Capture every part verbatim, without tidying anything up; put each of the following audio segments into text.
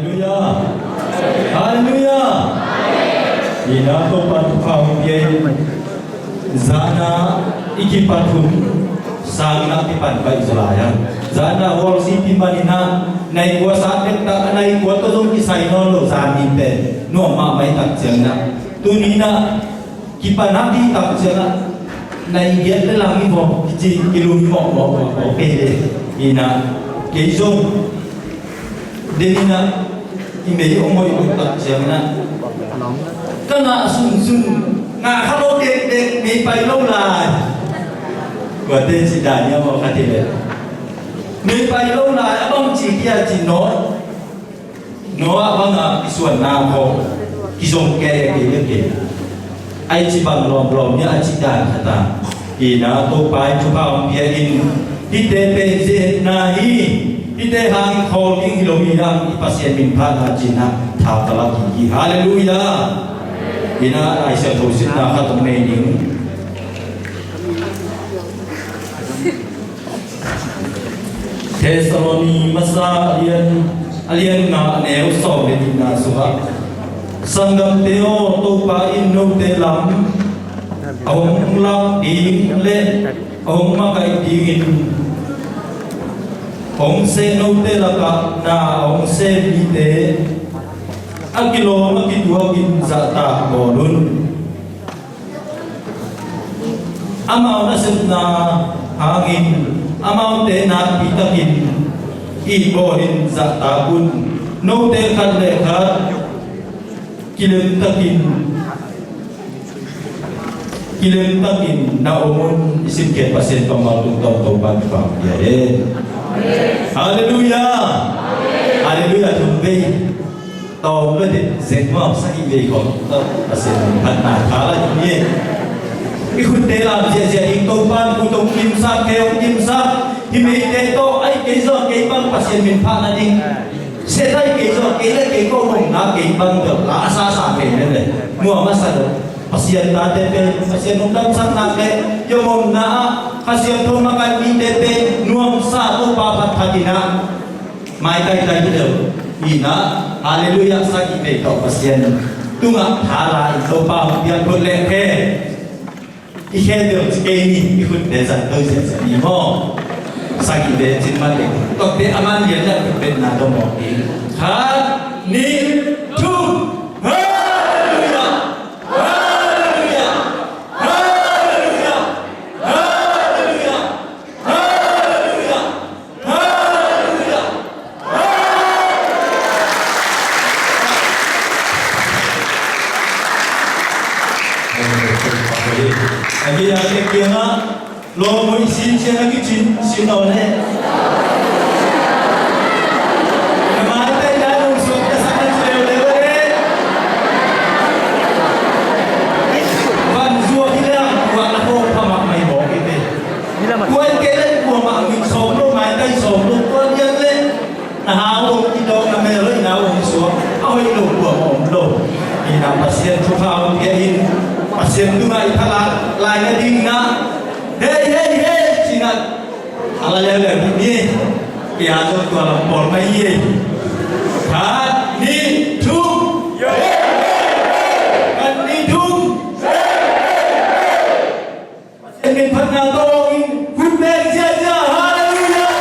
Halleluiah. Halleluiah. Ina Topa thupha hong pia in, zana i kipat hun sangin a kipan baih zaw lai a, zana hualsi pi manin ah nai kua sa tek tak a, nai kua tawh zong kisai nawn lo zan ni pen nuam mahmah i tak ciangin ah, tuni in ah kipan a pi tak ciangin ah, nai giat le lang i vawng kici kilum i mawh mawh mawh mawh kei le. Ina kei zong den in ah i mei hong hoih hoih tak ciangin ah, ka ngah sunsun, ngah kha lo dekdek, mei pai lo lai. Kuate ci dan ia maw, ka ti le mei pai lo lai, a bang ci kia ci nawn. Noah banga kisuanna khawng kizong kei a kei le kei. Ai ci bang lawmlawm nia a ci dan khat a. Ina Topa in thupha hong pia in, hihte pen zetna hi. Hihte hangin khawl ding hi lo hi hang, i Pasian min phatna cihna tha ka lak hi hi. Halleluiah. Ina Lai Siangtho simna khat hong nei ding. Thessaloni masa a lian, a lian nga, a neu sawm le nihna sungah, sanggamte aw, Topa in note lam a hong lak ding le a hong makaih dingin hong seh note lakah na a hong sem mite a kilawm a kituakin zahtak bawl un. Amau nasepna hangin amaute nakpi takin itbawlin zahtak un. Note khat le khat kilemtakin, kilemtakin na om un. I simkhiat Pasian kammal tungtawn Topa in thupha pia hen. Halleluiah. Halleluiah. Thum vei. Tawm bek zeng maw, sagih vei khawng tawh Pasian min phatna tha la ding hi. I khutte lam ziahziah ding, Topa'n khut hong kimsak, khe hong kimsak, hih meite tawh ai kei zaw kei bang Pasian min phatna ding. Set ai kei zaw kei le kei ko mawhna kei bang tawh la a sasa kei mene. Muam a sa tawh Pasian tate pen Pasian hong damsakna le yomomna ah Kha Siangtho makaih mite pen nuamsa Topa phatphat in ah. Maitai tai hi lo. Ina, halleluiah, sagih vei tawh Pasian tungah tha la in Topa hong piak phot leh khe. I khe deuh ci kei ni, i khutte zat to ziahziah ni maw. Sagih vei cin mah teh. Tawh teh a man lian leh khut betna dong mawk ding. Khat, nih, thum. Halleluiah. Halleluiah. Halleluiah. Halleluiah. Halleluiah. Halleluiah. Halleluiah. Halleluiah. Agi a kek kiangah lawm hoih sin ciang a kicin sin nawn he. Ka maitai lai lungsuak ka sak na ci leuleu he. Van zuak hi leng kuah a hawh pha mahmah hi mawk hi te. Kuan kei le kuamah mik sawm lo, maitai sawm lo, kuan lian le na hau hong kidawk, na mel hoih na hong suak, a hoih lo kuamah om lo. Ina Pasian thupha hong pia in, Pasian tungah i thalah lai nading na. Hei, hei, hei, ci na. A la leuleu hi ni. Pia zong tua lam pawl mai hi. Khat, nih, thum. Khat, nih, thum. Pasian min phatna tawh in khut beng ziahziah. Halleluiah.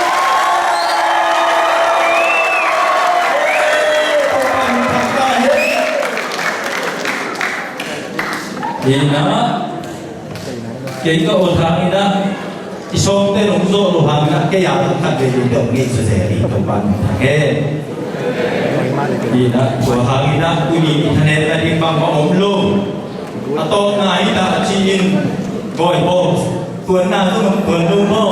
Topa min phatna hi. Ina kei ka ot hangin ah i sawmte nong zawh lo hangin ah kei a khat vei lo te hong ngeisa zel hi. Topa min phat hen. Ina tua hangin ah tuni i thanem nading bangmah om lo. A tawpna hi ta a ci-in bawi bawl tuanna zong om tuan lo maw?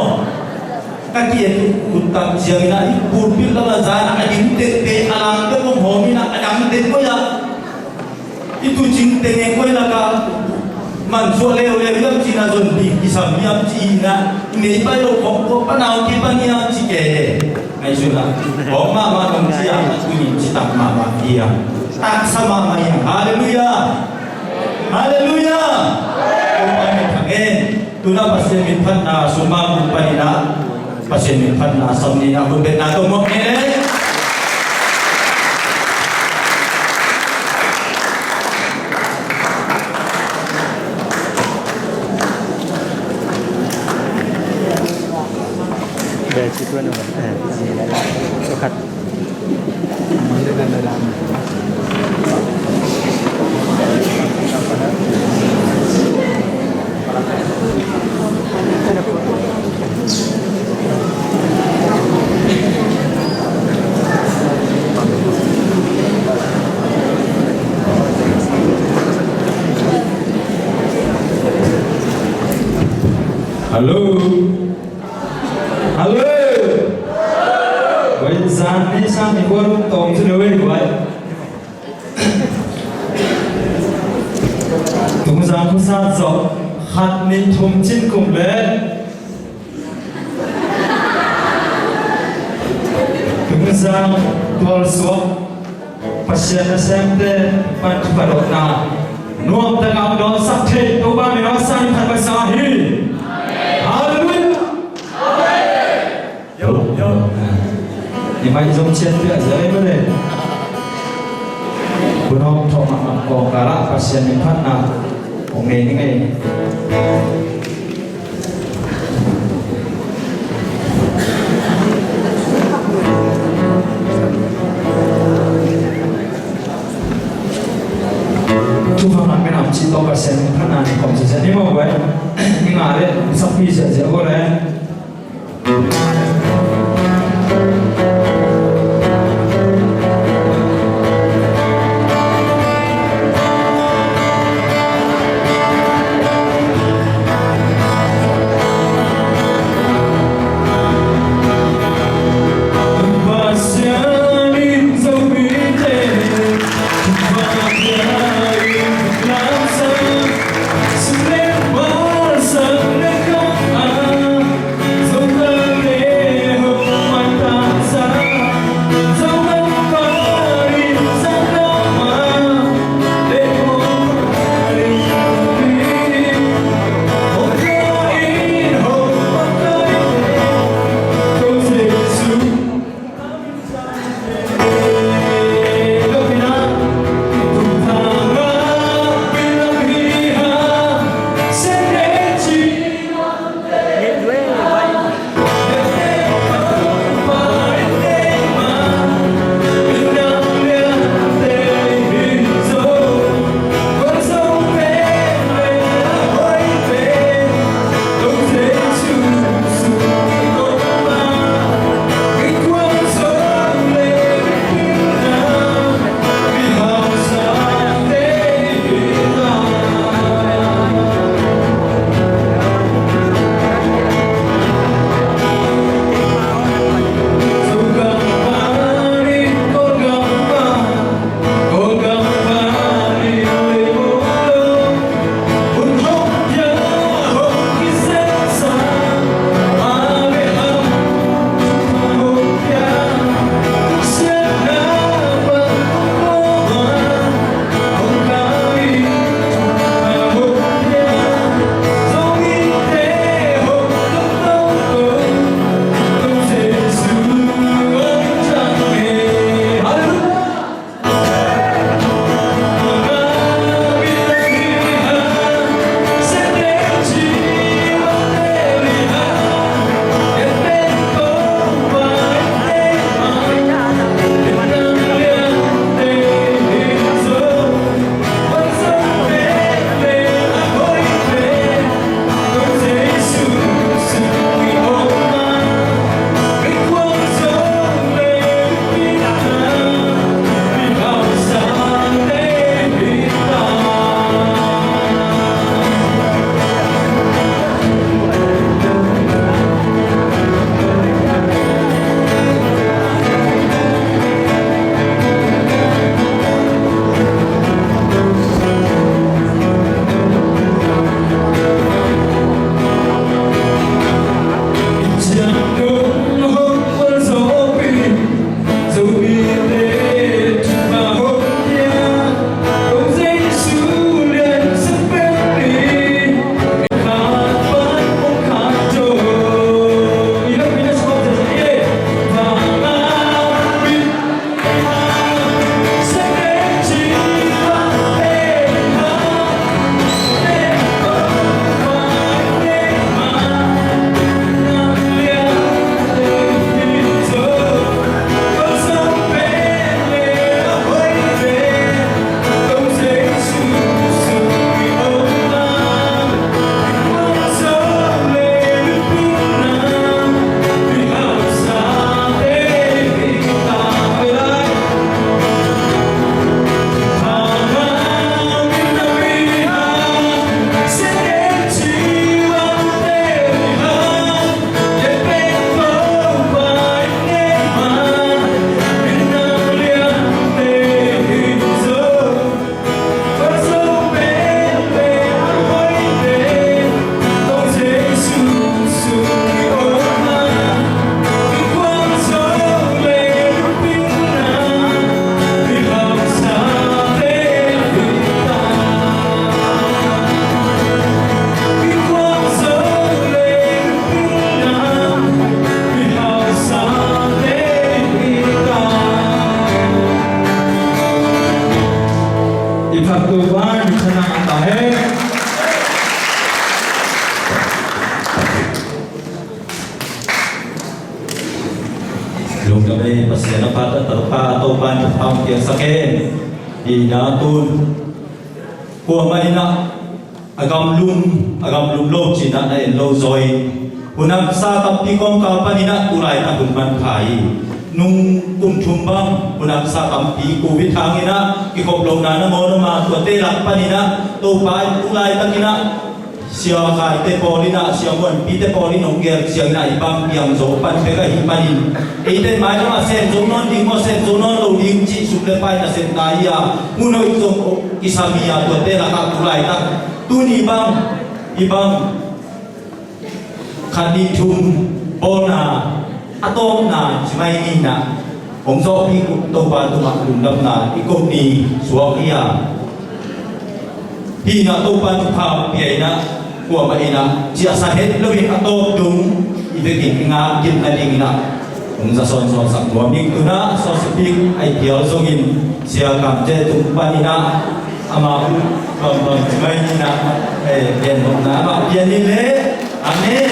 Ka ki-et ut tak ciangin ah i pulpit lamah zan a ding tengte a lang bek om hawm in ah a dang teng koi ah i tucing teng e koi lakah mansuah leuleu hiam ci-in ah zon ding kisam hiam ci-in ah i mei pai lo khawng tua panau kipan hiam ci ke. Ngaihsun ah hawm mahmah nong ci ah a tunin citak mahmah hiam, taksa mahmah hiam. Halleluiah. Halleluiah. Topa min thang hen. Tuna Pasian min phatna sumang mun panin ah Pasian min phatna sam ni na hun betna tong mawk ni le. Hallo. Hallo. Oi, zan ni sang ni kuan tong tu le wei wai. Tungzang khuasa zawh khat ni thum cin kum le Tungzang tualsuak Pasian nasemte pan thupha dawhna nuam takin hong dawngsak thei Topa min a sang in phat masa hi. Halleluiah. Yo, yo. Ni mai zong chiat pia zia ei male. Kun hong thawh mahmah kawngkal ah Pasian min phatna hong nei ni ngei. Thupha ngah min a om cih tawh Pasian min phatna ni khawm ziahziah ni maw guai. Ni ngah leh sakpi ziahziah guai le. Topa in thana ta hen. Lungdam ei, Pasian a phat a, Topa, Topa in thupha hong piaksak hen. Hi na tun kuamah in ah a gamlum, a gamlum lo ci-in ah na en lo zaw in, hun haksa tampi kawmkal panin ah tu laitak hun manpha hi. Nung kum thum bang hun haksa tampi Covid hangin ah kikhop lohna nangawn om a, tuate lak panin ah Topa in tu laitakin ah Sia Khaite pawl in ah, Sia Muanpite pawl in hong gel ciangin ah i bang piang zo pan bek ahih manin, eite mailam a sem zo nawn ding maw, sem zo nawn lo ding cih sum le pai nasem ta hi a, hun hoih zong kisam hi a, tuate lakah tu laitak tuni bang, i bang khat nih thum bawlna a tawpna ci mai ni in ah hong zawhpih uh Topa tungah lungdamna i ko ni suak hi a. Hi in ah Topa thupha hong pia in ah kuamah in ah ciahsan het loin a tawp tung i vekin i ngah kik nadingin ah hong za sawnsawnsak nuam ing. Tu-in ah sawlsipik a i pial zongin Sia Kamte tung panin ah amah bang bang ci mai ni in ah, eh, pian mawhna amah pian in le. Amen.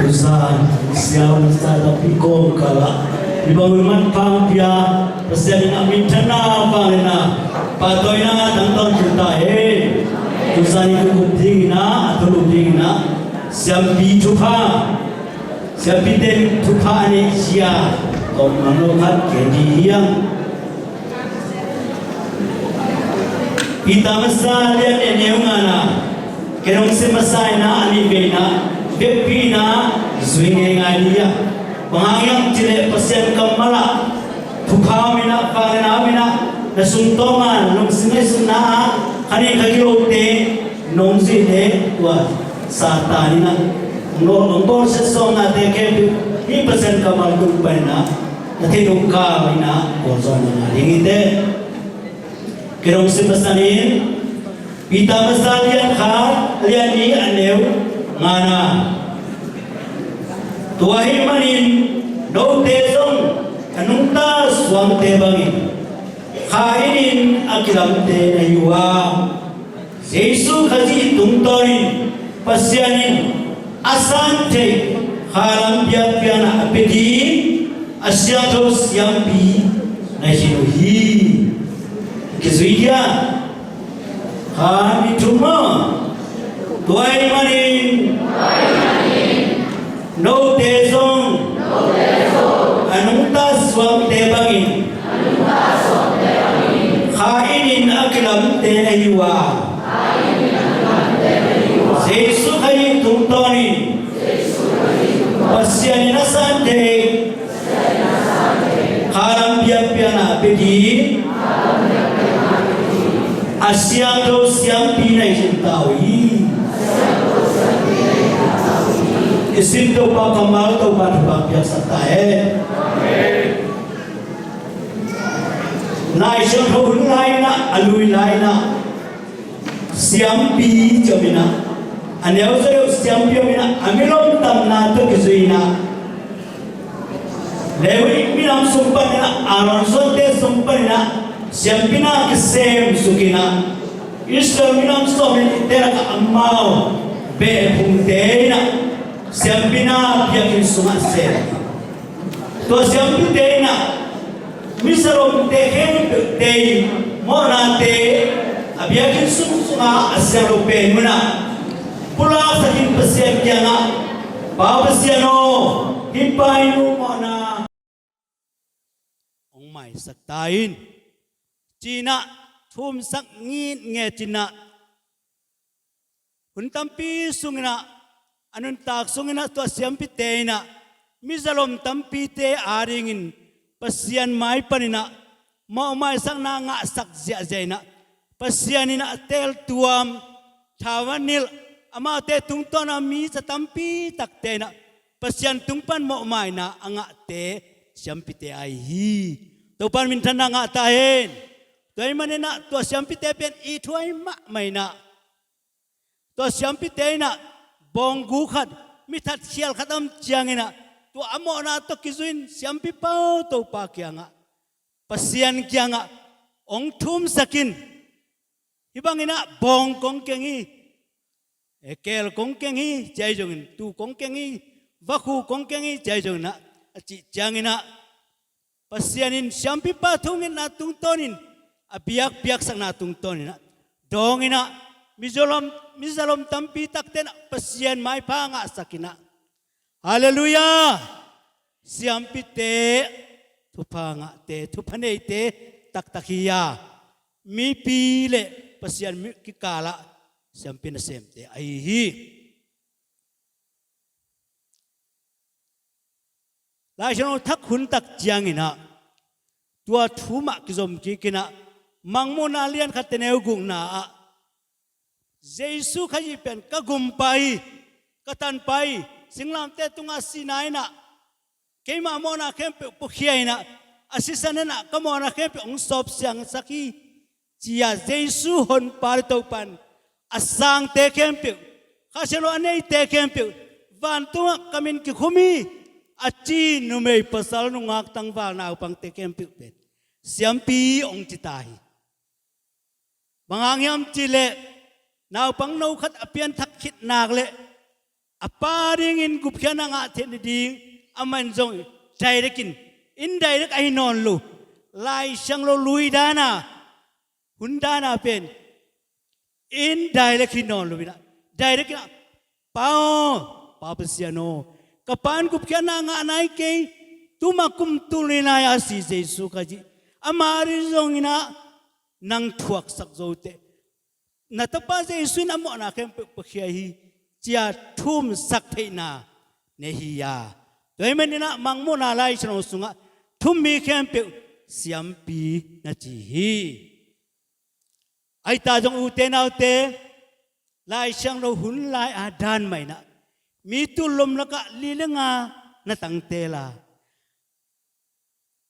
Tusa, Sia Hun Sa Tapi Kong Kala, i bang hun manpha hong pia Pasian in a minthanna vang in ah pahtawina tangtawn tung ta hen. Tusa ni tu kut dingin ah, a thulu dingin ah Siampi thupha, Siampite thupha a neih zia tawm mang lo khat gen ding hi hang. Peter masa lian nih a neu ngana, ken hong sim masa in ah a nih vei in ah vekpi in ah zui ngeingai ding hi a. Bang hang hiam cih leh Pasian kammal ah thupha om in ah, vangliatna om in ah, na sungtawng a nong sim ngaihsutna ah kha nih kha kik lote nong zuih leh tua Satan in ah nong, nong bawlsiat sawmnate khempeuh hih Pasian kammal tung panin ah na theih loh kal in ah kawlzawhna ngah ding hi teh. Ken hong sim masa ning, Peter masa lian khat, lian nih a neu ngana. Tua ahih manin note zong a nungta suangte bangin Kha inin a kilamte na hi uh a, Jesu Khazih tungtawnin Pasian in a san theih kha lam biakpiakna a pia ding a siangtho siampi na hi uh hi. Kizui dia kha ni thum maw? Tua ahih manin note zong a nungta suangte bangin kha inin a kilamte na hi uh a, Jesu Khazih tungtawnin Pasian in a san theih kha lam biakpiakna a pia ding a siangtho siampi na hi uh hi. I sim Topa kammal Topa thupha piaksak ta hen. Lai Siangtho hun lai-in ah, a lui lai-in ah siampi ci om in ah, a neu zaw deuh siampi om in ah, a mi lomtamna tawh kizui in ah, Levi minam sung panin ah, Aaron suante sung panin ah siampi na kisem suk in ah, Israel minam sawmnih te lakah amau beh phungte in ah siampi na biakinn sungah sem. Tua siampite in ah mizalomte khempeuhte in mawhnate a biakinn sung sungah a siang lo pen munah pulaksak in Pasian kiangah, Pa Pasian aw, hih pa in uh mawhna hong maisak ta in, ci-in ah thumsak ngitnget in ah, hun tampi sung in ah, a nuntak sung in ah tua siampite in ah mizalom tampite adingin Pasian mai panin ah mawhmaisakna ngahsak ziahziah in ah, Pasian in ah teltuam, thau a nilh, amaute tungtawn a mi za tampi takte in ah Pasian tung pan mawhmaina a ngahte siampite ahi hi. Topa in minthanna ngah ta hen. Tua ahih manin ah tua siampite pen ithuai mahmah in ah, tua siampite in ah bawnggu khat, mithat khial khat a om ciangin ah, tua a mawhna tawh kizui-in siampipa aw Topa kiangah, Pasian kiangah hong thumsak in. Hih bangin ah bawng kong keng hi, e, keel kong keng hi, ci ahi zongin, tuu kong keng hi, vakhu kong keng hi, ci ahi zongin ah, a cih ciangin ah, Pasian in siampipa thungetna tungtawnin, a biakpiaksakna tungtawnin ah, dawngin ah, mizalom, mizalom tampi takte in ah Pasian maipha ngahsak in ah. Halleluiah! Siampite, thupha ngahte, thupha neite taktak hi a, mipi le Pasian mi kikalah siampi nasemte ahi hi. Laisiangtho thak hun tak ciangin ah, tua thu mah kizom kik in ah, Mangmuhna lian khat, a neu gukna ah, Jesu Khazih pen ka gumpa hi, ka tanpa hi, singlamteh tungah sihna in ah, keima mawhna khempeuh puakhia in ah, a sisan in ah ka mawhna khempeuh hong sawpsiangsak hi, ci-a Jesu Honpa le Topa in a sangte khempeuh, Kha Siangtho a neite khempeuh, vantungah ka min kikhum hi, a ci numei pasal nungak tangval naupangte khempeuh pen siampi hong ci ta hi. Bang hang hiam cih leh, naupangno khat a pianthak khit nak leh, a pa dingin gupkhiatna ngah theih nading, amah in zong direct in, indirect ahi nawn lo, Laisiangtho lui dan a, hun dan a pen indirect hi nawn lo in ah, direct in ah, Pa aw, Pa Pasian aw, ka pa in gupkhiatna ngah nai kei, tu mah kum tul nih lai a si Jesu Khazih, ama ading zongin ah nang thuaksak zo teh, na tapa Jesu in a mawhna khempeuh puakhia hi, ci-a thumsak theihna nei hi a. Tua ahih manin ah Mangmuhna Laisiangtho sungah thummi khempeuh siampi na ci hi. Ahi ta zong ute naute, Laisiangtho hun lai a dan mah in ah, mi tul lom lakah li le nga na tangtel a,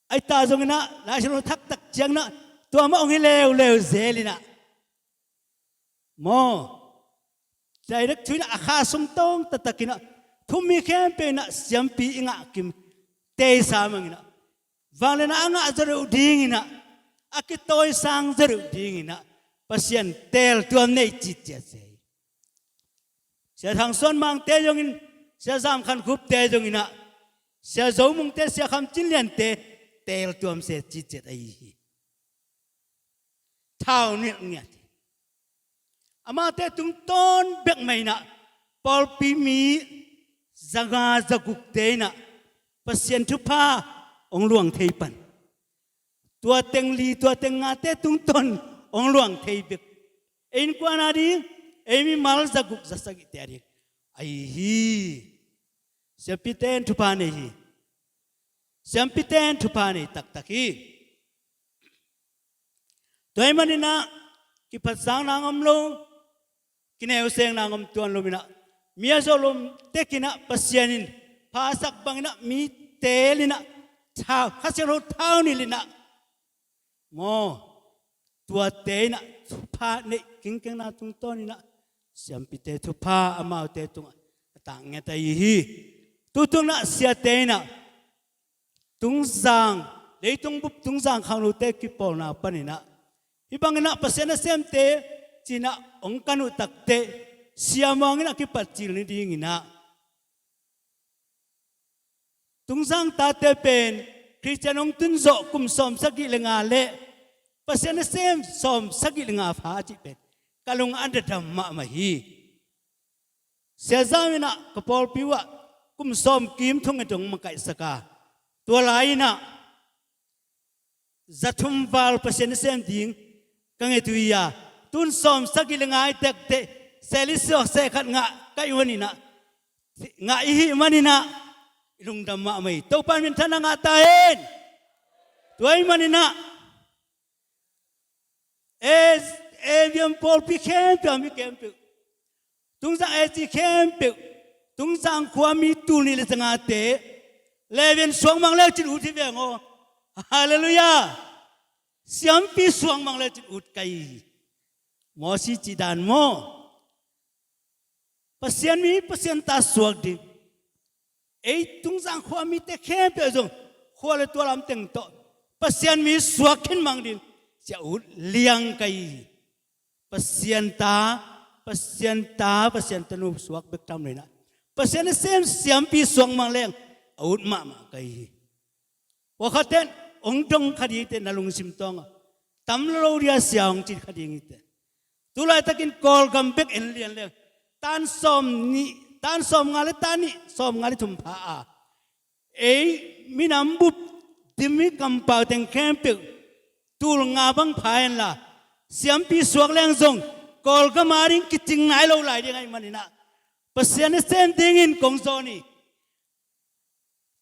ahi ta zongin ah, Laisiangtho thak tak ciangin ah, tua mah hong hi leuleu zel in ah, maw, direct thu in ah, a kha sung tawng taktak in ah, thummi khempeuh in ah siampi i ngah kim, tei sa mang in ah, vangliatna a ngah zaw deuh ding in ah, a kitawisang zaw deuh ding in ah, Pasian teeltuam nei citciat se hi. Sia Thang Suan Mangte zongin, Sia Zam Khan Khupte zongin ah, Sia Zo Mungte, Sia Kham Cin Liante teeltuam se citciat ahi hi. Thau nilh ngiat hi. Amate tungtawn bek mah in ah, pawlpi mi za nga za gukte in ah Pasian thupha hong luang thei pan, tua teng li, tua teng ngate tungtawn hong luang thei bek, ei innkuan a ding, ei mimal za guk za sagihte a ding ahi hi. Siampite in thupha nei hi. Siampite in thupha nei taktak hi. Tua ahih manin ah, kiphatsakna hong om lo, kineusengna hong om tuan lo in ah, mi a zawh lom tek in ah, Pasian in phasak bangin ah, mi teel in ah, thau, Kha Siangtho thau nilh in ah, maw, tuate in ah thupha neih kingkengna tungtawn in ah, siampite thupha amaute tungah a tak ngiat ahi hi. Tutung in ah siate in ah, Tungzang, leitung bup Tungzang khangnote kipawlna panin ah, hih bangin ah Pasian nasemte ci-in ah hong kan uh takteh, siamuang in ah kipatcil ni dingin ah, Tungzang tate pen Khristian hong tun zawh kum sawmsagih le nga le Pasian nasem sawmsagih le nga pha a cih pen ka lung a dadam mahmah hi. Sia Zam in ah ka pawlpi uh ah kum sawm kim thong a dong makaihsak a, tua lai in ah za thum val Pasian nasem ding ka nget uh hi a, tun sawmsagih le nga i tekteh, seli suak seh khat ngah ka hih manin ah, ngah i hih manin ah i lungdam mahmah hi. Topa in minthanna ngah ta hen. Tua ahih manin ah A V M pawlpi khempeuh a mi khempeuh, Tungzang A C khempeuh, Tungzang khua mi tul nih le zangate, Levian suangmang lecin ut hi veng aw. Halleluiah. Siampi suangmang lecin ut ka hi hi. Mawsi cih dan maw? Pasian mi, Pasian ta suak ding. Ei tungzang khua mite khempeuh zong khua le tua lam teng tawh Pasian mi suak khin mang ding. Sia ut liang ka hi hi. Pasian ta, Pasian ta, Pasian tanu suak bek tham lo in ah, Pasian nasem siampi suak mang leng a ut mahmah ka hi hi. Tua khaten hong dong kha ding hi teh, na lungsim tawngah tam lo dia sia hong ci kha ding hi teh. Tulaitakin Kawlgam bek en lian leng tan sawm nih, tan sawm nga le tan nih, sawm nga le thum pha a, ei minam bup, dim hi kampau teng khempeuh tul nga bang pha hen la, siampi suak leng zong Kawlgam a ding kicing nai lo lai ding ahih manin ah, Pasian nasem dingin kong zawn hi.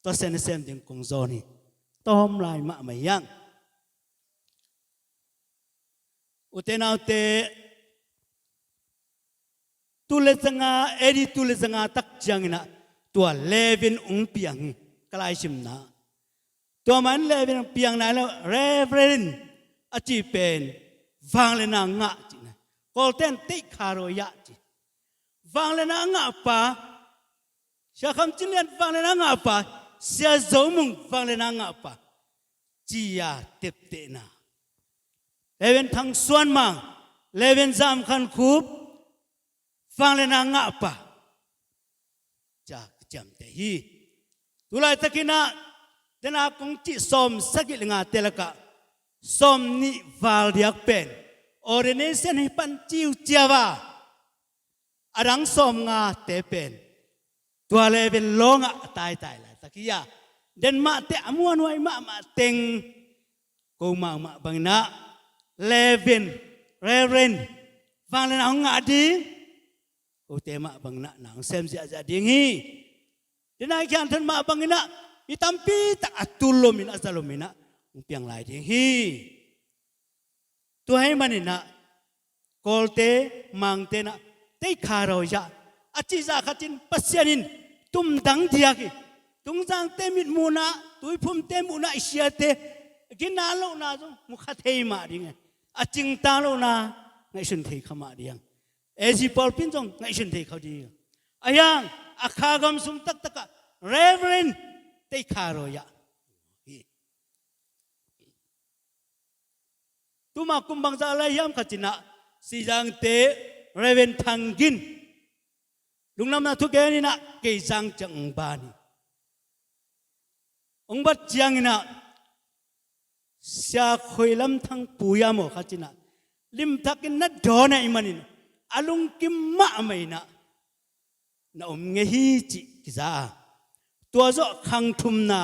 Tua Pasian nasem ding kong zawn hi. Tawm lai mahmah hi hang. Ute naute, tul le zanga, A D tul le zanga tak ciangin ah tua Reverend hong piang hi, ka laisimna. Tua man Reverend hong piang nai lo, Reverend a cih pen vang le na ngah cihna. Kawlten teih kha raw yah ci. Vang le na ngah pa, Sia Kham Cin Lian vang le na ngah pa, Sia Zo Mung vang le na ngah pa, ci-a teptehna. Reverend Thang Suan Mang, Reverend Zam Khan Khup vang le na ngah pa, ci-a ka ciamteh hi. Tulaitakin ah, dena kong cih sawm sagih le ngate lakah sawm nih val diak pen ordination hi pan ciuciau a, a dang sawm ngate pen tua Reverend lawngah a taitai laitak hi a, den mahte a muanhuai mahmah teng, ko mahmah bangin ah Reverend, Reverend vang le na hong ngah ding, kote mah bangin ah na hong sem ziahziah ding hi. Dena i khianthan mah bangin ah mi tampi tak a tul lomin, a za lomin ah hong piang lai ding hi. Tua ahih manin ah Kawlte, Mangte in ah teih kha raw yah a cih zah khatin Pasian in tumdang diak hi. Tungzangte mitmuhna, Tuiphumte muhna, i siate gina lohna zong mu kha thei mah ding hi. A cingta lohna ngaihsun thei kha mah ding hi. A C pawlpi in zong ngaihsun thei kha ding hi. Ahi hang a kha gam sung taktak ah Reverend teih kha raw yah hi. Tuma kum bangzah lai hiam khat in ah Sizangte Reverend Thang Gin lungdamna thu gen in ah kei zang ciang hong ban hi. Hong bat ciangin ah Sia Khoi Lam Thang Pu hiam aw khat in ah limtakin na dawn ahih manin a lungkim mahmah in ah na om ngei hi cih kiza a, tua zawh khang thumna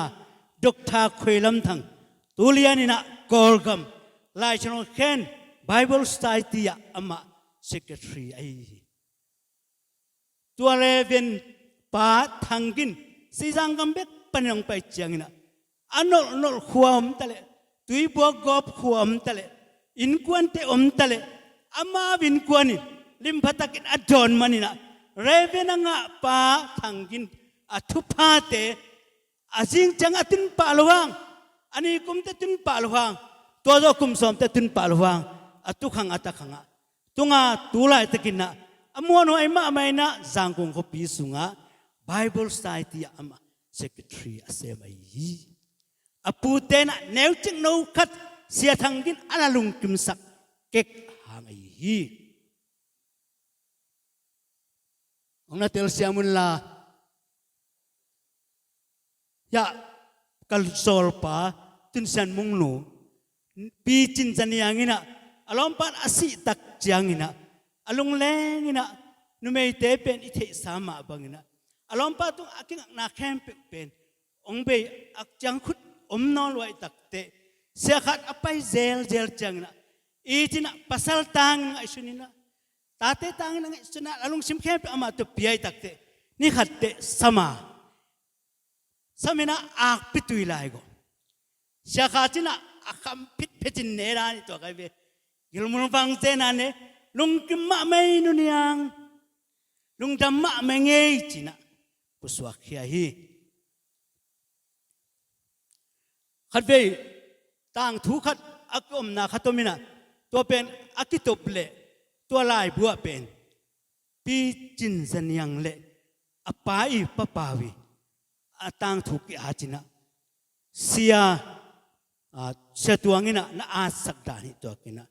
Doctor Khoi Lam Thang, tu lian in ah Kawlgam Lai Siangtho Khen Bible Society ah amah secretary ahi hi. Tua Reverend Pa Thang Gin Sizang gam bek panin hong pai ciangin ah a nolhnolh khua om ta leh, Tuibuak gawp khua om ta leh, innkuante om ta leh, amau innkuan in limpha takin a dawn manin ah Reverend a ngah Pa Thang Gin a thuphate a zing ciang a tun pah lo hang, a nikum teh tun pah lo hang, tua zawh kum sawm teh tun pah lo hang, a tukhang a takhang ah tunga tu laitakin ah a muanhuai mahmah in ah Zangkong khuapi sungah Bible Society ah amah secretary a sem ahi hi. A pute in ah neucik no khat Sia Thang Gin a na lungkimsak kek hang ahi hi. Hong na telsiam unla, hiah ka zawlpa Tun Sian Mung nu Pi Cin Za Niang in ah a lawmpa in a sih tak ciangin ah a lungleng in ah numeite pen i theihsa mah bangin ah a lawmpa tungah a kingakna khempeuh pen hong bei a, ciang khut om nawn luai takteh, sia khat a pai zelzel ciangin ah it in ah pasal tangin ngaihsun in ah, tate tangin a ngaihsun a, a lungsim khempeuh amah tawh pia hi takteh, ni khat teh sam a, sam in ah akpi tui lai gawh. Sia khat in ah a kham phitphet in ne dan hi tua kai ve. Gilmul vang zen a ne, lungkim mahmah ei Nu Niang, lungdam mahmah ei ci-in ah pusuak khia hi. Khatvei tangthu khat a kiomna khat om in ah, tua pen a kitop leh tua laibu ah pen Pi Cin Za Niang le a pa i Pa Pau i a tangthu ki-at in ah, Sia, a, Sia Tuang in ah na atsak dan hi tuak in ah,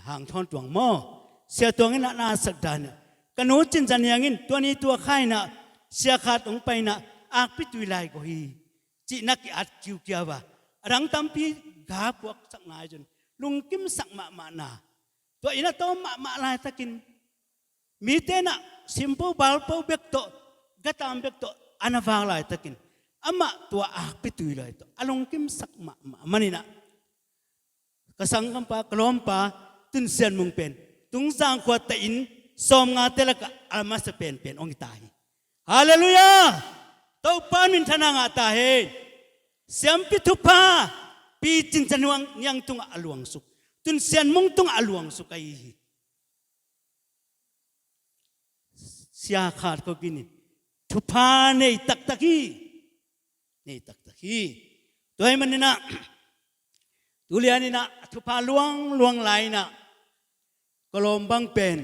Hang Thawn Tuang maw, Sia Tuang in ah na atsak dan in ah, ka nu Cin Za Niang in tua ni tua kha in ah Sia Khat hong pai in ah akpi tui lai ko hi, cih na ki-at kiukiau a, a dang tampi ga puaksak nai cun lungkimsak mahmah na. Tua inn a tawm mahmah laitakin mite in ah simpo balpo bek tawh, gatam bek tawh a na vak laitakin amah tua akpi tui lai tawh a lungkimsak mahmah manin ah, ka sanggampa, ka lawmpa Tun Sian Mung pen Tungzang khua ta inn sawmngate lakah a masa penpen hong hi ta hi. Halleluiah! Topa minthanna ngah ta hen. Siampi thupha Pi Cin Za Niang tungah a luangsuk, Tun Sian Mung tungah a luangsuk ahi hi. Sia Khat Kho Kin in thupha nei taktak hi. Nei taktak hi. Tua ahih manin ah, tu lian in ah a thupha luangluang lai in ah, ka lawm bang pen,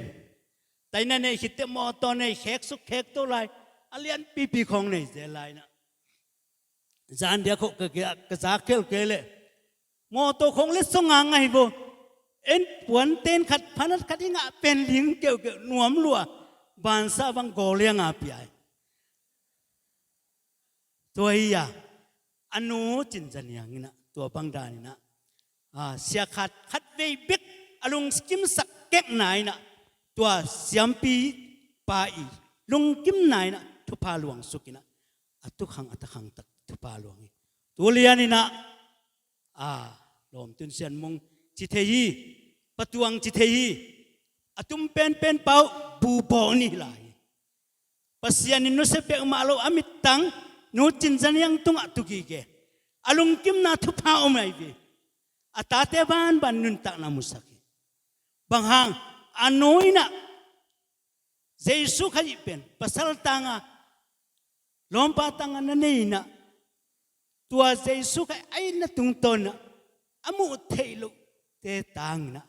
taina nei khit teh mawtaw nei, kheksuk khekto lai, a lianpipi khawng nei zel lai in ah, zan dia khawh ka, ka, ka zak khelkhel leh mawtaw khawng letsong a ngah hi vo. En puanten khat, phanat khat i ngah pen ling keuhkeuh, nuam lua, bansa bang gaw liang a pia hi. Tua hi a, a nu Cin Za Niang in ah tua bang dan in ah, a, Sia Khat khatvei bek a lungkimsak kekna in ah, tua siampipa i lungkimna in ah thupha luangsuk in ah, a tukhang a takhang tak thupha luang hi. Tu lian in ah, a, lawm Tun Sian Mung ci thei hi, Pa Tuang ci thei hi, a tum penpen pa uh Bu Baw Ni lai hi. Pasian in nusia peuhmah lo a mittang nu Cin Za Niang tungah tu gige, a lungkimna thupha om ahi ve. A tate banban nuntakna musak hi. Bang hang, a nu in ah Jesu Khazih pen pasal tanga, lawmpa tanga na nei in ah, tua Jesu Khazih a itna tungtawn in ah a muh theih lohte tang in ah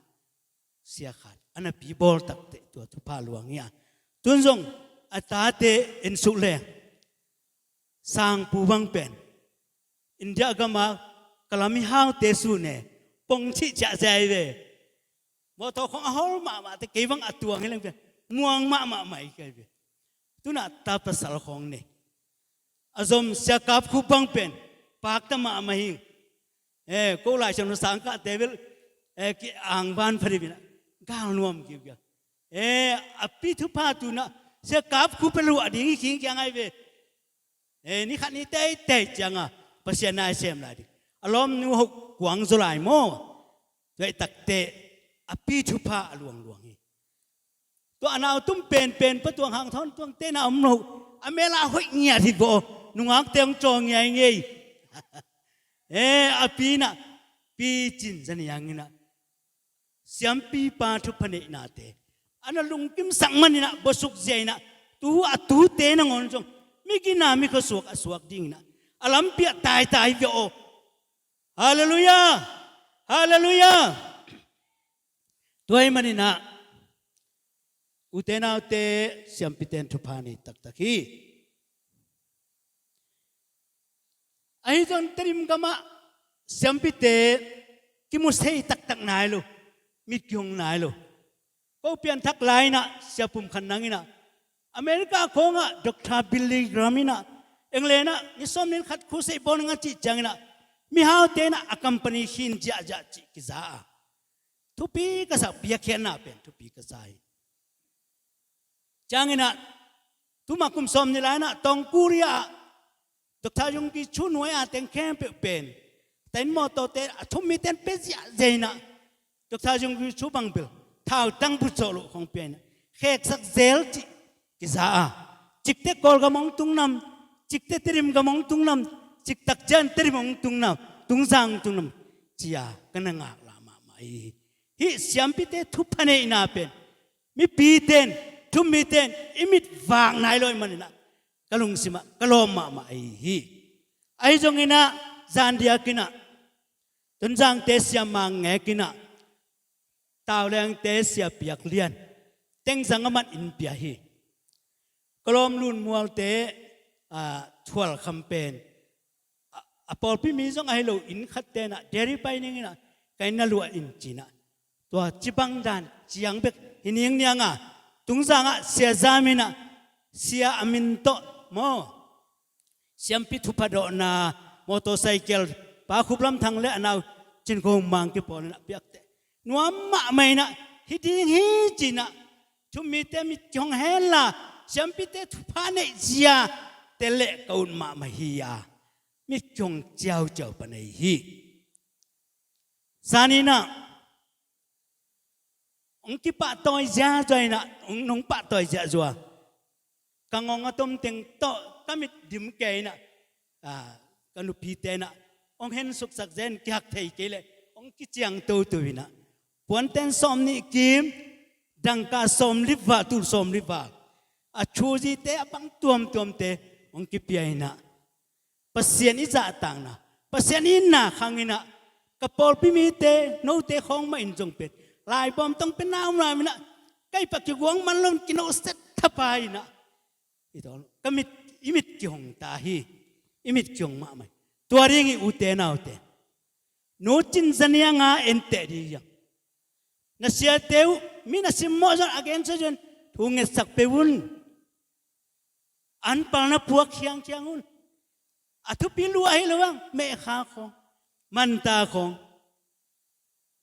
Sia Khat a napi bawl takteh tua thupha luang hi a. Tun zong a tate en suk leng, Sangpu bang pen India gam a ka lam i haute su ne, pong cih ciah cia hi ve. Mawtaw khawng a hawl mahmah teh kei bang a tuang hi leng pen muang mahmah mai ka hi ve. Tun ah ta pasal khawng nei. A zom Sia Kap Khup bang pen pakta mahmah hi. Eh, ko Lai Siangtho sangkahte bel, eh, ki-ang van pha dih in ah, gal nuam kiukiau. Eh, a pi thupha tu in ah Sia Kap Khup pen luah ding hi khinkhiang ahi ve. Eh, ni khat ni teitei ciang a Pasian na i sem lai ding. A lawmnu hoh kuang zaw lai maw. Tua i takteh a pi thupha a luangluang hi. Tua a nau tum penpen Pa Tuang, Hang Thawn Tuangte na om lo. A mel ah hoih ngiat hi vaw. Nungakte hong caw ngiaingei. Eh, a pi in ah, Pi Cin Za Niang in ah siampipa thupha neihnate a na lungkimsak manin ah, buaisuk zia in ah, tu a tute nangawn zong mi gina mi khuasuak a suak ding in ah a lampi ah taitai hi ve aw. Halleluiah! Halleluiah! Tua ahih manin ah, ute naute, siampite in thupha nei taktak hi. Ahi zong Tedim gamah siampite kimu sei taktak nai lo, mit kihong nai lo. Ko pianthak lai in ah Sia Pum Khan Nang in ah, America khawngah Doctor Billy Graham in ah, England ah ni sawmnih khat khusei bawl ning a cih ciangin ah, mihaute in ah a company khin ziahziah cih kiza a, thupi ka sa, biakhiatna pen thupi ka sa hi. Ciangin ah, tuma kum sawmnih lai in ah Tawng Korea ah Doctor Yonggi Cho nuai a teng khempeuh pen, tua inn mawtawte a thup mite in pia ziahziah in ah, Doctor Yonggi Cho bang bel thautang butcawh loh khawng pia in ah, kheksak zel cih kiza a, cikte Kawlgam hong tung nam, cikte Tedim gam hong tung nam, ciktak ciang Tedim hong tung nam, Tungzang hong tung nam, ci-a ka na ngak lah mahmah hi. Hih siampite thupha neihna pen mipite in, thup mite in i mit vak nai lo ahih manin ah ka lungsim ah ka lawm mahmah ahi hi. Ahi zongin ah, zan diakin ah Tonzangte Sia Mang Ngek in ah, Taulengte Sia Piak Lian, tengzang a man in pia hi. Ka lawm Lun Mualte, ah, Thual Kham pen, a, a pawlpi mi zong ahi lo, inn khat tenah Delhi pai ninginah ka inn na luah in cinah, tua cibang dan ciang bek hi ningnianga, Tungzangah Sia Zam inah, Sia a min tawh maw, siampi thupha dawhna, motorcycle, Pa Khup Lam Thang le a nau Cin Khong Mang kipawl inah piakte, nuam mahmah inah, hi ding hi cinah, thu-um mite mit kihong henla, siampite thupha neih zia te le ka ut mahmah hi a, mit kihong ciauciau pan ahi hi. Zan inah hong kipahtawi ziahziah inah, hong, hong pahtawi ziahziah. Ka ngong a tomteng tawh ka mit dim kei inah, ah, ka nupite inah hong hensuksak zen, kihak thei kei leh hong kiciang toto inah, puanten sawm nih kim, dangka sawm li val, tul sawm li val, a thuzite a bang tuamtuamte hong kipia inah, Pasian i zahtakna, Pasian i itna khang inah, ka pawlpi mite, note khawng mah in zong pen, laibawm tawng pen naunau inah, ka ip ah kiguang man lo in kinohset thapa inah, i tawl, ka mit, i mit kihong ta hi. I mit kihong mahmah hi. Tua ding hi, ute naute. Nu Cin Za Niang a enteh ding hi hang. Na siate uh, mi na simmawh zong a gen sa zong thu ngetsak peuh un. An pal na puak khiangkhiang un. A thupi lua hi lo hang, mehkha khawng, manta khawng.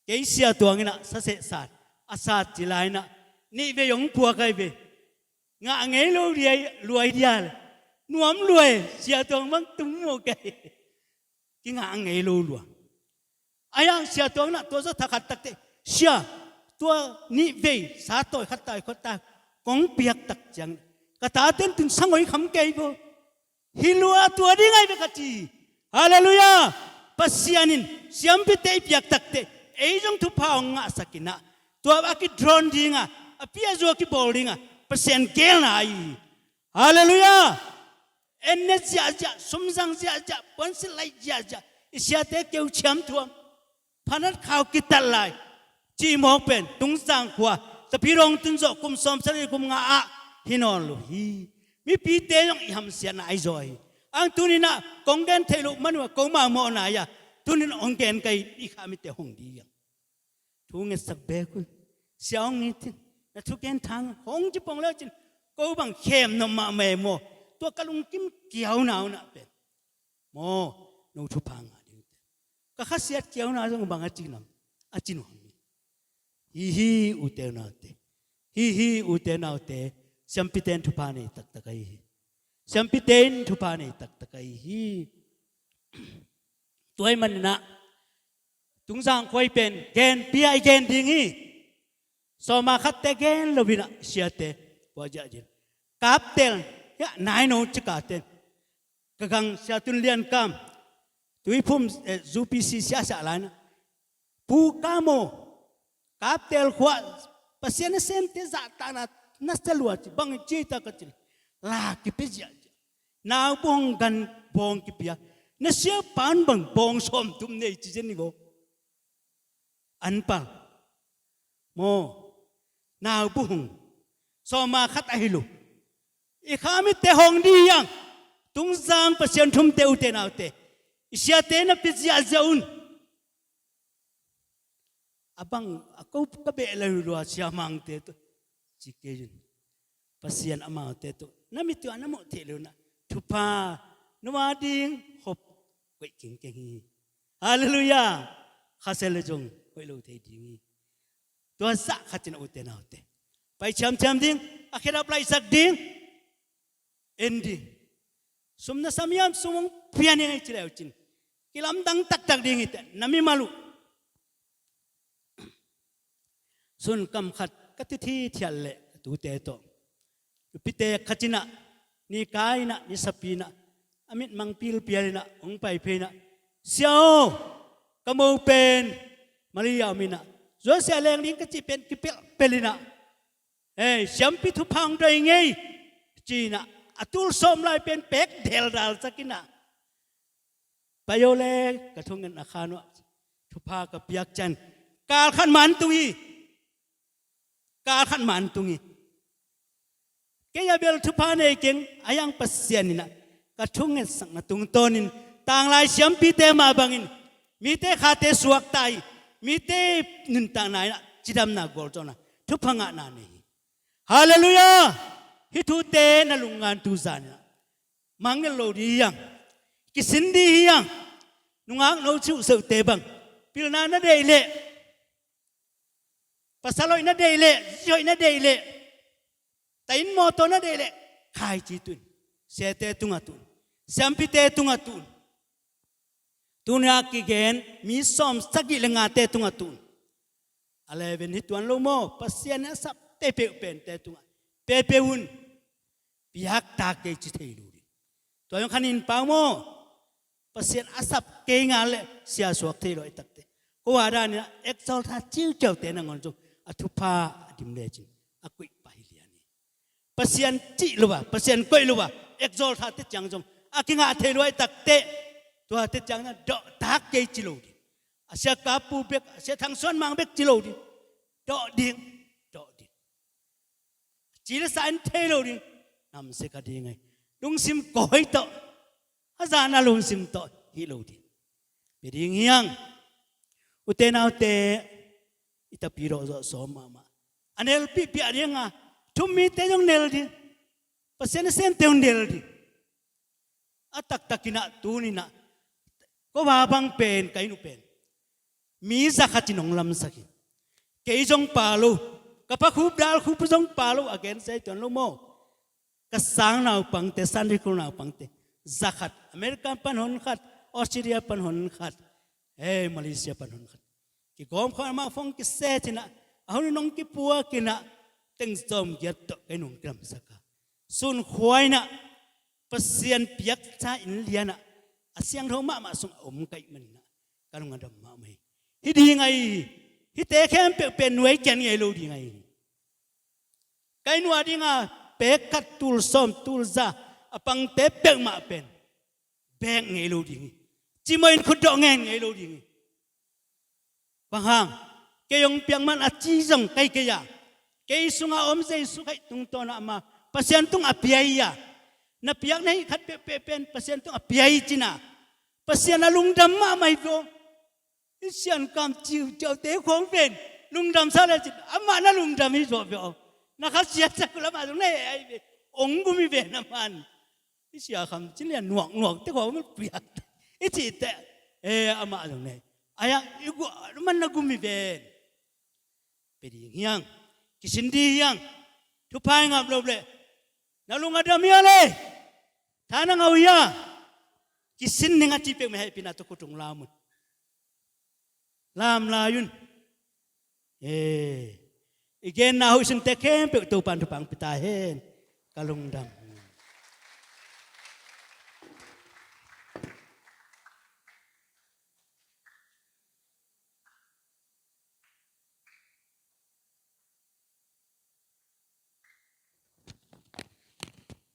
Kei Sia Tuang inah saseh sat, a sat ci lai inah, nih vei hong puak ahi ve. Ngah ngei lo dia, lua hi dia le, nuam lua hi, Sia Tuang bang tum maw kei. Kingah ngei lo lua. Ahi hang Sia Tuang inah tua zaw thakhat takteh, Sia, tua nih vei sa tawi khat, tawi khat ta, kong piak tak ciang, ka taten tun sangoi kham kei bo. Hi lua, tua ding ahi ve ka ci hi. Halleluiah. Pasian in siampite i piak takteh, ei zong thupha hong ngahsak inah, tua a kidrawn dinga, a piahzu a kibawl dinga Pasian geelna ahi hi. Halleluiah. Enne ziahziah, sumzang ziahziah, puansilh laih ziahziah, i siate keu ciamthuam, phanat khau kitat lai, cihmawk pen Tungzang khua, Tapidaw tun zawh kum sawmsagih, kum nga ah hi nawn lo hi. Mipite zong i hamsiatna ahi zaw hi. Ang tuninah kong gen theih loh man uh a, kong mawhna hi a, tunin hong gen ka hi, i kha mite hong di hi hang. Thu ngetsak beek un. Sia hong it in, na thugen thang hong ci pong le cin, ko bang khem nop mahmah e maw. Tua ka lungkim kiauna uh nah pen, maw, no thupha ngah ding te. Ka khasiat kiauna zong bang a ci nam, a ci nuam hi. Hi hi, ute naute. Hi hi, ute naute. Siampite in thupha nei taktak ahi hi. Siampite in thupha nei taktak ahi hi. Tua ahih maninah Tungzang khua i pen gen pia i gen ding hi. Sawma khatte gen lo inah siate, kua ziah zin, kaptel hiah nai no cikaten, ka gang Sia Tun Lian Kam, Tuiphum, eh, U P C siahsiah lai inah, Pu Kam aw, kaptel khua, Pasian nasemte zahtakna na sia lua ci, bang ci ta ka ci le, la kipia ziahziah. Naubuhung gan bawng kipia, na siapa in bang bawng sawmthum nei ci zen ni bo. An pal, maw, naubuhung sawma khat ahi lo. I kha mitte hong di hi hang. Tungzang Pasian thumte, ute naute, i siate na pia ziahziah un. A bang a ko ka beh lai lua, siamangte tawh ci kei un. Pasian amaute tawh na mit uh a na mawh theih lo inah, thupha nua ding hop koih kengkeng hi. Halleluiah. Khasia le zong koih lo thei ding hi. Tua zah khat in, ute naute, pai thiamthiam ding, a khedap laihsak ding. En ding. Sum na sam hiam, sum hong pia ning ei ci leu cin, kilamdang taktak ding hi teh, na mimal uh. Sun kam khat ka tuthi thiat leh ka tute tawh, nupite khat inah, ni kai inah, ni sapi inah, a mit mang pilpial inah hong pai phei inah, Sia aw, ka mo pen Malaysia om inah, zuasia leng ding ka cih pen kipelhpelh inah, ei, siampi thupha hong dai ngei ci inah, a tul sawm lai pen pek deldal sak inah, pai aw le, ka thungetna khan uh ah thupha ka piak ciang, kal khat man tung hi. kal khat man tung hi. Kei a bel thupha nei keng a, hiang Pasian in ah ka thungetsakna tungtawnin tanglai siampite mah bangin mite khate suakta hi. Mite nuntakna in ah cidamna gualzawhna thupha ngahna nei hi. Halleluiah. Hih thute na lungngan tu zan in ah mangngilh lo ding hi hang. Kisin ding hi hang. Nungak no cihseuhte bang pilna na deih leh, pasal hoih na deih leh, zi hoih na deih leh, tain mawtaw na deih leh, khaici tuh in. Siate tungah tuh in. Siampite tungah tuh in. Tuni a kigen mi sawm sagih le ngate tungah tuh in. A level hi tuan lo maw, Pasian in a sap peuhpeuh pente tungah peuhpeuh un. Piaktak kei ci thei lo ding. Tua zong khanin pau maw, Pasian a sap kei ngal le siasuak thei lo i takte. Ko a dan in ah exalta ciuciaute nangawn zong a thupha a dim lecin a koih pah hi lian hi. Pasian cih lo a, Pasian koih lo a exalta te ciang zong a kingah thei lo i takte. Tuate ciang na dawhtak kei ci lo ding. A sia Kapu bek, a sia Thangsuan Mang bek ci lo ding. Dawh ding, dawh ding. Ci le sa in thei lo ding. Namsia ka ding ahi. Lungsim kawi tawh, a zan a lungsim tawh hi lo ding. Pi ding hi hang. Ute naute, i tapi dawh zawh sawm mahmah. A nelpih piah ding a, thum mite zong nel ding. Pasian a sente zong nel ding. A taktak in ah tuni in ah ko va bang pen, ka inn uh pen mi zakhat in hong lamsak hi. Kei zong pha lo, ka pa Khup Dal Khup zong pha lo, a gensia hi tuan lo maw. Ka sang naupangte, Sunday school naupangte zakhat, America pan honkhat, Australia pan honkhat, hei, Malaysia pan honkhat. Kigawm khawng amah phone kiset in ah, a hun in hong kipuak in ah, teng sawmgiat tawh ka inn hong kilamsak a, sun khua in ah, Pasian piaksa inn lian ah, a siangtho mahmah sung a om ka hih manin ah, ka lung a dam mahmah hi. Hi ding ahi hi. Hihte khempeuh pen nuai kian ngei lo ding ahi hi. Ka inn uh a ding a pek khat tul sawm tul za a pangte peuhmah pen beek ngei lo ding hi. Cimawh in khutdawh ngen ngei lo ding hi. Bang hang, kei hong piak man a ci zong kai kei a, kei sungah a om Jesu Khrih tungtawn ah amah Pasian tung a pia hi a, na piak na hih khat peuhpeuh pen Pasian tung a pia hi cin a, Pasian a lungdam mahmah hi veh aw. I siankam ciuciaute khawng pen lungdamsa le cin, amah na lungdam hi zawh veh aw. Na kha siatsak uh lamah zong na heh ahi ve. Hong gum hi ve na man. I sia Kham Cin Lian nuaknuak te khawng piak i cih teh, e, amah zong na heh. Ahi hang i guah man na gum hi ve. Pi ding hi hang. Kisin ding hi hang. Thupha i ngap lo leh na lung a dam hi a le, tha na ngah uh hi a, kisin ning a ci peuhmah hehpihna tawh khut hong lam un. Lam lai un. E, i genna hoih sunte khempeuh Topa'n thupha hong pia ta hen. Ka lungdam.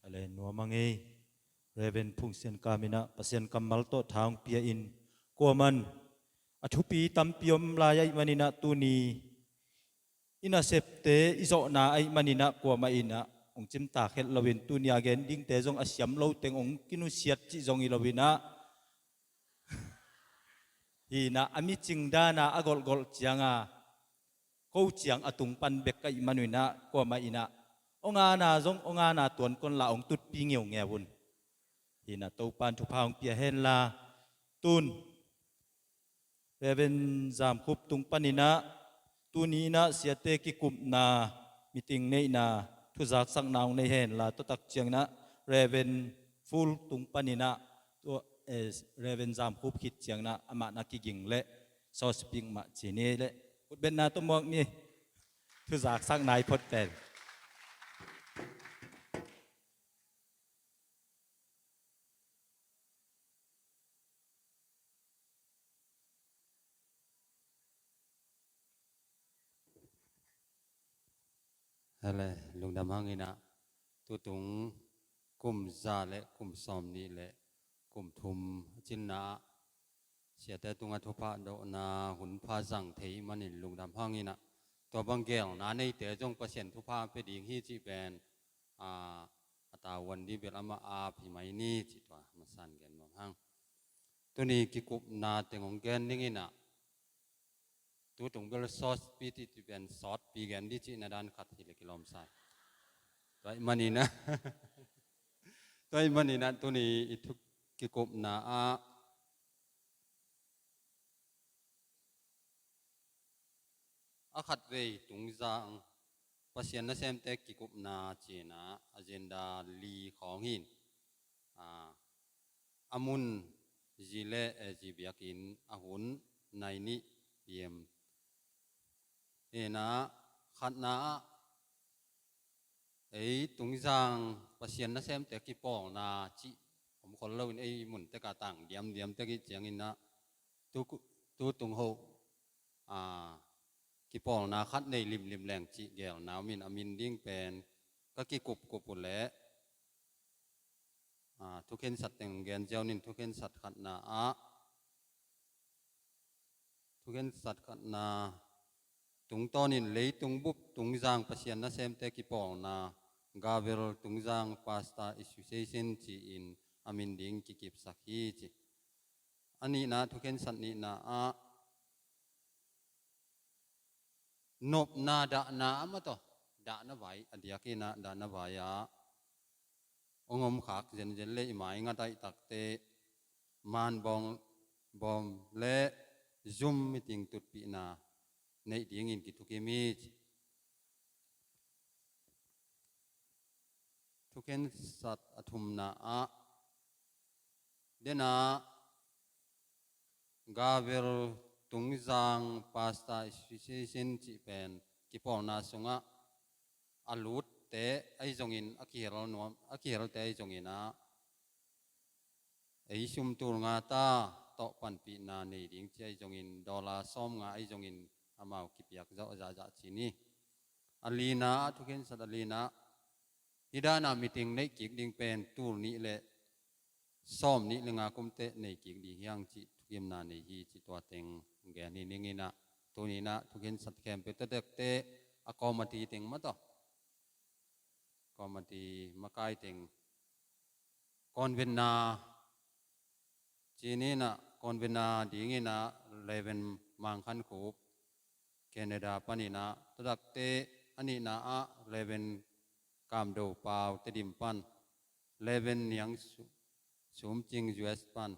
A le nuam a ngei. Reverend Phung Sian Kam in ah Pasian kammal tawh tha hong pia in, kuaman a thupi tampi om lai ahih manin ah tuni i nasepte i zawhna ahih manin ah kuamah in ah hong cimtak het loin tuni a gen dingte zong a siam lo teng hong kinusiat cih zong hi loin ah, hi in ah a micing dan a a golhgolh ciang a ko ciang a tung pan bek ka hih man uh in ah kuamah in ah hong ana zong hong ana tuan kon la hong tutpi ngeungeu un. Hi in ah Topa'n thupha hong pia hen la, tun Reverend Zam Khup tung panin ah tuni in ah siate kikupna, meeting neihna, thuzaksakna hong nei hen la, tua tak ciangin ah Reverend Ful tung panin ah tua, eh, Reverend Zam Khup khit ciangin ah amah na kiging leh sawsipik mah ci ni leh khutbetna tawh muak ni. Thuzaksakna i phot pen. Hele, lungdam hang in ah, tutung kum za le kum sawmnih le kum thum a cinna ah siate tungah thupha dawhna hun pha zang thei manin lungdam hang in ah, tua bang gelna neite zong Pasian thupha pia ding hi cih pen, a, a tavuan dih bel amah a phi mai ni cih tua masan gen nuam hang. Tuni kikupna teng hong gen ding inah, tutung bel sawtpi ti ti pen sawtpi gen dih cihna dan khat hi le kilawm sai. Tua ih maninah, tua ih maninah tuni i thu kikupna ah a khatvei tungzang Pasian nasemte kikupna cihna agenda li khawng hin, a, a mun zi le, eh, zi biakinn a hun nai nih P M hinah khatna ah ei tungzang Pasian nasemte kipawlna cih om khol loin ei mun teka tang diamdiam tek ih cianginah tu, tutung hoh, a, kipawlna khat nei limlim leng cih gelna om in a min ding pen ka kikupkup uh leh, a, thukhensat teng gen ziau nin thukhensat khatna ah, thukhensat khatna tungtawnin leitung bup tungzang Pasian nasemte kipawlna Gavel Tungzang Pastor Association ci-in a min ding kikipsak hi ci. A nihna thukhensat nihna ah nopna dahna amah tawh dahna vai a diakinah dahna vai-ah hong om khak zenzen le i mai ngat aih takte man bawm, bawm le zum meeting tutpihna neih dingin kithukim hi ci. Thukhensat a thumna ah denah Gavel Tungzang Pastor Association cih pen kipawlna sungah a lutte ahi zongin a kihel nuam, a kihelte ahi zonginah ei sum tul nga ta tawh panpihna nei ding ci ahi zongin dollar sawm nga ahi zongin amau kipiak zawh zahzah ci ni. A lina ah thukhensat a lina ah hih dana meeting neih kik ding pen tul nih le sawm nih le nga kumte nei kik ding hiang cih thukimna nei hi cih tua teng gen hi ninginah tuninah thukhensat khempeuh tadekte a kawmati teng mah tawh kawmati makai teng convenna ci ninah convenna dinginah Reverend Mang Khan Khup Canada paninah tadakte a nihna ah Reverend Kam Do Pau Tedim pan, Reverend Niang Su-, Sum Cing U S pan,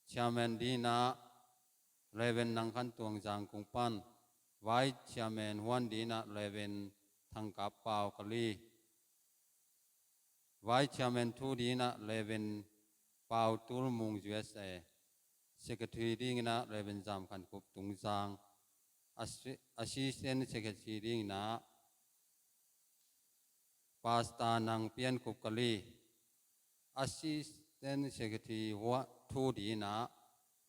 Chairman dinah Reverend Nang Khan Tuang Zangkung pan, Vice Chairman huan dinah Reverend Thang Kap Pau Kali, Vice Chairman thu dinah Reverend Pau Tul Mung U S A, Secretary dinginah Reverend Zam Khan Khup Tungzang, Assi-, Assistant Secretary dinginah Pastor Nang Pian Khup Kali, Assistant Secretary huan thu dinah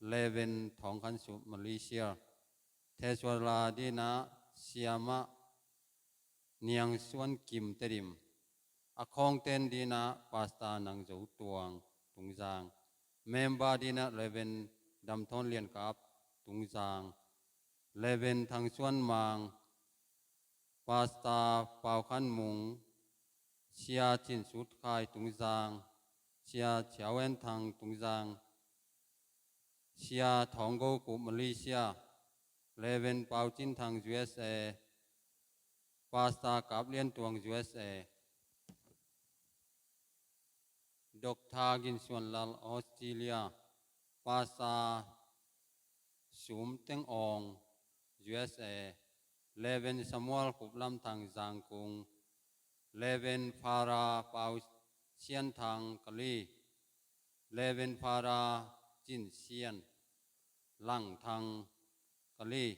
Reverend Thawng Khan Sup Malaysia, Treasurer dinah Siamah Niang Suan Kim Tedim, a khawngten dinah Pastor Nang Zo Tuang Tungzang, member dinah Reverend Dam Thawn Lian Kap Tungzang, Reverend Thang Suan Mang, Pastor Pau Khan Mung, Sia Cin Sut Khai Tungzang, Sia Chiau En Thang Tungzang, Sia Thawng Go Khup Malaysia, Reverend Pau Cin Thang U S A, Pastor Kap Lian Tuang U S A, Doctor Gin Suan Lal Australia, Pastor Sum Teng Awng U S A, Reverend Samuel Khup Lam Thang Zangkung, Reverend Father Pau Sian Thang Kali, Reverend Father Cin Sian Lang Thang Kali,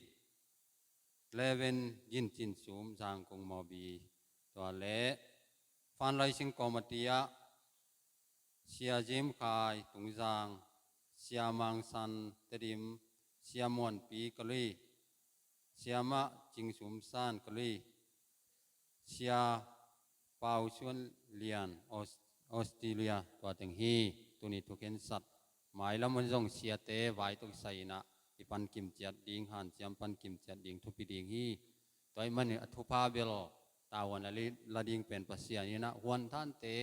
Reverend Gin Cin Sum Zangkung Mawbi, tua le fundraising committee ah Sia Zim Khai Tungzang, Sia Mang San Tedim, Sia Muan Pi Kali, Siamah Cing Sum San Kali, Sia Pau Suan Lian Aus-, Australia tua teng hi. Tuni thukhensat mailam un zong siate vai tawh kisai inah i pankim ciat ding, hanciam pankim ciat ding thupi ding hi. Tua ahih manin a thupha bel tavuan a la ding pen Pasian in ah, huanthante,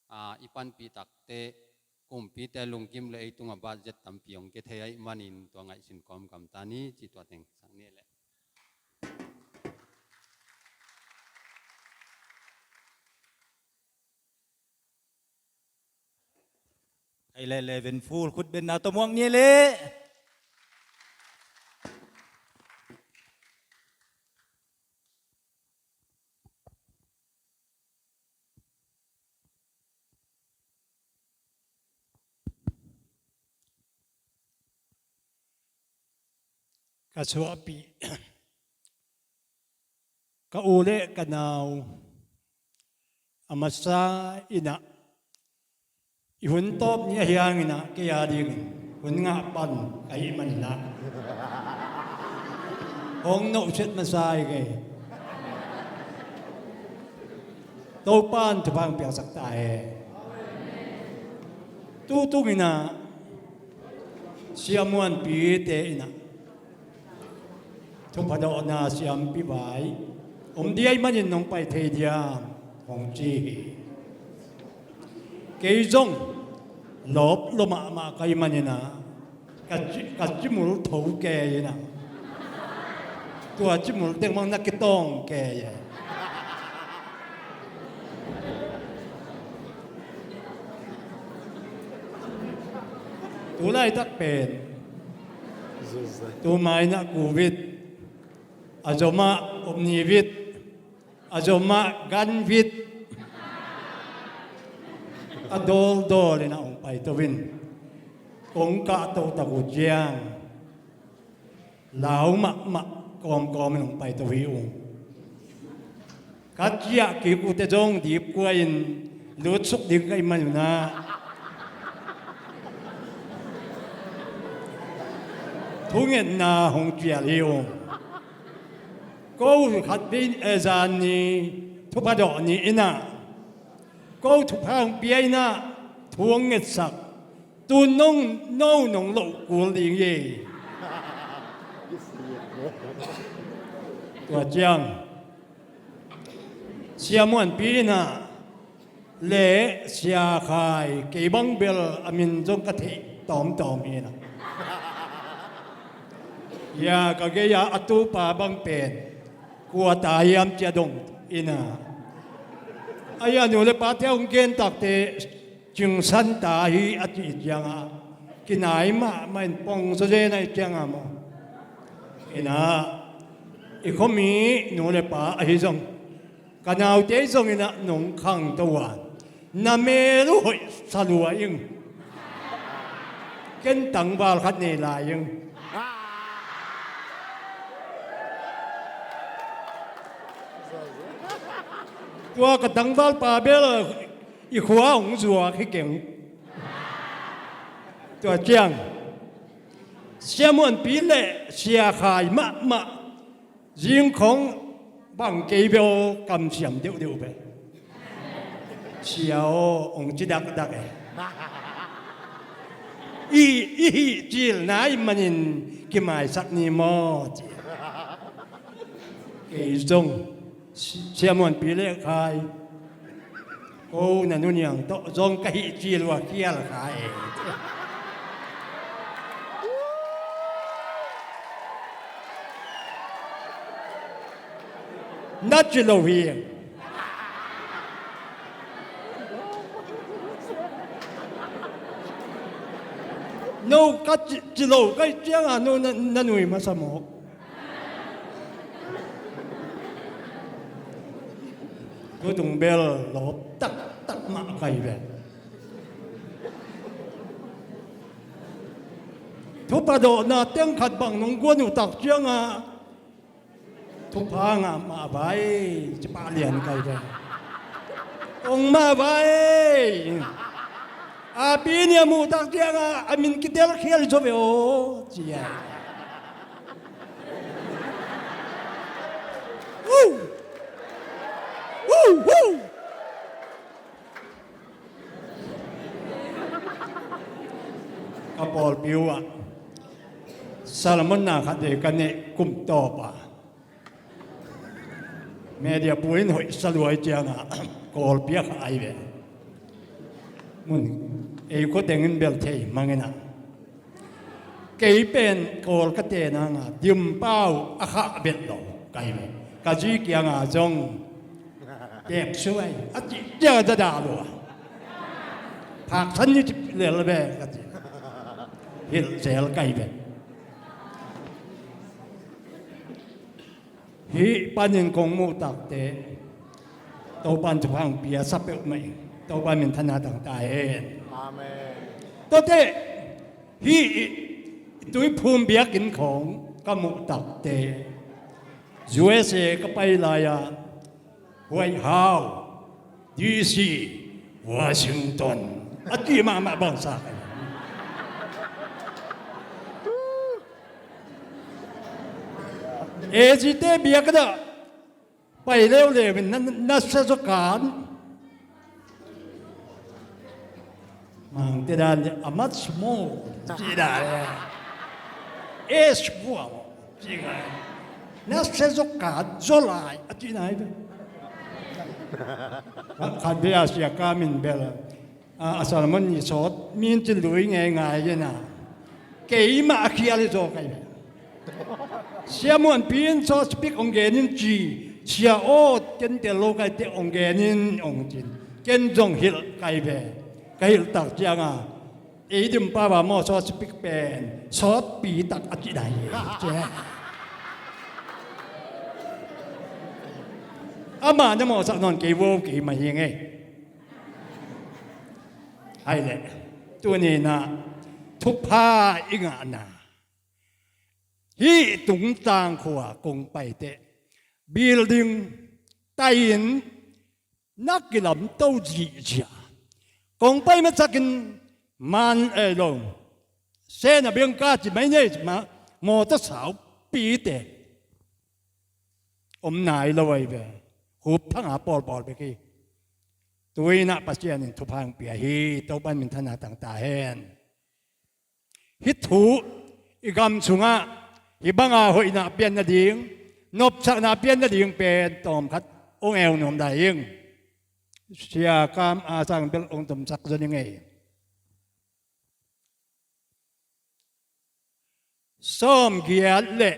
a, i panpih takte, kumpite lungkim le ei tungah budget tampi hong kia thei ahih manin tua ngaihsun kawm gamta ni ci, tua teng sak ni leh. Kei le eleven full khut benna tawh muak ni leh. Ka suahpih, ka u le ka nau, a masa in ah, i hun tawp ni ahi hangin ah, kei a dingin hun ngah pan ka hih manin ah, hong nohset masa hi kei. Topa'n thupha hong piaksak ta hen. Tutung in ah, siamuanpite in ah, thupha dawhna siampi vai om ding ahih manin nong pai thei diam, hong ci hi. Kei zong lawp lua mahmah ka hih manin ah, ka ci, ka cimul tho kei in ah, tua cimul teng bang na kitawng kei e. Tu laitak pen, tu mai-ah Covid, a zom ah Omicron, a zom ah Delta, a dawldawl in ah hong paito in, kong kahto tak uh ciang, lau mahmah kawmkawm in hong paito hi ung. Ka ciah kik uh teh zong dipkua in lutsuk ding ka hih man un ah, thungetna hong cial hi ung. Ko khatvei, eh, zan ni, thupha dawh ni in ah, ko thupha hong pia in ah, thu hong ngetsak. Tu nong, no nong loh kul ding hi. Tua ciang, siamuanpi in ah le Sia Khai, kei bang bel a min zong ka theih tawmtawm hi in ah. Ya, ka gei-a a tupa bang pen kua ta hiam ci a dong in ah, a, a nu le pate hong gen takte Cingsan ta hi a cih ciangah, kinai mahmah in pongzaw zen ahih ciangah maw, in ah, i khuami nu le pa ahi zong, ka naute zong in ah nong khangto a, na mel uh hoih sa lua ing. Ken tangval khat nei lai ing. Tua ka tangvalpa bel i khua hong zuak hi keng. Tua ciang, siamuanpi le Sia Khai mahmah zingkhong bang kei bel kamsiam deuhdeuh ve. Sia aw, hong ci dakdak e. I, i hih cilna ahih manin kimaisak ni maw, ci. Kei zong, si-, siamuanpi le Khai, ko na nu Niang tawh zong ka hih cil uh a khial kha e. Na ci lo hi. No ka ci, ci lo ka hih ciangah no na, na nui masa mawk. Tutung bel lawp taktak mah ka hi ve. Thupha dawhna teng khat bang nong guan uh tak ciangah thupha ngah mah vai, ci pah lian ka hi ve. Ong mah vai. A pi nih a muh tak ciangah a min kitel khial zaw ve aw, ci a. Woo! Woo, woo! Ka pawlpi uh ah Solomon na khat vei ka neih kum tawp a, Media pu in hoih sa luai ciangah Kawlpi a kha ai ve. Mun ei khua tengin bel thei mangin ah, kei pen Kawl ka te nanga Dimpau a khah bet lo kai ve. Ka zi kianga zong tek suai a cih ciang a za dah lua. Phak san ni cip lel ve ka ci. Hilh zel kai ve. Hih panin kong muh takte Topan thupha hong pia sa peuhmah in Topan minthanna tang ta hen. Amen. Tuate hih i Tuiphum biakinn khawng ka muh takte U S A ka pai lai-a White House, D C, Washington a ti mahmah bangsa. A Z te biakinn ah pai leuleu in na, na sa zaw kan. Mangte dan le a mat sumawh cih dan le e sumawh cih ngai. Na sa zaw kan zaw lai a cih nai ve. Khat ve a sia ka min bel a, a sermon ni sawt min cin lui ngei ngai ina. Keimah a khial hi zaw kai ve. Sia Muanpi in sawt speak ong gen in ci. Sia aw ken tel lo kai te ong gen in ong cin. Ken zong hilh kai ve. Ka hilh tak cianga ei Dimpau a maw sawt speak pen sawtpi tak a ci dai hi. Cia. Ama na mawhsak nawn kei vo keimah hi ngei. Hai le, tuninah thupha i ngahna hih tungtang khua kong paite building tai-in na kilamto zihziah kong pai masakin man ei lo sena biangka ci mai nei ma mawtaw saupite om nai lo ai ve. Hup thanga pawlpawl bek hi. Tuinah Pasian in thupha hong pia hi. Topan minthanna tang ta hen. Hih thu i gam sungah hih banga hoihna pian nading, nopsakna pian nading pen tawmkhat ong eu nuam dai ing. Sia Kam a sang bel ong tomsak zaw ning ei. Sawm giat le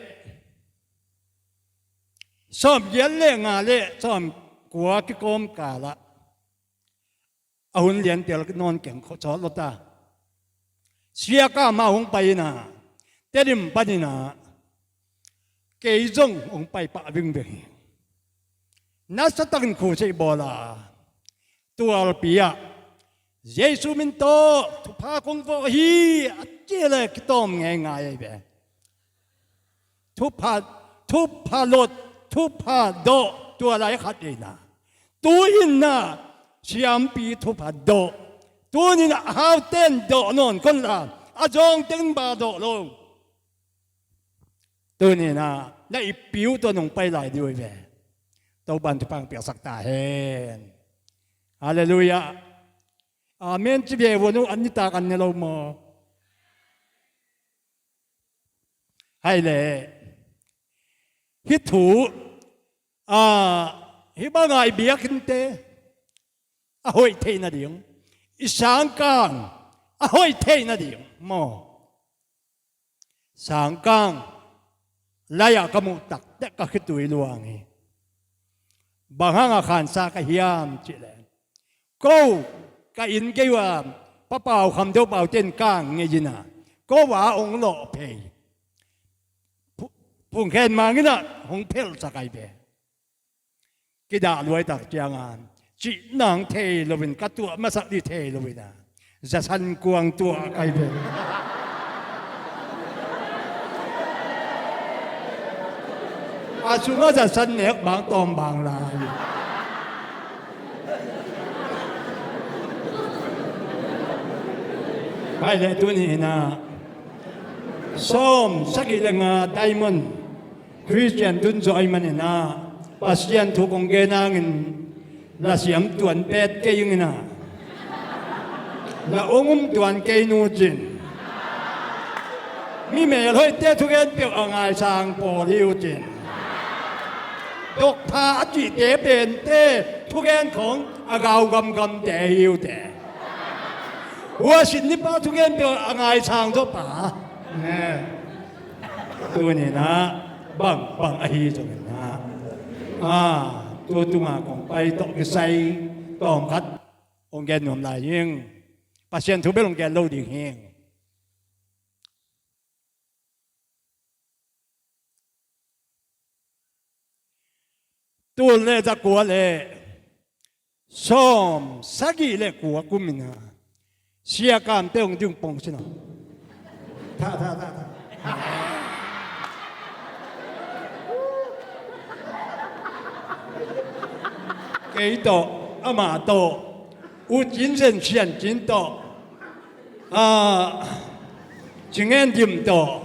sawm giat le nga le sawm kua kikawm kalah a hun liantel nawn keng khawh sawt lo ta. Sia Kam a hong pai ina Tedim paninah kei zong hong pai pah vingveng hi. Nasa takin khusei bawla tualpi ah Jesu min tawh thupha kong vawh hi a ci le kitawm ngeingai ai ve. Thupha, thupha lot, thupha dawh tua lai khat eina. Tu inna siampi thupha dawh. Tuninah a hauten dawh nawn kon la a zawng tengin ba dawh lo. Tuninah na ippi uh tua nong pai lai dih uh hi ve. Topan thupha hong piaksak ta hen. Halleluiah. Amen ci ve uh an nitak an ne lo maw? Hai le hih thu a hih banga i biakinnte a hoih theih nading i sangkang a hoih theih nading maw? Sangkang lai-ah ka muh taktek ka khitui luang hi. Bang hanga khansa ka hiam cihleh ko ka inn gei uh a papau khamdo paute in kang ngei ina ko a hong lawh phei. Phungkhen manginah hong phelhsak ai ve. Kidah luaitak cianga cihnang thei loin ka tuah masak dih thei loina zasan kuang tuah kai ve. A sungah zasan nek bang tawm bang lai. Pai le tuninah sawm sagih le nga diamond Khristian tun zawh ahih maninah Pasian thu kong gen hangin lasiam tuan pet kei inginah la ung um tuan kei nu cin. Mi melhoihte thugen peuh a ngaisang pawl hi uh cin. Doctor a cihte pente thugen khong a gau gamgamte hi uh teh. Huasin nipa thugen peuh a ngaisang zawpa. Tuninah bang bang ahi zongin ah, tu tunga kong pai tawh kisai tawmkhat hong gen nuam lai ing. Pasian thu bel hong gen lo ding hi. Tul le zakua le sawm sagih le kua kum ina Sia Kamte hong ding pong sina. Tha, tha, tha, tha. Kei tawh, amah tawh, U Cin Zen Sian Cin tawh, ah, Cingen Dim tawh,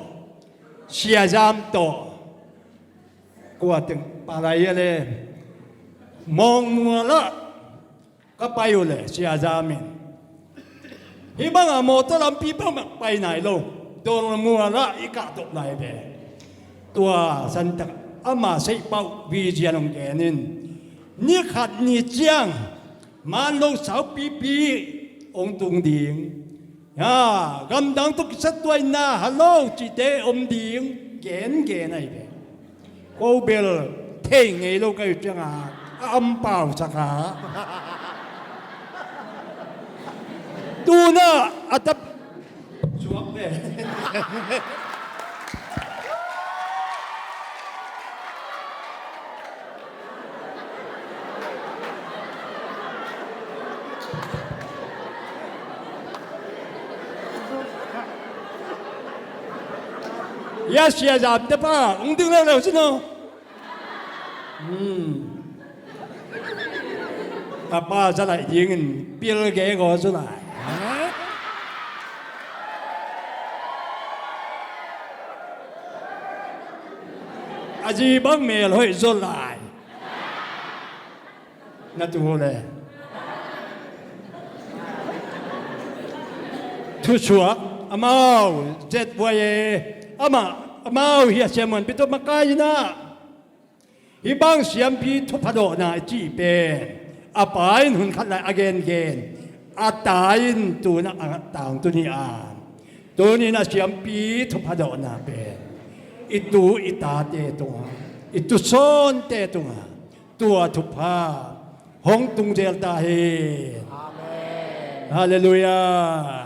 Sia Zam tawh, kua teng palai a le Mawngmual ah ka pai uh le Sia Zam in hih bangah mawtaw lampi bangmah pai nai lo, Dolmual ah i kahtoh lai ve. Tua santak ama seihpauh vision hong gen in ni khat ni ciang Manlo saupipi hong tung ding. Ya, gamdang tawh kisatuaina halo cihte om ding gengen ahi ve. Ko bel thei ngei lo ka hih cianga a ampau saka. Tuna a tap suak ve. Ya Sia Zam te pa hong ding leuleu sin aw. Hmm. A pa zalaih dingin pilge gaw zu lai. A zi bang mel hoih zaw lai. Na tu le thusuak amau zet buai e. Amah amau hi a siamuan pitu makai inah hih bang siampi thuphadawhna i cih pen a pa in hun khat lai a gengen a ta in tunah a tangtun hi a, tunin a siampi thuphadawhna pen i tu i tate tungah, i tusawnte tungah tua thupha hong tung zel ta hi. Amen. Halleluiah.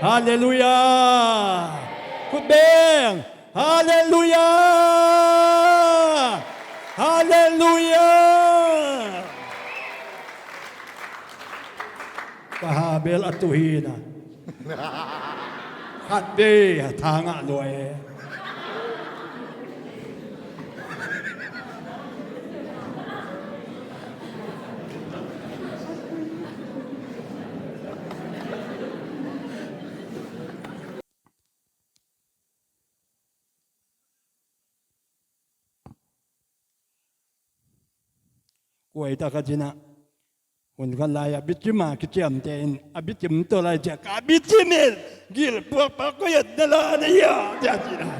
Halleluiah. Khut beng. Halleluiah! Halleluiah! Ka ha bel a tuh hi na. Khat vei tha ngah lua e. Kuaita ka cinah hun khat lai-ah bicim a kiciamte in a bicim tawh lai ciah ka bicim in gil puakpak koi at na la na ia ciah cinah.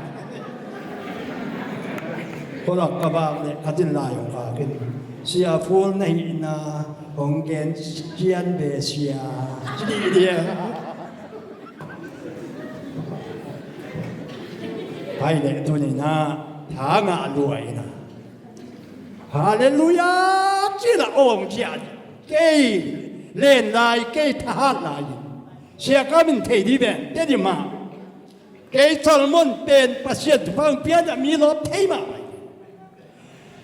Khualak ka vak leh ka cin lai hong kak in sia Phul na hihna hong gen cian ve sia ci dih dia. Pai leh tuninah tha ngah luaina Halleluiah cila awng ciah kei len lai kei thahat lai in siakam in thei dih ven te dih mah kei Solomon pen Pasian thupha hong pianah mi lawp thei mah pai.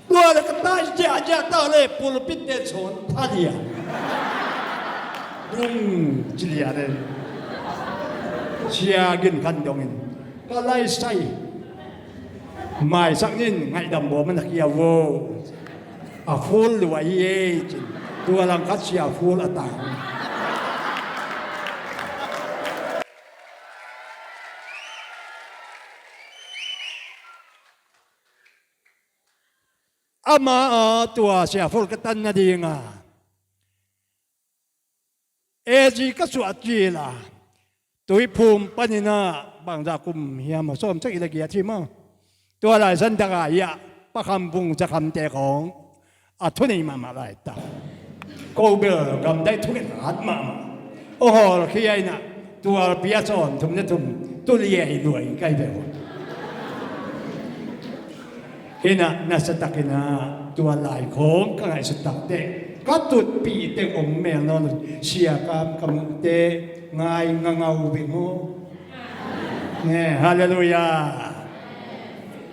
Tua le ka tai ziahziah ta le pulpit te sawn thalia dum cilia le sia gin khan dongin ka laisai maisak nin ngaihdam bawm a na kia vo. A Phul lua hi ei cin tua langkhat sia Phul a tang. Ama a tua sia Phul ka tan nadinga A G ka suah cila tuiphum paninah bangzah kum hiam a sawm sagih le giat hi maw? Tua lai san daka hiah Pakham Vung Za Kham te khawng a thunei mahmah laitak. Ko bel gamdai thunget hat mahmah. Aw hawlkhia inah tualpi a sawn thum le thum tuliai luai kai beuh. Inah nasatakinah tua lai khawng ka ngaihsut takteh ka tutpih teng om mel nawn lo. Sia Kam ka muhte ngai ngangau bing aw. Ne, halleluiah.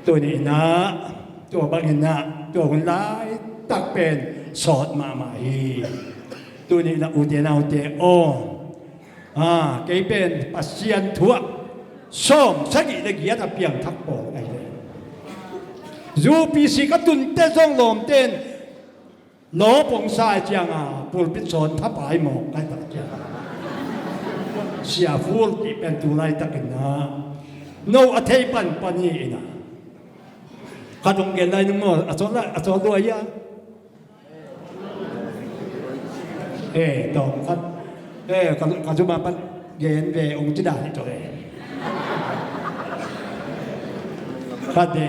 Tuni inah tua bangin ah tua hun laitak pen sawt mahmah hi. Tuni inah ute naute aw, a, kei pen Pasian thu ah sawm sagih le giat a piangthak pawl ahi le, U P C ka tunte zong lawmte in lawp hong sa cianga pulpit sawn thapai mawk kai tak cianga Sia Ful cih pen tu laitakin ah no a thei panpan hi inah. Khat hong gen lai nung maw, a sawt lai, a sawt luai a. Eh, tawm khat. Eh, ka, ka zuma pan gen ve ong ci dan hi tawh eh. Khat de.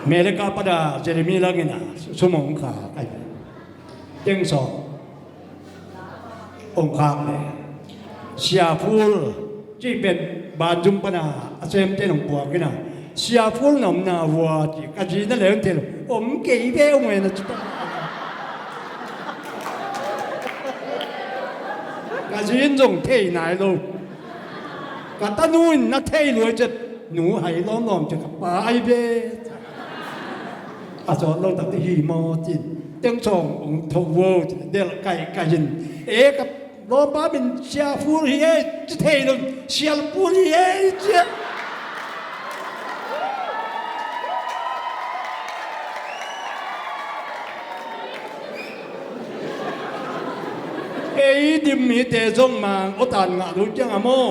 America pada Jeremy langin a sum ong khak ai. Teng sawm ong khak le. Sia Ful cih pen banzum pana a semte nong puak ina. Sia Ful na omna vua ci ka zi na leng thei lo. Om kei ve ong ena ci ta. Ka zi in zong thei nai lo. Ka tanu in na thei luai ciat nu hai lawmlawm ciat ka pa ai ve. A sawt lo takte hi maw cin. Teng sawm ong tho vo cin. Del kai kai in. E ka lawmpa min Sia Ful hi e ci thei lo. Sia Ful hi e ci. Ei dim mite zong mang awtan ngah lo ciang a maw.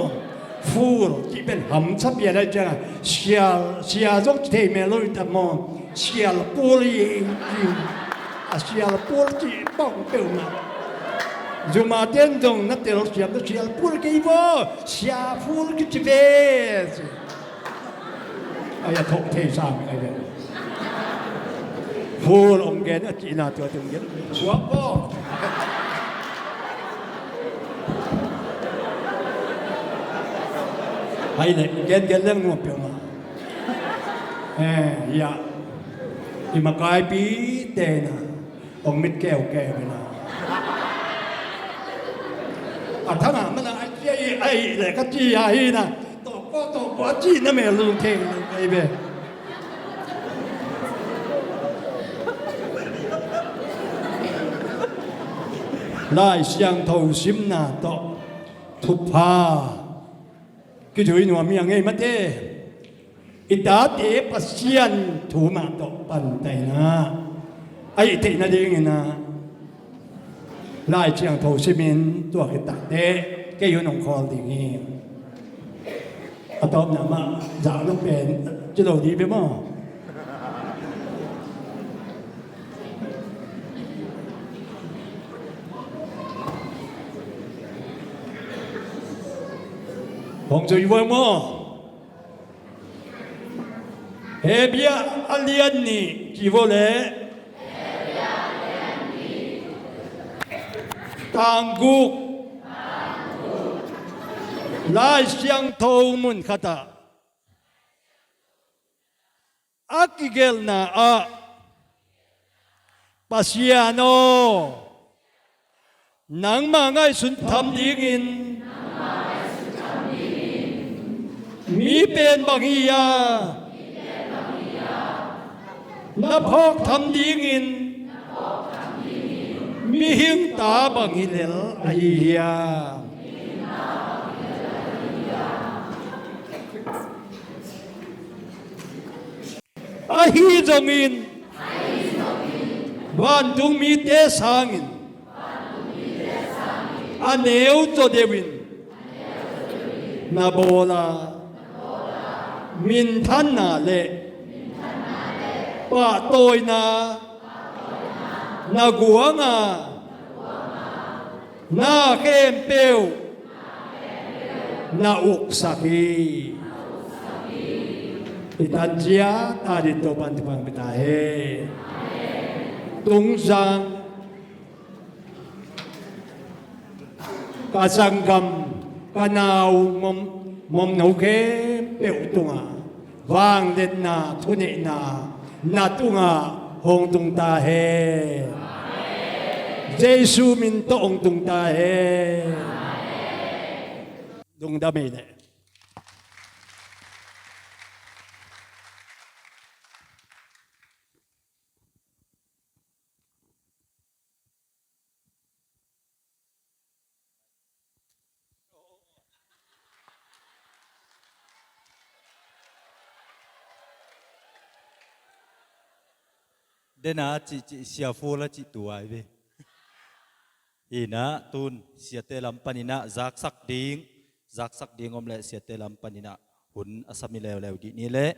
Ful cih pen hamsa pian ai cianga sial, sia zong ci thei mel lo i ta maw. Sial pul i, i, a sial pul cih bang peuhmah. Zuma ten zong na tel siam na sial pul kei maw. Sia ful kici ve. Ai a thok thei sam ai ve. Ful ong gen a cihna tua tung gen. Suak ko. Hai le gen gen leng nuam peuhmah. Eh, ya. I makaipi tena. Ong mit keukeu ina. A thanga mana ai ci ai le ka ci a hina. Tawh ko tawh ko a ci na mel lung thei lo kai ve. Lai Siangtho simna tawh thupha kizui nuam hi a ngei mate. I tate Pasian thu mah tawh pantaina a hih theih nadingin ah Lai Siangtho simin tua khit takteh kei hun hong khawl ding hi. A tawpna mah zah lo pen ci lo dih bia maw? Hong zui vuai maw? Hebru a lian nih ci vua leh tang guk. Lai Siangtho mun khatah a kigelhna ah Pasian aw, nangmah ngaihsun tham dingin mi pen bang hi a, na phawk tham dingin mihing ta bang hi lel ahi hiam? Ahi zongin vantung mite sangin a neu zaw deuhin na bawl a, minthanna le pahtawina na guang a, na khempeuh na uksak hi. Hih tan ciat a ding Topa'n thupha hong pia ta hen. Tungzang ka sanggam, ka nau mom, momno khempeuh tungah vangliatna, thuneihna na tungah hong tung ta hen. Jesu min tawh hong tung ta hen. Lungdam ei leh. Dena cihcih siafu la cih tuai ve. Inah tun siate lam paninah zaksak ding, zaksak ding om leh siate lam paninah hun a sami leuleu dih ni leh.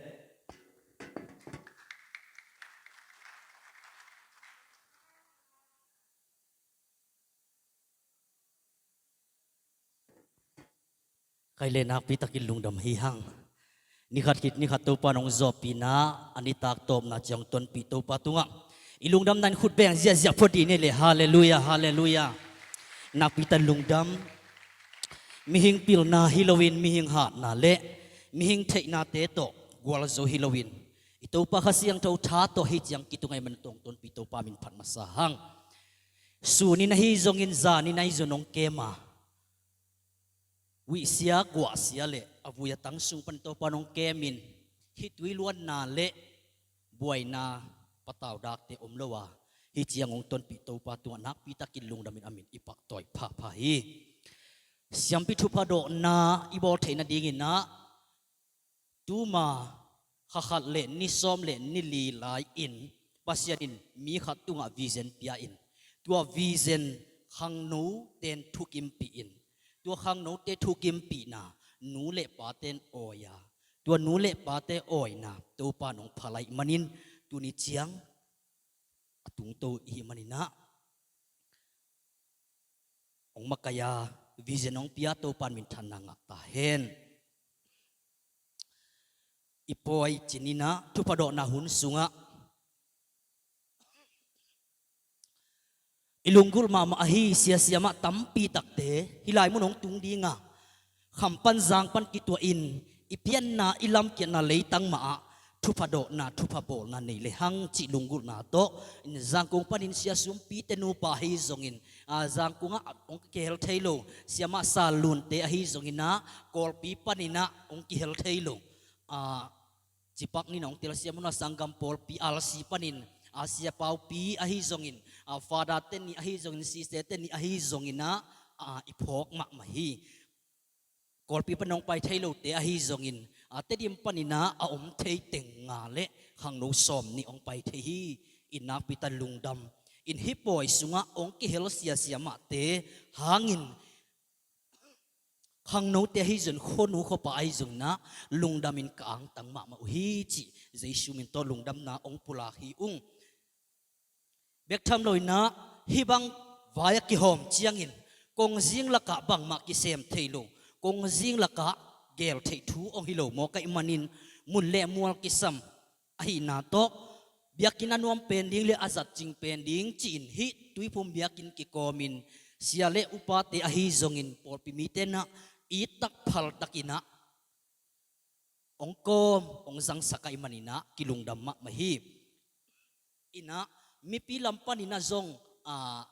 Kei le nakpi takin lungdam hi hang. Nikhat khit nikhat Topa nong zawhpihna, a nitak tawpna ciang tonpih Topa tungah i lungdamna in khut beng ziahziah phuak dih ni le. Halleluiah, halleluiah. Nakpi takin lungdam. Mihing pilna hi loin mihing hatna le mihing theihnate tawh gualzo hi loin i Topa Kha Siangtho tha tawh hih ciang kitung ahih manin tawng tonpih Topa min phat masa hang. Sunin ahi zongin zanin ahi zong nong kem a, huihsia guahsia le a vui a tang sung pan Topa nong kemin hih tuiluanna le buaina patau dakte om lo a, hih ciang hong tonpih Topa tungah nakpi takin lungdamin a min i pahtawi phapha hi. Siampi thupha dawhna i bawl theih nadinginah tuma kha khat le ni sawm le ni li lai-in Pasian in mi khat tungah vision pia-in, tua vision khangnote in thukimpih in, tua khangnote thukimpihna nu le pate in awi a, tua nu le pate awina Topa nong phalai manin tuni ciang a tungto i hih maninah hong makaih a, vision hong pia Topa in minthanna ngah ta hen. I pawi cininah thupha dawhna hun sungah i lunggulh mahmah ahi siasia mah tampi takte hih lai mun hong tung dinga, kham pan zang pan kituahin i pianna i lamkiatna leitang mahah thupha dawhna thupha bawlna nei le hang cih lunggulhna tawh in Zangkong panin sia Sumpite nupa ahi zongin, a, Zangkongah hong kihel thei lo, siamah Salunte ahi zonginah Kawlpi paninah hong kihel thei lo, a, cipak nin hong telsiam huna sanggam pawlpi alsi panin, a, sia Paupi ahi zongin, a, Father teni ahi zongin, Sister teni ahi zonginah, a, i phawk mahmah hi. Kawlpi pan hong pai thei lote ahi zongin, a, Tedim paninah a om thei teng nga le khangno sawm nih hong pai thei hi. In nakpi takin lungdam. In hih pawi sungah hong kihel siasia mahte hangin khangnote ahi zong khuanu khuapa ahi zonginah lungdamin ka angtang mahmah uh hi cih Jesu min tawh lungdamna hong pulak hi ung. Bek tham loinah hih bang vai a kihawm ciangin kongzing lakah bangmah kisem thei lo, kongzing lakah gel theih thu hong hi lo mawk ahih manin mun le mual kisam ahihna tawh biakinn a nuam pen ding le a zat cing pen ding ci-in hih Tuiphum biakinn kikawmin sia le upate ahi zongin pawlpi mite nah ittak phaltakinah hong kawm hong zangsak ahih maninah kilungdam mahmah hi. Inah mipi lam paninah zong, a,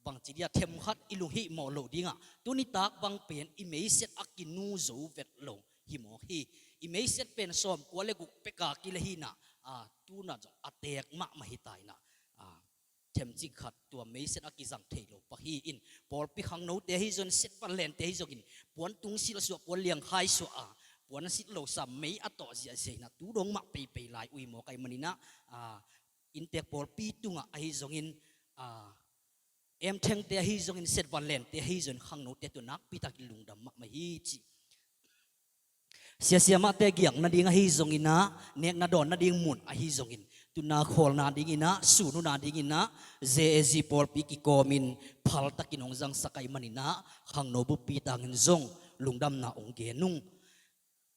bangci dia themkhat i lunghimawh loh dingah tunitak bang pen i meiset a kinu zo vet lo hi mawk hi. I meiset pen sawmkua le guk peka kile hinah, a, tunah zong a teek mahmah hi ta inah, a, themcik khat tua meiset a kizang thei lo pak hi. In pawlpi khangnote ahi zongin, set vanlente ahi zongin puan tung silh suah, puan liangkhai suah a, puan silh lo sam mei a tawh ziahziah inah tu dong mah peipei lai uh hi mawk ahih maninah, a, inntek pawlpi tungah ahi zongin, a, emthengte ahi zongin, set vanlente ahi zongin khangnote tawh nakpi takin lungdam mahmah hi ci. Siasia mahte giak nading ahi zonginah, nekna dawn nading mun ahi zongin, tuna khawl nadinginah, sun uh nadinginah Z A Z pawlpi kikawmin phaltakin hong zangsak ahih maninah khangno buppi tangin zong lungdamna hong gen ung.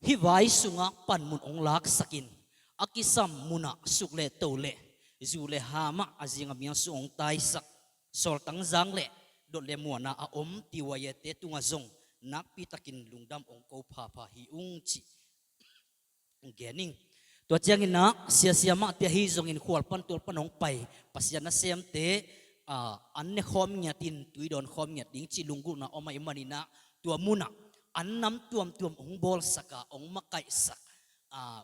Hih vai sungah panmun hong laksakin, a kisam munah suk le to le, zu le hamah a zing a mial sung hong taisak, Sawltangzang le Dot le Muana a om T Y A te tungah zong nakpitakin lungdam hong ko phapha hi ung cih hong gen ing. Tua cianginah siasia mahte ahi zongin khual pan tual pan hong pai, Pasian nasemte, ah, an ne khawm ngiatin tui dawn khawm ngiat ding cih lunggulhna om ahih maninah tua munah an nam tuamtuam hong bawlsaka hong makaihsak, ah,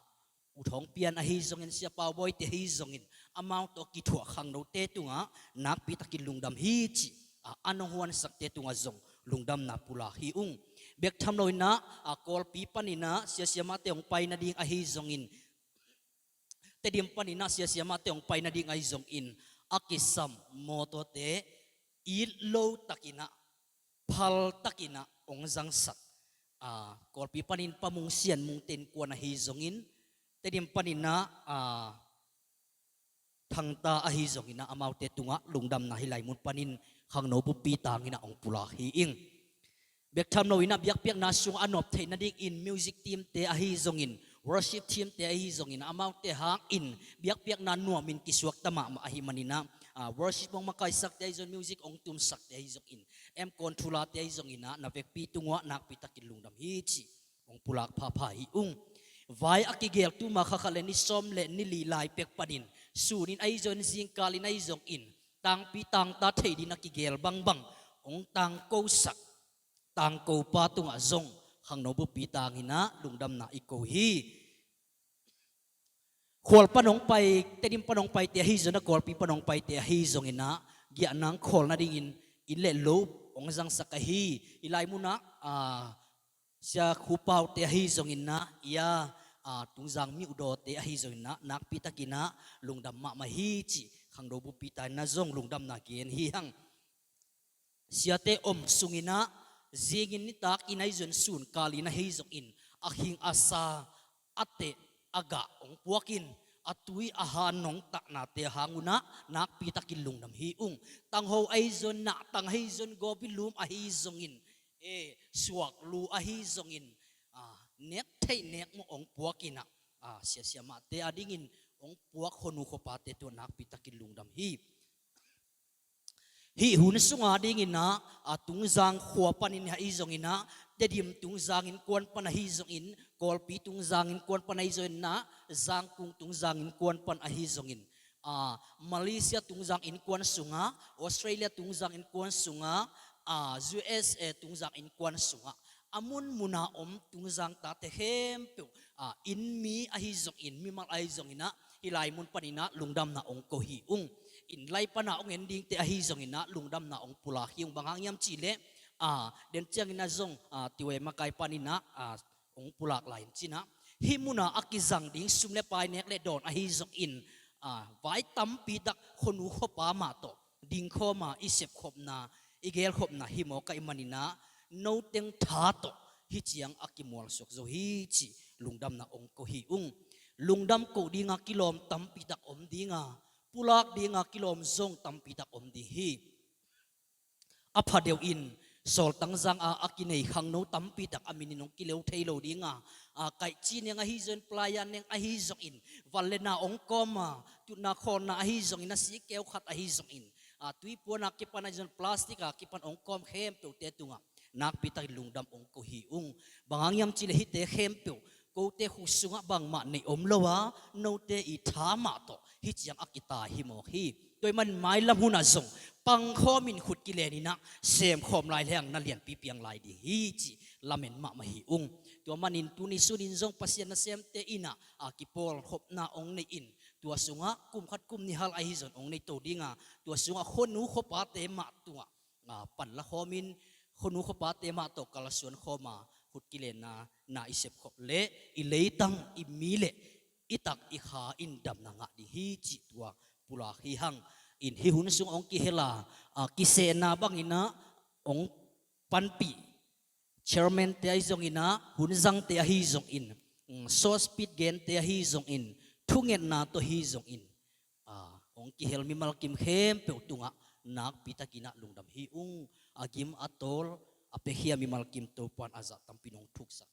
U Thawng Pian ahi zongin, Sia Pau Bawi te ahi zongin, amau tawh kithuah khangnote tungah nakpitakin lungdam hi cih, ah, an hong huansakte tungah zong lungdamna pulak hi ung. Bek tham loinah, ah, Kawlpi paninah siasia mahte hong pai nading ahi zongin, Tedim paninah siasia mahte hong pai nading ahi zongin, a kisam mawtawte it lo takinah, phal takinah hong zangsak, ah, Kawlpi panin Pa Mung Sian Mung te innkuan ahi zongin, Tedim paninah, ah, Thangta ahi zonginah amaute tungah lungdamna hih lai mun panin khangno buppi tanginah hong pulak hi ing. Bek tham loinah biakpiakna sungah a nuam theih nadingin music team te ahi zongin, worship team te ahi zongin, amaute hangin biakpiakna nuamin kisuakta mahmah ahih maninah, ah, worship hong makaihsakte ahi zongin, music hong tumsakte ahi zongin, M Kawn Thula te ahi zonginah na vekpi tungah nakpitakin lungdam hi cih hong pulak phapha hi ung. Vai a kigel tuma kha khat le ni sawm le ni li lai pek panin, sunin ahi zongin, zingkalin ahi zongin, tangpi tangta thei dingin a kigel bangbang hong tangkosak, tangkopa tungah zong khangno buppi tanginah lungdamna i ko hi. Khual pan hong pai, Tedim pan hong paite ahi zonginah, Kawlpi pan hong paite ahi zonginah, giahnang khawl nadingin inn le lo hong zangsak ahi. Hih lai munah, ah, Sia Khupaute ahi zonginah, ia, ah, Tungzang Miuhdawte ahi zonginah nakpitakinah lungdam mahmah hi cih khangno buppi tanginah zong lungdamna gen hi hang. Siate om sunginah, zingin nitakin ahi zongin, sunkalin ahi zongin, a khing a sa, a teh a gah hong puakin, a tui a han hong tahnate a hangunah nakpitakin lungdam hi ung. Tangho ahi zongin, nahtang ahi zongin, gawpi lum ahi zongin, e, suaklu ahi zongin, ah, nek theih nek mawh hong puakinah, ah, siasia mahte adingin hong puak khuanu khuapate tungah nakpitakin lungdam hi. Hih hun sunga dinginah, a, Tungzang khua panin ahi zonginah, Tedim Tungzang innkuan pan ahi zongin, Kawlpi Tungzang innkuan pan ahi zonginah, Zangkung Tungzang innkuan pan ahi zongin, a, Malaysia Tungzang innkuan sungah, Australia Tungzang innkuan sungah, a, U S A Tungzang innkuan sungah, a munmuna om Tungzang tate khempeuh, a, innmi ahi zongin, mimal ahi zonginah, hih lai mun paninah lungdamna hong ko hi ung. Inn lai pana hong en dingte ahi zonginah lungdamna hong pulak hi ung. Bang hang hiam cihleh, a, den cianginah zong, a, T Y A makai paninah, a, hong pulak lai in cinah, hih muna a kizang ding sum le pai nek le dawn ahi zongin, a, vai tampitak khuanu khuapa mah tawh dingkhawma i sepkhopna, i gelkhopna hi mawk ahih maninah, noteng tha tawh hih ciang a kimualsuak zo hi cih lungdamna hong ko hi ung. Lungdam koh dinga kilawm tampitak om dinga, pulak dinga kilawm zong tampitak om ding hi. A phadeuhin, Sawltangzang a, a kinei khangno tampitak a minin hong kileu thei lo dinga, a, kaihci neng ahi zongin, playa neng ahi zongin, van le na hong kawma, tutna khawlna ahi zongin, a si keu khat ahi zongin, a, tuipuana kipan ahi zongin, plastic a kipan hong kawm khempeuhte tungah nakpitakin lungdam hong ko hi ung. Bang hang hiam cihleh hihte khempeuh kote khuk sungah bangmah neih om lo a, note i tha mah tawh hih ciang a kitai hi mawk hi. Tua ahih manin mailam hunah zong pangkhawmin khut kileninah semkhawm lai lehang na lianpi piang lai ding hi cih lamen mahmah hi ung. Tua manin tuni sunin zong Pasian nasemte innah a kipawlkhopna hong nei in, tua sungah kum khat kum nih hal ahi zongin hong nei to dinga, tua sungah khuanu khuapate mah tungah, a, panla khawmin, khuanu khuapate mah tawh kalsuan khawma khut kilenna na i sepkhop leh i leitang, i mi le i tak i kha in damna ngah ding hi cih tua pulak hi hang. In hih hun sung hong kihela, a, kisehna banginah hong panpih chairman te ahi zonginah, hunzangte ahi zongin, mm, sawspit gente ahi zongin, thungetna tawh ahi zongin, a, hong kihel mimal kim khempeuh tungah nakpitakinah lungdam hi ung. A gim a tawl a piakhia mimal kim Topan a zah tampi in hong thuksak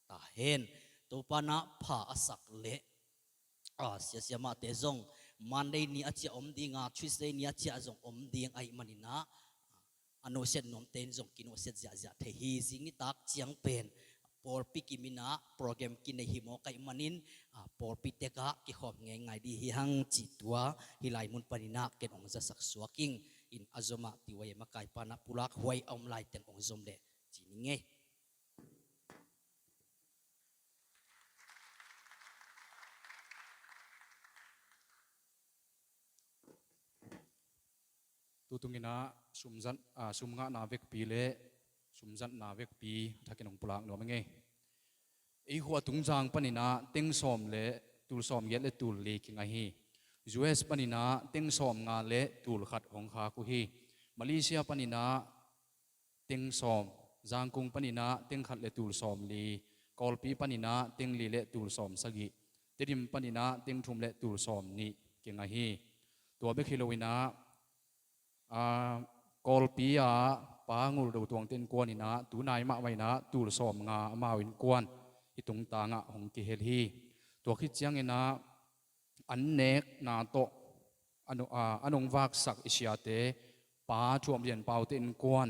ta hen. Topa in ah pha a sak leh, a, sia siamahte zong Monday ni a ciah om ding a, Tuesday ni a ciah zong om ding ahih manin ah, a nusiat nuamte in zong kinusiat ziahziah thei hi. Zing nitak ciang pen pawlpi kim in ah program kinei hi mawk ahih manin, a, pawlpi tek ah kikhawm ngeingai ding hi hang cih tua hih lai mun panin ah ken hong zasak suak ing. In a zom ah, tua i makaipa in ah pulak huai a om lai teng hong zom leh ci ning ei. Tutung in ah sum zat, a, sum ngahna vekpi leh sum zatna vekpi a thakin hong pulak nuam ing ei. Ei khua Tungzang panin ah teng sawm leh tul sawm giat leh tul li kinga hi. U S panin ah teng sawm nga leh tul khat hong khak uh hi. Malaysia panin ah teng sawm, Zangkung panin ah teng khat leh tul sawm li, Kawlpi panin ah teng li leh tul sawm sagih, Tedim panin ah teng thum leh tul sawm nih kinga hi. Tua bek hi lo in ah, a, Kawlpi ah Pa Ngul Do Tuangte innkuan in ah tu nai mahmah in ah tul sawm nga amau innkuan hih tungtang ah hong kihel hi. Tua khit ciangin ah an nekna tawh an, a, an hong vaksak i siate Pa Thuam Lian Paute innkuan,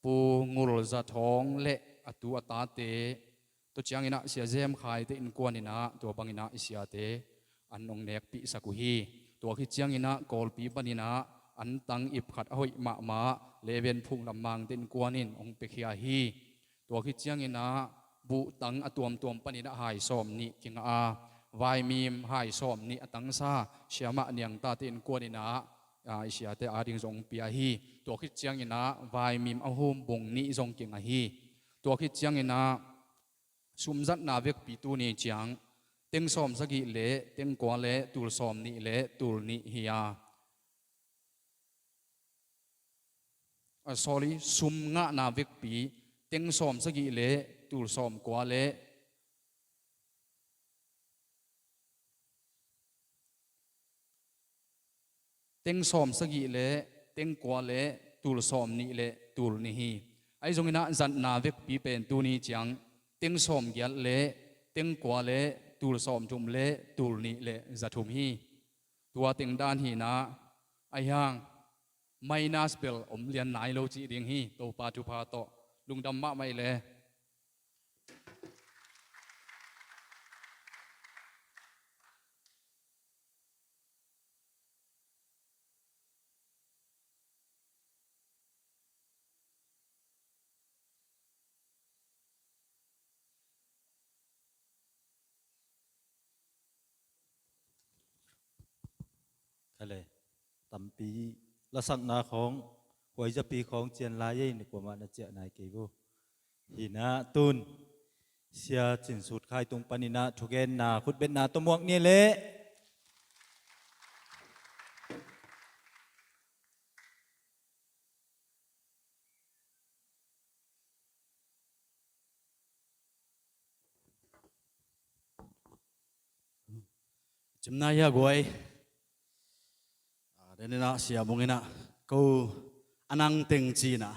Pu Ngul Za Thawng leh a tu a tate, tua ciangin ah Sia Zem Khaite innkuan in ah tua bangin ah i siate an hong nekpihsak uh hi. Tua khit ciangin ah Kawlpi panin ah an tang ip khat a hoih mahmah Leven Phung Lam Mangte innkuan in hong piakhia hi. Tua khit ciangin ah buhtang a tuamtuam panin ah hai sawm nih kinga a, vaimim hai sawm nih a tangsa Siamah Niang Tate innkuan in ah, a, i siate ading zong pia hi. Tua khit ciangin ah vaimim a hum bung nih zong kinga hi. Tua khit ciangin ah sum zatna vekpi tuni ciang teng sawm sagih leh teng kua leh tul sawm nih leh tul nih hi a, a, sorry, sum ngahna vekpi teng sawm sagih leh tul sawm kua leh teng sawm sagih leh teng kua leh tul sawm nih leh tul nih hi. Ahi zongin ah zatna vekpi pen tuni ciang teng sawm giat leh teng kua leh tul sawm thum leh tul nih leh za thum hi. Tua teng dan hi in ah, ahi hang minus bel om lian nai lo cih ding hi. Topa thupha tawh lungdam mahmah i le. Kha le, tampi lasakna khawng, huaizapi khawng cian lai ei, ni kuamah na ciah nai kei vo. Hi in ah tun Sia Cin Sut Khai tung panin ah thugenna khutbetna tawh muak ni leh. Cimna hi a guai. A, den in ah Sia Mung in ah ko a nang teng ci in ah,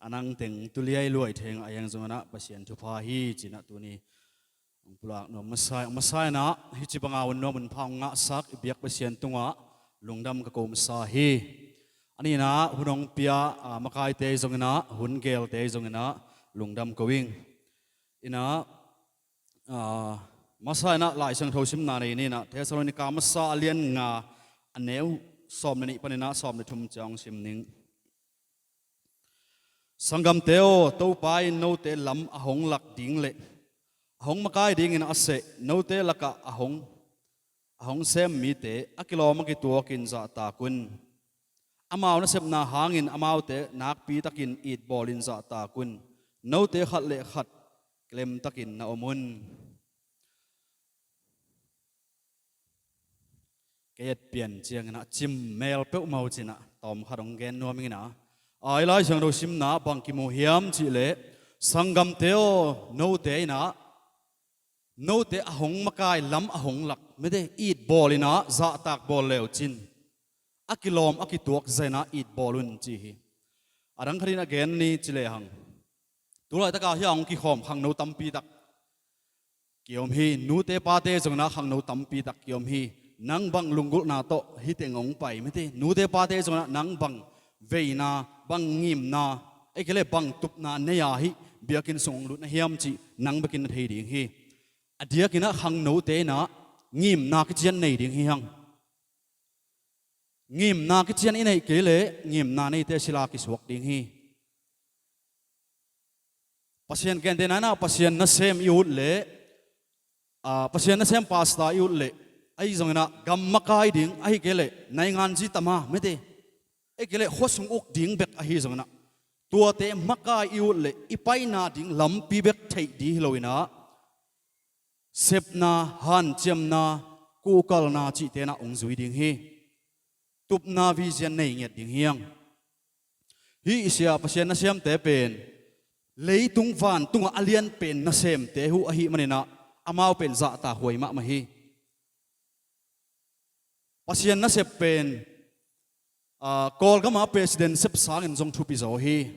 a nang teng tu liai luai theng a, ahi hang zongin ah Pasian thupha hi ci in ah tuni hong pulak nuam masa, masa in ah, hih ci banga hun nuam hun pha hong ngahsak i biak Pasian tungah lungdam ka ko masa hi. A nihna hun hong pia, a, makaite zongin ah, hun gelte zongin ah lungdam ko ing. In ah, a, masa in ah Lai Siangtho simna nei ni in ah, Thessalonika masa a lian nga, a neu sawm le nih panin ah sawm le thum ciang hong sim ning. Sanggamte aw, Topa in note lam a hong lak ding le a hong makai dingin a seh note lakah a hong, a hong sem mite a kilawm a kituakin zahtak un. Amau nasepna hangin amaute nakpitakin itbawlin zahtak un. Note khat le khat kilemtakin na om un. Ka et pian ciangin ah cim mel peuhmah uh ci in ah tawm khat hong gen nuam ing in ah. Ai, Lai Siangtho simna bang kimu hiam cih leh, sanggamte aw, note in ah, note a hong makai lam a hong lak mite itbawl in ah zahtak bawl le uh cin, a kilawm a kituak zahin ah itbawl un ci hi. A dang khat in a gen ni ci lehang, tulaitak a hih a hong kikhawm khangno tampi tak kiom hi. Nute pate zong inah khangno tampi tak kiom hi. Nang bang lunggulhna tawh hih teng hong pai mete, nute pate zong inah nang bang veina, bang ngimna, ei kei leh bang tupna nei a hih biakinn sung hong lut na hiam cih nang bekin na thei ding hi. A diak inah khangnote inah ngimna kician nei ding hi hang. Ngimna kician i neih kei leh ngimna neite sila kisuak ding hi. Pasian gentehna inah Pasian nasem i ut leh, ah, Pasian nasem pastor i ut leh, ahi zong inah gam makai ding, ahi kei leh naingan zi tama mete, ahi kei leh khuasung uk ding bek ahi zong inah, tuate makai i ut leh i paina ding lampi bek theih ding hi lo inah, sepna, hanciamna, kuhkalna cihte inah hong zui ding hi. Tupna vision nei ngiat ding hi hang. Hih i sia Pasian nasemte pen leitung vantungah a lian pen nasemte uh ahih man inah amau pen zahtakhuai mahmah hi. Pasian nasep pen, ah, Kawlgam a president sep sangin zong thupi zaw hi.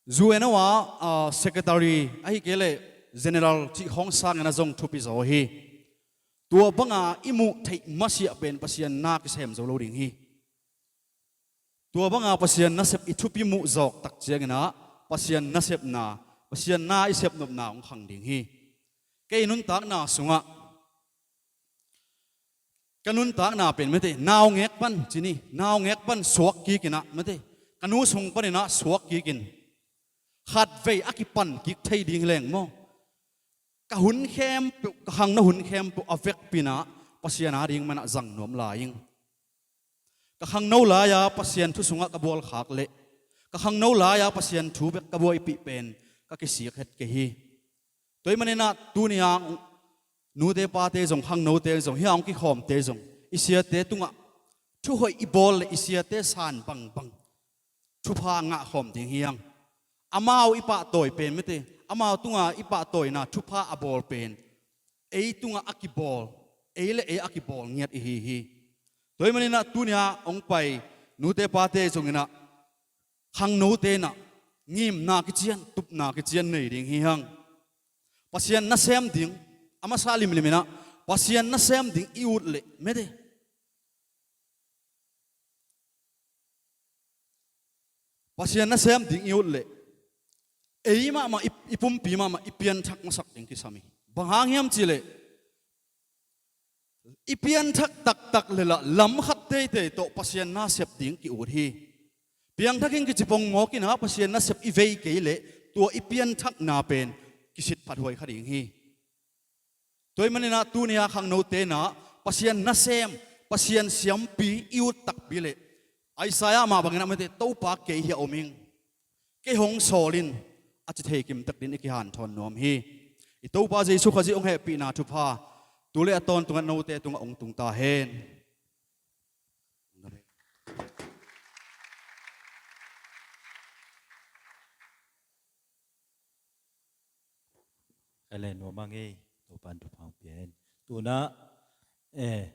U N O a, ah, secretary ahi kei leh general cih khawng sangin a zong thupi zaw hi. Tua banga i muh theih masiah pen Pasian na kisem zo lo ding hi. Tua banga Pasian nasep i thupi muh zawk tak ciang inah Pasian nasepna, Pasian na i sepnopna hong khang ding hi. Kei nuntakna sungah, ka nuntakna pen mete, naungek pan ci ni, naungek pan suak kik inah mete, ka nu sung pan inah suak kik in, khatvei a kipan kik thei ding hi leng maw, ka hun khempeuh, ka khangno hun khempeuh a vekpi inah Pasian a ding man ah zang nuam lai ing. Ka khangno lai-a Pasian thu sungah ka bual khak leh, ka khangno lai-a Pasian thu bek ka buaipih pen ka kisik het kei hi. Tua ahih man inah tuni a nute pate zong, khangnote zong, hih a hong kikhawmte zong, i siate tungah thuhoih i bawl leh i siate san bangbang thupha ngah khawm ding hi hang. Amau i pahtawi pen mete, amau tunga i pahtawina thupha a bawl pen ei tungah a kibawl, ei le ei a kibawl ngiat i hi hi. Tua ahih man inah tuni a hong pai nute pate zong inah, khangnote inah ngimna kician, tupna kician nei ding hi hang. Pasian nasem ding, a masa limlim inah Pasian nasem ding i ut leh mete, Pasian nasem ding i ut leh ei mahmah, i, i pumpi mahmah i pianthak masak ding kisam hi. Bang hang hiam cih leh i pianthak taktak leh lah lam khat teitei tawh Pasian nasep ding ki-ut hi. Piangthak in kici pongmawk inah Pasian nasep i vei kei leh tua i pianthakna pen kisit phathuai kha ding hi. Tua ahih man inah tuni a khangnote inah Pasian nasem, Pasian siampi i ut takpi leh Isaiah mah bang inah mete, Topa kei hiah om ing, kei hong sawl in, a ci thei kim tak ding i kihanthawn nuam hi. I Topa Jesuh Khazih hong hehpihna thupha tu le a tawntungah note tungah hong tung ta hen. Ele nuam a ngei, Topan thupha hong pia hen. Tunah, eh,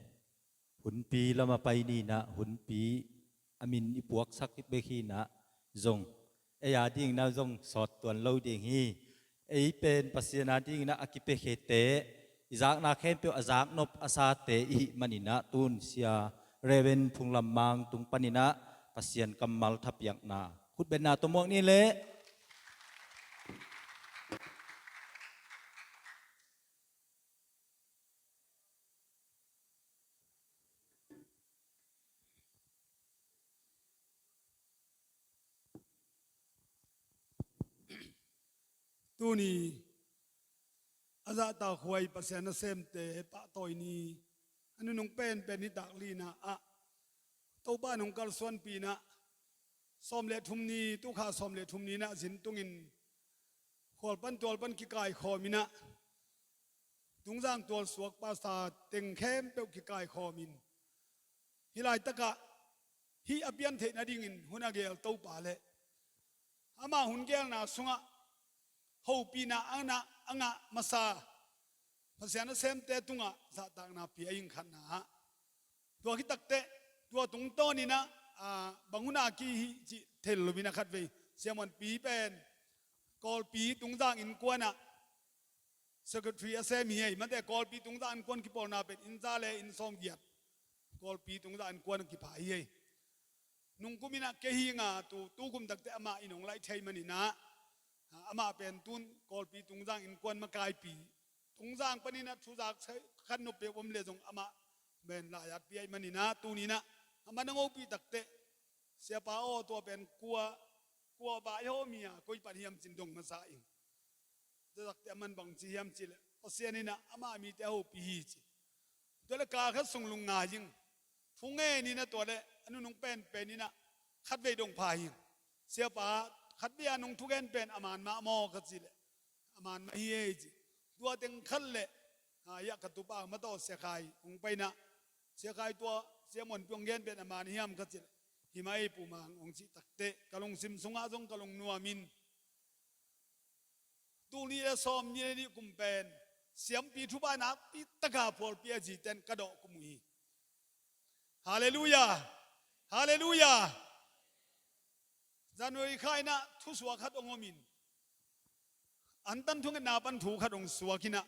hunpi lamah pai ni inah, hunpi a min i puaksak bek hi inah, zong ei a ding inah zong sawt tuan lo ding hi. Ei pen Pasian a ding inah a kipiakhete, i zakna khempeuh a zaknop a sate i hih man inah tun sia Reverend Phung Lam Mang tung pan inah Pasian kammal thapiakna khutbetna tawh muak ni leh. Tuni a zahtakhuai Pasian nasemte pahtawi ni, a nunung penpen nitak lina ah Topa in hong kalsuanpih inah, sawm le thum ni, tukha sawm le thum ni inah zin tungin khual pan tual pan kikaikhawm inah, Tungzang tualsuak pastor teng khempeuh kikaikhawm in, hih laitakah hih a pian theih nadingin hun a geel Topa le ama hun geelna sungah hopihna a ngah, a ngah masa Pasian nasemte tungah zahtakna pia ing. Khatna ah, tua khit takteh tua tungtawn inah, ah, bang hun a kihi cih thei lo inah khatvei Sia Muanpi pen Kawlpi Tungzang innkuan ah Secretary a sem hi ei. Mate, Kawlpi tungzang innkuan kipawlna pen inn za le inn sawmgiat, Kawlpi tungzang innkuan a kipha hi ei. Nungkum in ah kei hi nga, tu, tukum takte amah in hong laih thei manin ah, amah pen tun Kawlpi tungzang innkuan makaipi, tungzang panin ah thuzak khat nop peuh om le zong amah pen laiat pi ahih manin ah, tuni in ah amah na ngopih takte, Siapa aw, tua pen kua, kua vai haw mi a, koi pan hiam cin dong masa ing. Tua takte aman bang ci hiam cih leh, Pasian in ah ama mite a hopih hi ci. Tua le kal khat sung lungngai ing. Thungen in ah tua le a nunung penpen in ah khatvei dong pha hi ing. Siapa, khatvei a nung thugen pen a man mah maw ka cih leh, a man mah hi ei ci. Tua teng khat le, a, hiah ka tupa mataw Sia Khai hong pai in ah, Sia Khai, tua Sia Muanpi hong gen pen a man hiam ka cih leh, hi mah ei Pu Mang hong cih takte ka lungsim sungah zong ka lungnuam in, tul nih le sawmnih le nih kum pen siampi thupha nakpi taka phualpi a ziten ka dawh kum uh hi. Halleluiah. Halleluiah. January kha in ah thusuak khat hong om in, antan thungetna pan thu khat hong suak in ah,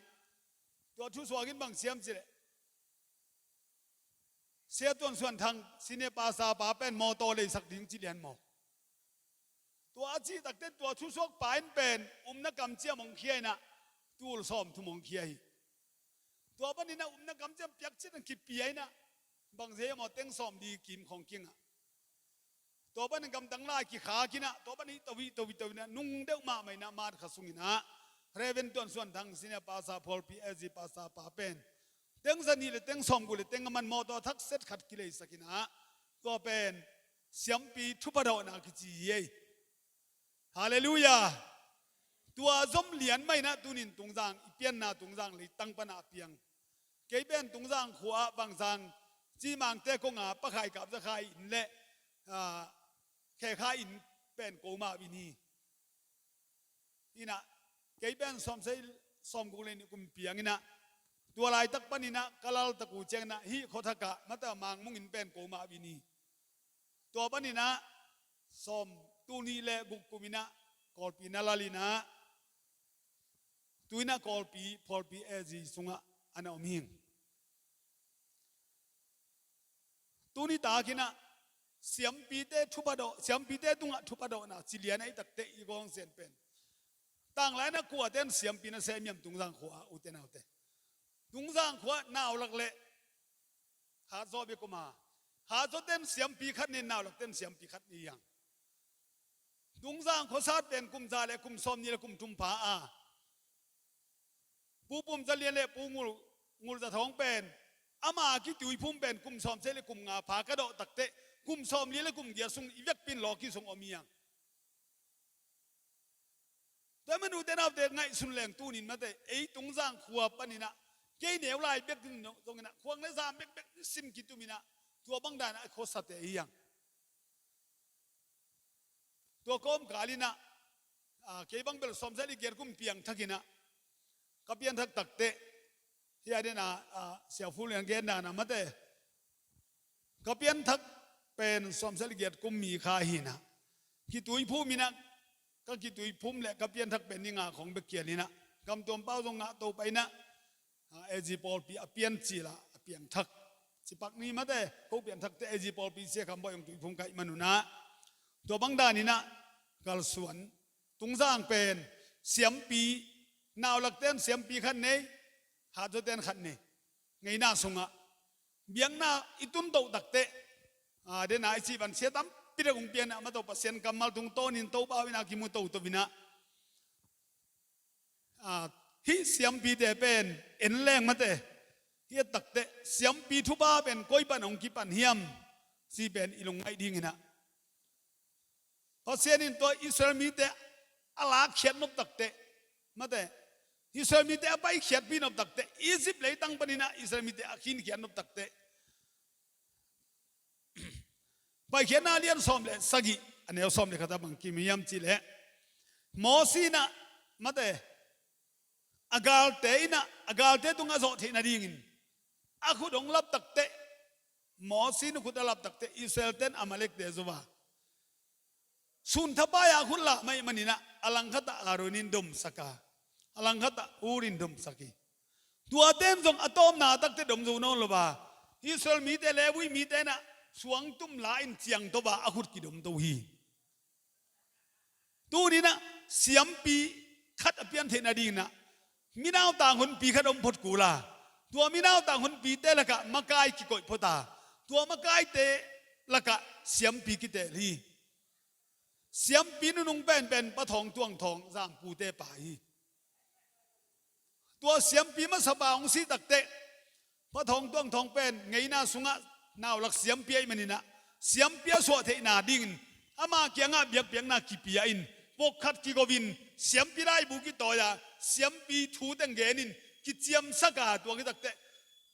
tua thusuak in bang ci hiam cih leh, Sia Tuan Suan Thang, senior pastor pa pen mawtaw leisak ding ci lian maw. Tua a cih takte tua thusuak pa in pen umna kamciam hong khia in ah, tul sawmthum hong khia hi. Tua panin ah umna kamciam piak cih in kipia in ah, bang zia maw, teng sawmli kim khawng kiangah. Tua panin gamdang lai kikhak in ah, tua panin hih to hih to hih to in ah, nung deuh mahmah in ah, March kha sung in ah, Reverend Tuan Suan Thang, senior pastor phualpi, S G pastor pa pen teng zanih le teng sawmguk le teng a man mawtaw thak set khat kileisak in ah, tua pen siampi thupha dawhna kici hi ei. Halleluiah. Tua zom lian mah in ah tunin tungzang, i pianna tungzang leitang pan a piang. Kei pen tungzang khua ah Vangzang, Cimangte kong a Pa Khai Kap Za Khai inn le, a, Khe Khai inn pen ko mah inn hi. In ah, kei pen sawmsagih, sawmguk le nih kum piang in ah, tua laitak panin ah ka laltak uh ciangin ah hih khuathak ah mata Mang Mung inn pen ko mah inn hi. Tua panin ah sawm, tul nih le guk kum in ah Kawlpi na lal in ah, tu in ah Kawlpi phualpi S G sungah a na om hi ing. Tuni tak in ah siampite thupha dawh, siampite tungah thupha dawhna ci lian ahih takte i gawng sian pen, tanglai in ah kuate in siampi na sem hiam tungzang khua ah, ute naute? Tungzang khua ah naulak le Hatzaw bek om a, Hatzawte in siampi khat nei, naulakte in siampi khat nei hi hang. Tungzang khuasat pen kum za le kum sawmnih le kum thum pha a, Pu Pum Za Lian le Pu Ngul, Ngul Za Thawng pen, ama kituiphum pen kum sawmsagih le kum nga pha ka dawh takte, kum sawmli le kum giat sung i vekpi in lawki sung om hi hang. Tua ahih manin ute naute, ngaihsun leng tunin mate, ei tungzang khua panin ah, kei neu lai bek ding zongin ah, khuang le zam bekbek sim kitum in ah, tua bang dan ah khuasate hi hang. Tua kawmkal in ah, a, kei bang bel sawmsagih le giat kum piangthak in ah ka pianthak takte, hih a den a, a, Sia Fu Lian gen dan a mate, ka pianthak pen sawmsagih le giat kum mi kha hi in ah, kituiphum in ah, ka kituiphum le ka pianthak pen ni nga khawng bek kial in ah, Kam Tuam Pau zong ngah to pah in ah, a, S G pawlpi a pian cil ah a piangthak, cipak ni mate, ko pianthakte S G pawlpi Sia Kham Bawi hong tuiphum ka hih manun ah, tua bang dan in ah kalsuan. Tungzang pen siampi, naulakte in siampi khat nei, Hatzawte in khat nei. Ngeina sungah biakna i tun toh takte, a, den a i cih bang sia tampi dek hong pian a, amah tawh Pasian kammal tungtawnin Topa in a kimu toto in ah, a, hih siampite pen en leng mate, hih a takte siampi thupha pen koi pan hong kipan hiam cih pen i lungngaih ding in ah, Pasian in tua Israel mite a lakkhiat nop takte, mate, Israel mite a paikhiatpih nop takte, Egypt leitang panin ah Israel mite a khinkhiat nop takte, Paikhiatna a lian sawm le sagih, a neu sawm le khat ah bang kim hiam cih leh, Mosi in ah, mate, a galte in ah, a galte tungah zawh theih nadingin a khut hong lap takte, Mosi in a khut a lap takte, Israel-te in Amalek-te zo a, sun thapai-a a khut lah mah ahih manin ah, a langkhat ah Aaron in domsak a, A langkhat ah Hur in domsak hi. Tuate in zong a tawpna takte dom zo nawn lo a, Israel mite, Levi mite in ah suangtum la in ciangto a, a khut kidomto hi. Tuni in ah siampi khat a pian theih nadingin ah minautang honpi khat om phot kul a, tua minautang honpite lakah makai kikoih phot a, tua makaite lakah siampi kitel hi. Siampi nunung penpen Pa Thawng Tuang Thawng Zangpute pa hi. Tua siampi masapa hong si takteh, Pa Thawng Tuang Thawng pen ngeina sungah naulak siampi ahih manin ah, siampi a suah theihna dingin ama kiangah biakpiakna kipia in, pawkkhat kigo in, siampi laibu kitawi a, siampi thu teng gen in kiciamsak a, tua khit takteh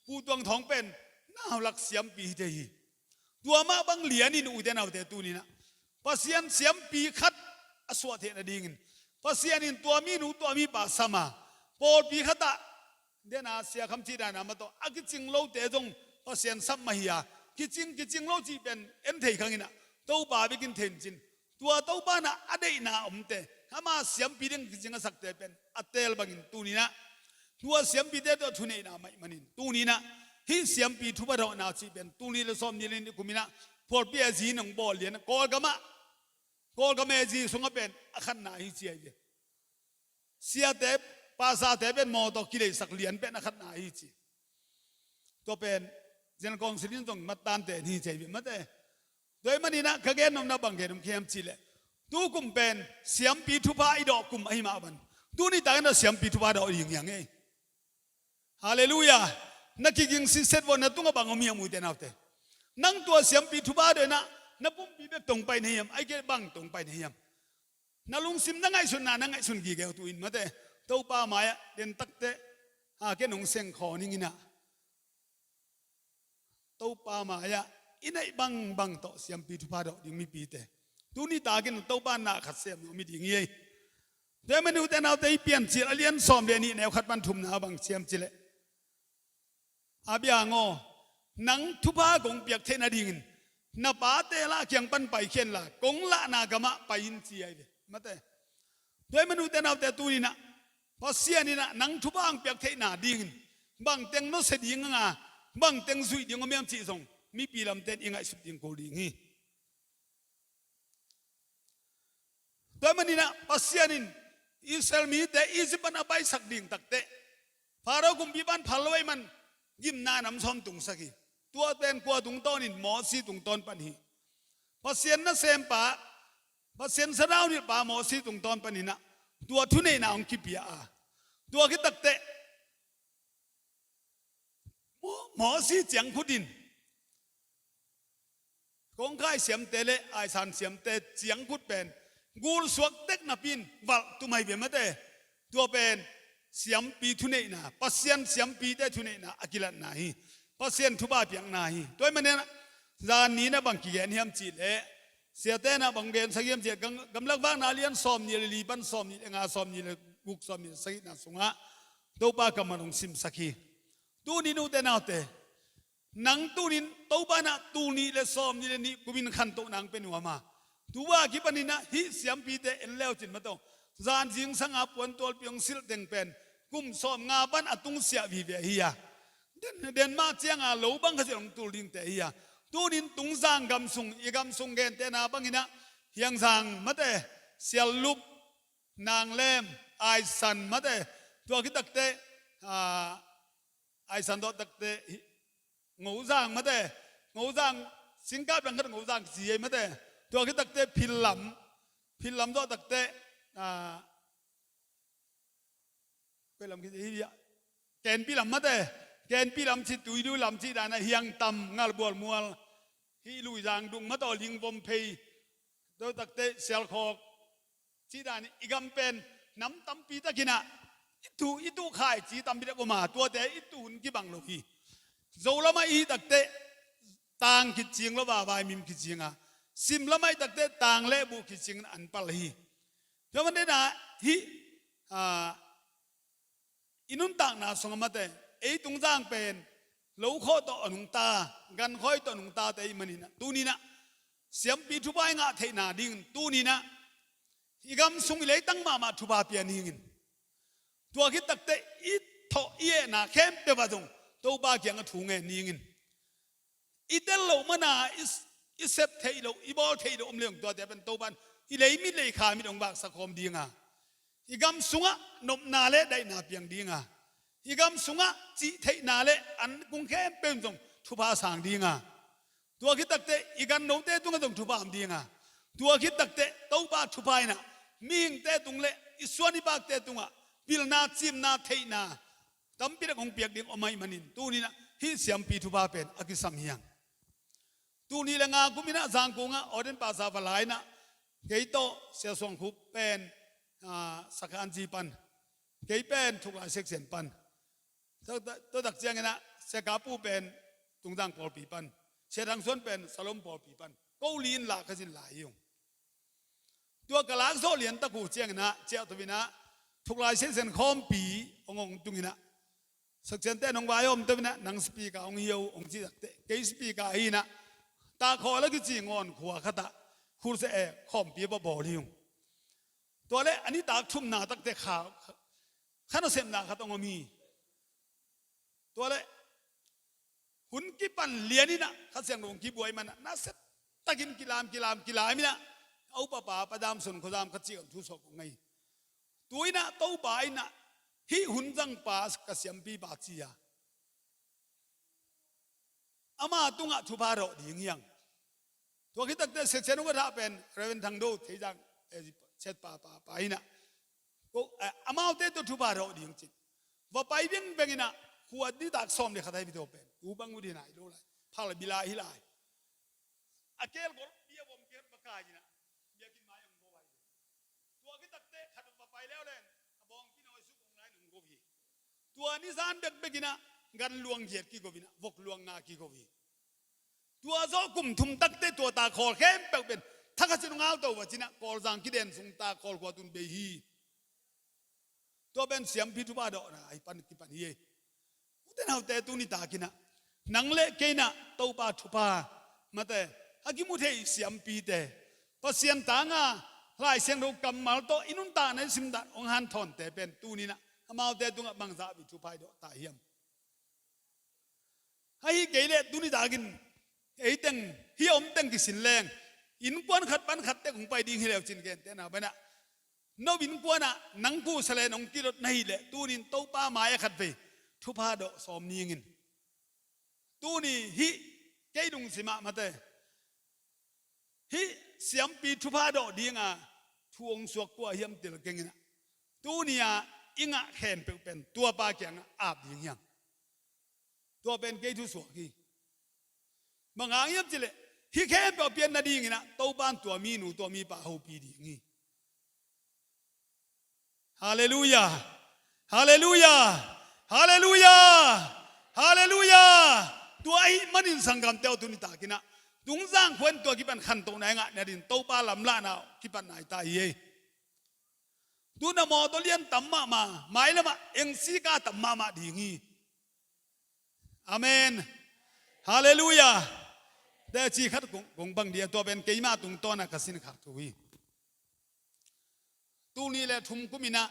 Pu Tuang Thawng pen naulak siampi hi thei hi. Tua mah bang lian in, ute naute, tuni in ah Pasian siampi khat a suah theih nadingin Pasian in tua minu, tua mipa sam a, pawlpi khat ah, den a Sia Kham cih dan a mah tawh a kicing lote zong Pasian sam mah hi a, kicing, kicing lo cih pen en thei khang in ah, Topa bek in thei in cin. Tua Topa in ah a deihna omte, ama siampi ding kicing a sakte pen a teel bangin tuni in ah tua siampite tawh thuneihna mah ahih manin, tuni in ah hih siampi thupha dawhna cih pen tul nih le sawmnih le nih kum in ah pawlpi AG in hong bawl lian a, Kawlgam ah, Kawlgam AG sungah pen a khatna hi ci ahi ve. Siate, pastorte pen mawtaw kileisak lian pen a khatna hi ci. Tua pen General Council in zong mattan te hi ci ahi ve, mate. Tua ahih manin ah ka gen nopna bang gen om hiam cih leh, tu kum pen siampi thupha i dawh kum ahih mah bangin, tuni takin ah siampi thupha dawh ding hi hang ei. Halleluiah. Na kiging sitset vua, na tungah bang om hiam, ute naute? Nang tua siampi thupha dawh in ah na pumpi bek tong pai na hiam, ahih kei leh bang tong pai na hiam? Na lungsim, na ngaihsutna, na ngaihsun gige uh tu in, mate. Topa mai-ah den takteh, ha, ken hong seng khaw ning in ah, Topa mai-ah i neih bangbang tawh siampi thupha dawh ding mipite, tuni takin Topa na khat sem nuam hi ding hi ei. Tua ahih manin, ute naute, i Piancil a lian sawm le nih, neu khat pan thumna bang ci hiam cih leh, A biang aw, nang thupha kong piak theih nadingin na pate lah kiang pan paikhia inla, kong lahna gamah pai in, ci ahi ve, mate. Tua ahih manin, ute naute, tuni in ah Pasian in ah nang thupha hong piak theihna dingin bangteng nusia ding hang a, bangteng zuih ding om hiam cih zong mipi lamte in i ngaihsut ding kul ding hi. Tua ahih manin ah Pasian in Israel mite Egypt pan a paisak ding takteh, Pharaoh kumpipa in phal lo ahih man gimna nam sawm tungsak hi. Tua pen kua tungtawn in? Mosi tungtawn pan hi. Pasian nasempa, Pasian sathau nilhpa Mosi tungtawn panin ah tua thuneihna hong kipia a, tua khit takteh Mo-, Mosi ciangkhut in kongkhai siamte le aisan siamte ciangkhut pen gulsuak tek napi in valh tum ahi ve, mate. Tua pen siampi thuneihna, Pasian siampite thuneihna a kilatna hi. Pasian thupha piakna hi. Tua ahih manin ah zan ni in ah bang kigen hiam cih leh, siate in ah bang gensak hiam cih leh, gam-, Gamlak Vakna lian sawmnih le li pan sawmnih le nga, sawmnih le guk, sawmnih le sagihna sungah Topa kammal hong simsak hi. Tuni in, ute naute, nang tuni in Topa in ah tul nih le sawmnih le nih kum in khantohna hong pia nuam a, tua a kipanin ah hih siampite en le uh cin, mate aw, zan zingsang a puantualpi hong silh teng pen kum sawmnga pan a tungsiah vive ahi a, Den-, Denmark ciang a lo bang khat zia hong tul dingte ahi a, tuni in Tungzang gam sung, i gam sung gentehna bangin ah Hiangzang, mate, Siallup, Nanglem, Aisan, mate. Tua khit takteh, ah, Aisan tawh takteh hi, Ngozang, mate. Ngozang, Singkap langkhat Ngozang kici ei, mate. Tua khit takteh Phillam, Phillam tawh takteh, ah, koi lam kici ei, Kenpi lam, mate. Kenpi lam cih, Tuidu lam cih dan a, Hiangtam, Ngalbual Mual, hih Luizang dung, mate aw, Lingvom Phei, tua takteh Sialkhawk, cih dan i gam pen nam tampi takin ah i tuh, i tuh khaici tampi tak om a, tuate i tuh hun kibang lo hi. Zo lamah i hih takteh Tang kicing lo a, vaimim kicing a, Sim lamah i hih takteh Tang le Buh kicing in an pal hi. Tua manin ah hih, ah, i nuntakna sungah, mate, ei Tungzang pen lo khawh tawh a nungta, gan khawi tawh a nungtate ahih manin ah, tuni in ah siampi thupha i ngah theihna dingin, tuni in ah i gam sung, i leitang mahmah thupha pia ning in. Tua khit takteh i thawh i etna khempeuh ah zong Topa kiangah thu ngen dingin, i tel loh mana i, i sep theih loh, i bawl theih loh om leh zong tuate pen Topa in i lei mit lei kha mit hong vaksak khawm ding a, i gam sungah nopna le daihna piang ding a, i gam sungah cih theihna le an kung khempeuh in zong thupha sang ding a, tua khit takteh i gannote tungah zong thupha om ding a, tua khit takteh Topa thupha in ah mihingte tung le i suan i pakte tungah pilna, cimna, theihna tampi tak hong piak ding om ahih manin tuni in ah hih siampi thupha pen a kisam hi hang. Tul nih le nga kum in ah Zangkong ah ordain pastor va la in ah, kei tawh Sia Suang Khup pen, ah, Sakhanzi pan, kei pen Thuklai section pan, tua tak ciangin ah Sia Ka Pu pen Tungzang pawlpi pan, Sia Thang Suan pen Salom pawlpi pan, ko li in la ka zin lai hi ung. Tua ka lak zawh lian tak uh ciangin ah ciah to in ah Thuklai section khawmpi hong hong tung in ah, section te hong vai om to in ah, nang speaker hong hi uh hong ci takteh, kei speaker hi in ah, Takhawl a kici ngawn khua khat ah khurse e khawmpi va bawl hi ung. Tua le a nitak thumna takteh kha, kha nasepna khat hong om hi. Tua le hun kipan lian in ah Kha Siangtho hong kibuai man ah, nasia takin kilam, kilam, kilam in ah, a upa pa Pa Dam Sun Khua Zam kha ci kan thu sawk kong ngai. Tu in ah Topa in ah hih hun zangpa ka siampipa ci a, ama tungah thupha dawh ding hi hang. Tua khit takteh section upa thah pen Reverend Thang Do Thei Zang, eh, chet pa, pa, pa in ah, ko, eh, amaute tawh thupha dawh ding ci-in va pai vengveng in ah, khua nitak sawm le khat ahi ve tua pen, tu bang uh ding nai lo lai, phal bila hi lai. A kel gol bia vom kel va kai in ah, biakinn mai hong go vai. Tua khit takteh khat va pai leuleu in a bawngpi nawi suk hong la in hong go hi. Tua ni zan bekbek in ah gan luang giat kigo in ah, vok luang nga kigo hi. Tua zawh kum thum takteh tua Takhawl khempeuh pen thakhat cin hong au to va ci in ah, Kawlzang kiden sung Takhawl khua tun bei hi. Tua pen siampi thupha dawhna ahi pan kipan hi ei. Ute naute, tu nitak in ah nang le kei in ah Topa thupha, mate, a kimu thei siampite, Pasian tanga Lai Siangtho kammal tawh i nuntakna i simdan hong hanthawnte pen tuni in ah amaute tungah bangzah vei thupha i dawh ta hiam? Ahi kei leh tu nitakin ei teng, hih a om teng kisin leng, innkuan khat pan khat tek hong pai ding hi leu cin, gentehna banah, no innkuan ah nang kusa le nong kidot na hih leh, tuni in Topa mai-ah khat vei thupha dawh sawm ning in. Tuni hih kei lungsim ah, mate, hih siampi thupha dawh dinga thu hong suak kua hiam tel keng in ah, tuni-a i ngah khempeuh pen tuapa kiangah ap ding hi hang. Tua pen kei thusuak hi. Bang hang hiam cih leh, hih khempeuh a pian nadingin ah Topa in tua minu, tua mipa hopih ding hi. Halleluiah. Halleluiah. Halleluiah. Halleluiah. Tua ahih manin sanggamte aw, tu nitakin ah Tungzang khua in tua kipan khantohna i ngah nadingin Topa lamlahna kipan nai ta hi ei. Tu-in ah mawtaw lian tam mahmah, mailam ah engsi ka tam mahmah ding hi. Amen. Halleluiah. Teci khat kong, kong bang dih a, tua pen keima tungtawn ah ka sinkhak thu hi. Tul nih le thum kum in ah,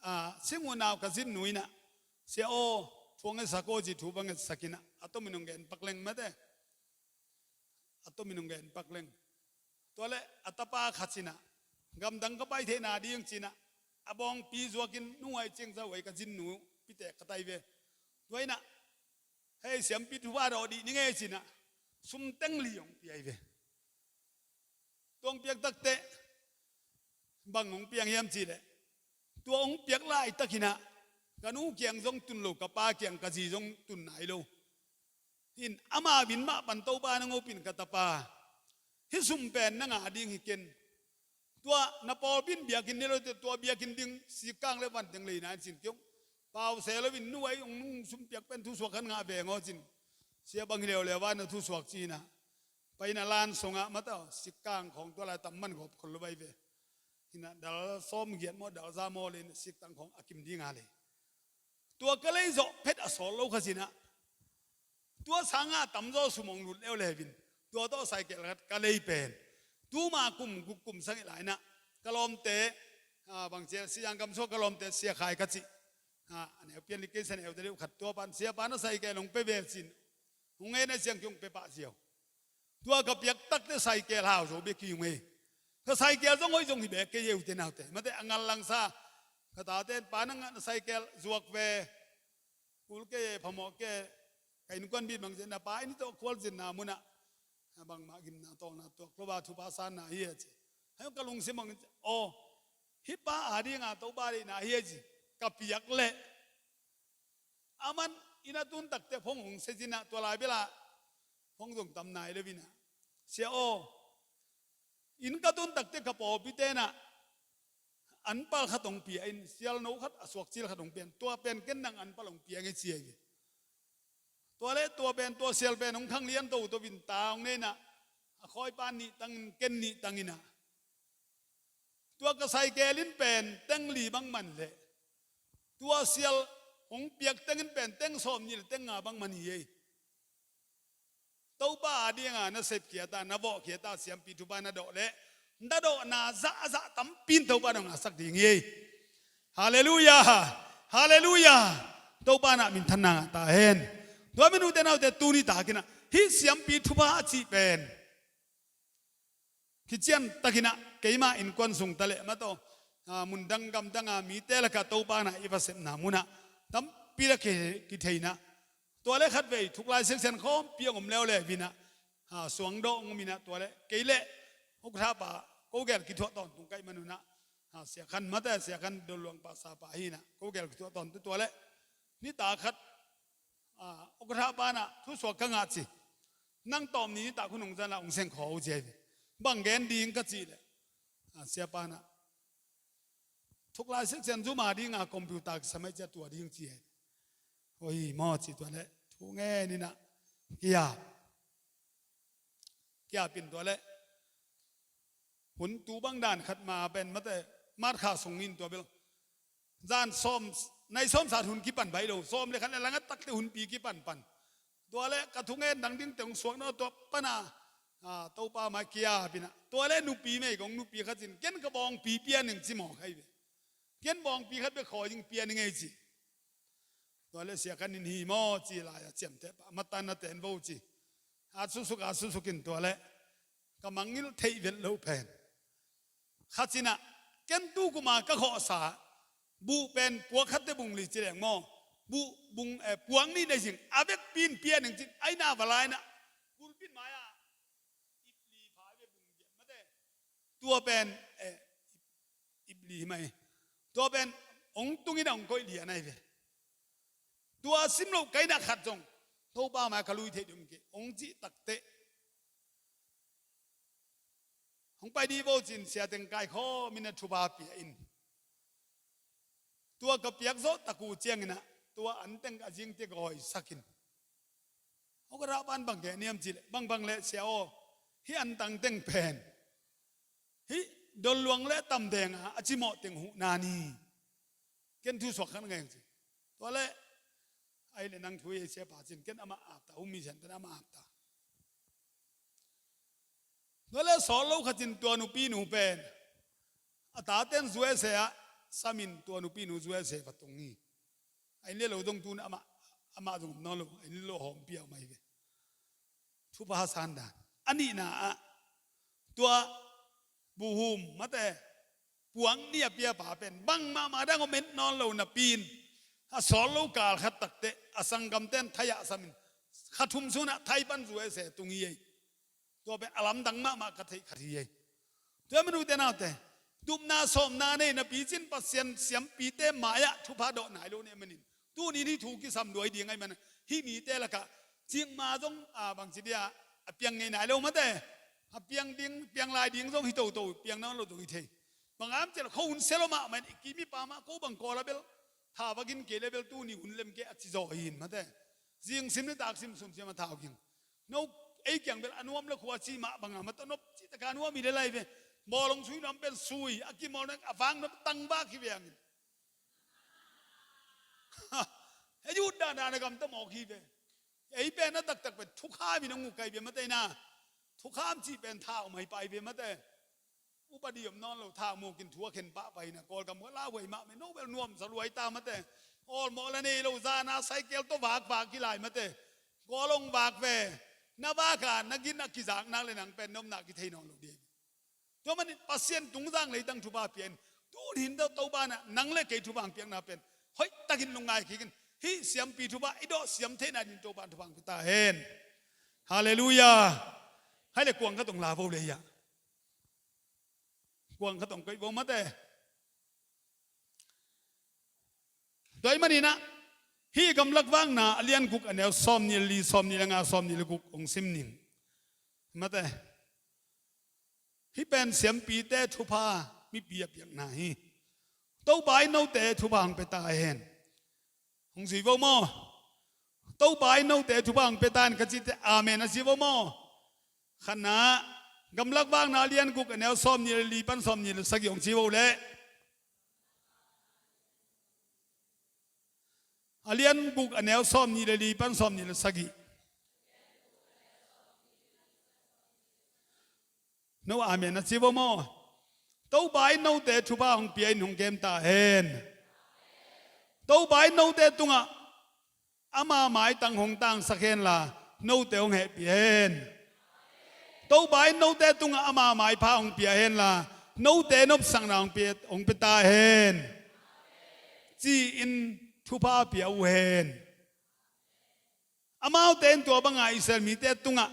ah, sing uh nau ka zin nu in ah, "Sia aw, thu hong ngetsak aw," ci, thu va ngetsak in ah, a tomin hong gen pak leng, mate. A tomin hong gen pak leng. Tua leh a tapa khat in ah, "Gamdang ka pai theihna ding," ci-in ah, a bawngpi zuakin, "Nu ai, ciangsa huai ka zin nu pite ka tai ve. Tua in ah, hei, siampi thupha dawh dih ning ei," ci-in ah, sum teng li hong pia hi ve. Tua hong piak takteh bang hong piang hiam cih leh, tua hong piak laitakin ah ka nu kiang zong tun lo, ka pa kiang, ka zi zong tun nai lo. Hin ama min mah pan Topa in hong hopih in, "Ka tapa, hih sum pen na ngah ding hi ken. Tua na pawlpi in biakinn nei lo teh, tua biakinn ding sikkang le van teng lei nai," ci-in kei hong pau se loin, "Nu ai, hong nung sum piak pen thusuak khat ngah veng aw," ci-in, "Sia, bang hi leuleu a na thusuak?" ci-in ah, pai in ah lan sungah, mate aw, sikkang khawng tua lai tam man gawp khol lo bai ve. Hi in ah dal sawm giat maw, dal za maw lei in ah sikkang khawng a kim ding a lei. Tua ka lei zawh phet a sawt lo kha ci-in ah, tua sangah tamzaw sum hong lut leuleu in, tua tawh cycle khat ka lei pen, tuma kum guk kum sagih lai in ah ka lawmte ah, bang cia Siang gam suak ka lawmte Sia Khai ka cih. Ah, a neu pian lik kei sa neu te deuh khat tua pan Sia pan a saikel hong pe ve cin. Hong en a siang kiung pe pah ziau. Tua ka piak takte saikel hau zo bek hi ung ei. Ka saikel zong hoih zong hi bek kei ei u te nau te. Mate a ngal langsa. Ka tate pa na ngat na saikel zuak ve. Kul kei ei phamawh kei ei. Ka innkuan bit bang zen na pa inn tawh khual zinna munah. Na bangmah gimna tawlna tuak lo a thupha sanna hi a ci. Hei ka lungsim bang aw. Hih pa a dinga Topa deihna hi a ci. Ka piak leh. Aman inn a tun takte phong hong se zinah tua lai belah phong zong tam nai le vinah. Sia aw, inn ka tun takte ka pawlpi tenah anpal khat hong pia in sialno khat a suak cil khat hong pia in tua pen ken nang anpal hong pia ngei cia hi ve. Tua le tua pen tua sial pen hong khang lian to to vin ta hong neinah a khawipan nih tangin ken nih tanginah. Tua ka saikel in pen teng li bang man leh tua sial hong piak tengin pen teng sawm nih le teng nga bang man hi ei. Topa a dinga na sepkhia ta na vawhkhia ta siampi thupha na dawh leh na dawhna zahzah tampi in Topa na ngasak ding hi ei. Halleluiah. Halleluiah. Topa na minthanna ngah ta hen. Tua minute naute tuni takinah hih siampi thupha a cih pen kician takinah keima innkuan sung ta leh mataw, ah, mundang gamdanga mite lakah Topa na i va sepna munah tampi la ki- kitheinah. Tua le khatvei thuklai section khawmpi ang om leuleu vinah, ah, suangdawh ang om inah tua le kei le ukthapa ko gel kithuah tawntung kaih manunah, ah, Sia Khan mate Sia Khan Dolluang pahsa pa hinah ko gel kithuah tawntung tua le nita khat, ah, ukthapa na thusuak ka ngah ci. Nang tawm ni nita khunung zanah ung seng khaw uh ci ahi ve. Bang gen ding ka cih leh, ah, siapa na thuklai section zuma dinga computer kisam ahi cia tua ding ci ahi. Oi maw ci tua le thu ngen inah kia kia pin tua le hun tu bang dan khat ma pen mate mat kha sung in tua bel zan sawm nai sawm sat hun kipan bai lo sawm le khat le langat takte hun pi kipan pan. Tua le ka thungen dang ding te hong suak naw tua pana, ah, Topa mai kia pina tua le nupi mei kong nupi khatin ken ka bawngpi pian ing ci maw khai ve. Ken bawngpi khat bek khawi ding pian ing ei ci. Tua le Sia Khan in hi maw ci lai a ciamteh pa matan na ten vo ci. At susuk at susuk in tua le ka mangngilh theih vet lo pen khacinah ken tu kuma ka khawhsa buh pen puak khatte bung li ci leng maw? Buh bung, eh, puak nih na zing a vekpi in pian ing cin aina va lainah pulpit mai-ah ip li pha ve bung giat mate. Tua pen, eh, ip li mai. Tua pen ong tungin a ong koih lian ahi ve. Tua sim loh kaina khat zong Topa mai ka lui theih ding ke ong cih takteh hong pai dih vo cin siateng kaikhawm in a thupha pia in. Tua ka piak zawh tak uh cianginah tua anteng a zingte gawisakin. Hong ka rah pan bang keh niam cih leh bangbang leh sia aw hih antang teng pen hih Dolluang le Tamdenga a cimawh teng huhna ni. Ken thusuak khat ngaih ang ci. Tua le ahi le nang thu ei sia pa cin ken amah apta um mi sian pen amah apta. Tua le sawt lo khatin tua nupi nu pen a taten zuese ah samin tua nupi nu zuese va tung hi. A inn le lo dong tun amah amah zong om nawn lo a inn le lo hawmpi a om ahi ve. Thupha sandan a nihna ah tua buhum mate puang ni a pia pa pen bangmah mah dang om et nawn lo napi in a sawt lo kal khat takteh a sanggamten thai ah samin kha thum sunah thai pan zuese tung hi ei. Tua pen a lamdang mahmah ka theih khat hi ei. Tua minu te naute tupna sawmna nei napi cin Pasian siampite mai-ah thupha dawh nai lo ne manin tuni ni thu kisam luai ding ahi mana hih mite lakah cikma zong a bangci dia a piang ngei nai lo mate a piang ding piang lai ding zong hi toto piang nawn lo zong hi thei. Bangam cel kho hun selo mahmah in i kimi pa mah ko bang kawl a bel tha va gin kei le bel tuni hun lem kei a ci zaw hi in mate. Zing sim le tak sim sum siam a thau ging. No ei kiang bel a nuam le khua ci mah banga mata nop ci taka nuam hi le lai ve. Bawlong sui nuam pen sui a kimawl nak a vang nuam tang bak hi ve angin. Hei ut dan dan a gamta mawk hi ve. Ei pen a taktak pen thukham in a nguk kai ve mate ina. Thukham cih pen thau mai pai ve mate. Upa dih om nawn lo, tha muk in thu a khen pahpah hi na, Kawlgam ka lauhuai mahmah, no bel nuamsa luai ta mate. Awlmawh la nei lo, zana cycle tawh vakvak hi lai mate. Kawl hong vak ve. Na vak a, na gin a kizak nak le nang pen na omna kithei nawn lo ding. Tua manin Pasian tungzang leitang thupha pia in. Tun hin tawh Topa in nang le kei thupha hong piakna pen hoih takin lungngai kik in. Hih siampi thupha i dawh siam theihna ding Topa in thupha hong pia ta hen. Halleluiah. Hai le kuang khat hong la vo le ia. Kuang khat hong koih vo mate. Tua ahih manin ah, hih Gamlak Vakna a lian guk a neu sawmnih le li, sawmnih le nga, sawmnih le guk hong sim ning. Mate. Hih pen siampite thupha mipi a piakna hi. Topa in note thupha hong pia ta hen. Hong zui vo maw? Topa in note thupha hong pia ta hen ka cih teh amen a ci vo maw? Khatna, Gamlak Vakna a lian guk a neu sawmnih le li pan sawmnih le sagih hong ci vo leh. A lian guk a neu sawmnih le li pan sawmnih le sagih. No amen a ci vo maw? Topa in note thupha hong pia in hong kem ta hen. Topa in note tungah ama maitang hong tangsak hen la, note hong hehpih hen. Topa in note tungah ama maipha hong pia hen la, note nopsakna hong pia, hong pia ta hen. Ci-in thupha pia uh hen. Amaute in tua banga Israel mite tungah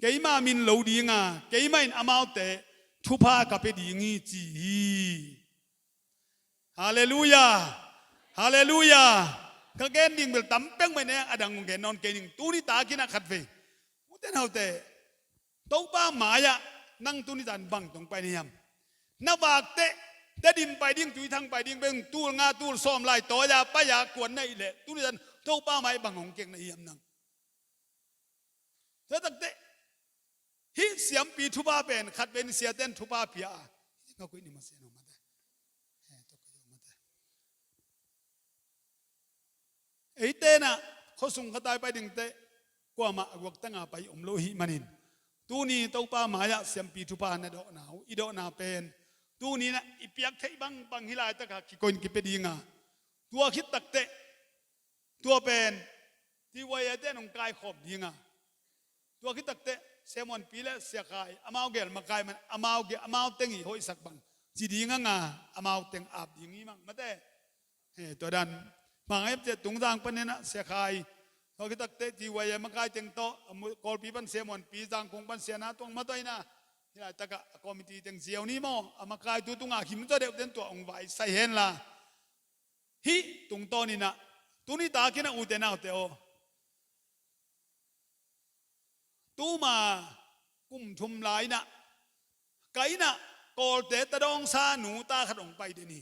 keima min lo dinga, keima in amaute thupha ka pia ding hi ci hi. Halleluiah. Halleluiah. Ka gen ding bel tam pek mai ne, a dang kong gen nawn kei ning, tuni takin a khat vei. Ute naute, Topa mai-ah nang tuni tan bang tong pai na hiam? Na vak teh, Tedim pai ding, Tuithang pai ding, beng tul nga tul sawm lai tawi-a pai-a kuan na hih leh, tuni tan Topa mai bang hong keng na hiam nang? Tua tak teh, hih siampi thupha pen khat pen siaten thupha pia a. Nga kuih ni masian hong mate. He, tua kuih hong mate. Eite na khuasung khatai pai ding teh, kuamah a guak tanga pai om lo hih manin, tuni Topa mai-ah siampi thupha na dawhna uh, i dawhna pen tuni na i piak theih bangbang hih laitaka kikoin kipia dinga. Tua khit tak teh, tua pen T Y A te nong kaikhawm dinga. Tua khit tak teh, Semuanpi le Sia Khai, amau gel makai man, amau gel, amau teng i hoihsak bang ci ding a nga, amau teng ap ding hi mang mate. He, tua dan. Mang ep te tungzang panin ah Sia Khai, tua khit tak teh T Y A makai teng tawh, a mu-, Kawlpi pan Semuanpi, Zangkung pan Sia Na Tuang matawi na. Hih laitaka a committee teng ziau ni maw, a makai tu tunga him tua deuh ten tua hong vai sai hen la. Hih tungtawn in ah, tuni takin ah ute naute aw. Tuma kum thum lai in ah, ka inn ah Kawlte tadawngsa nu ta khat hong pai den hi.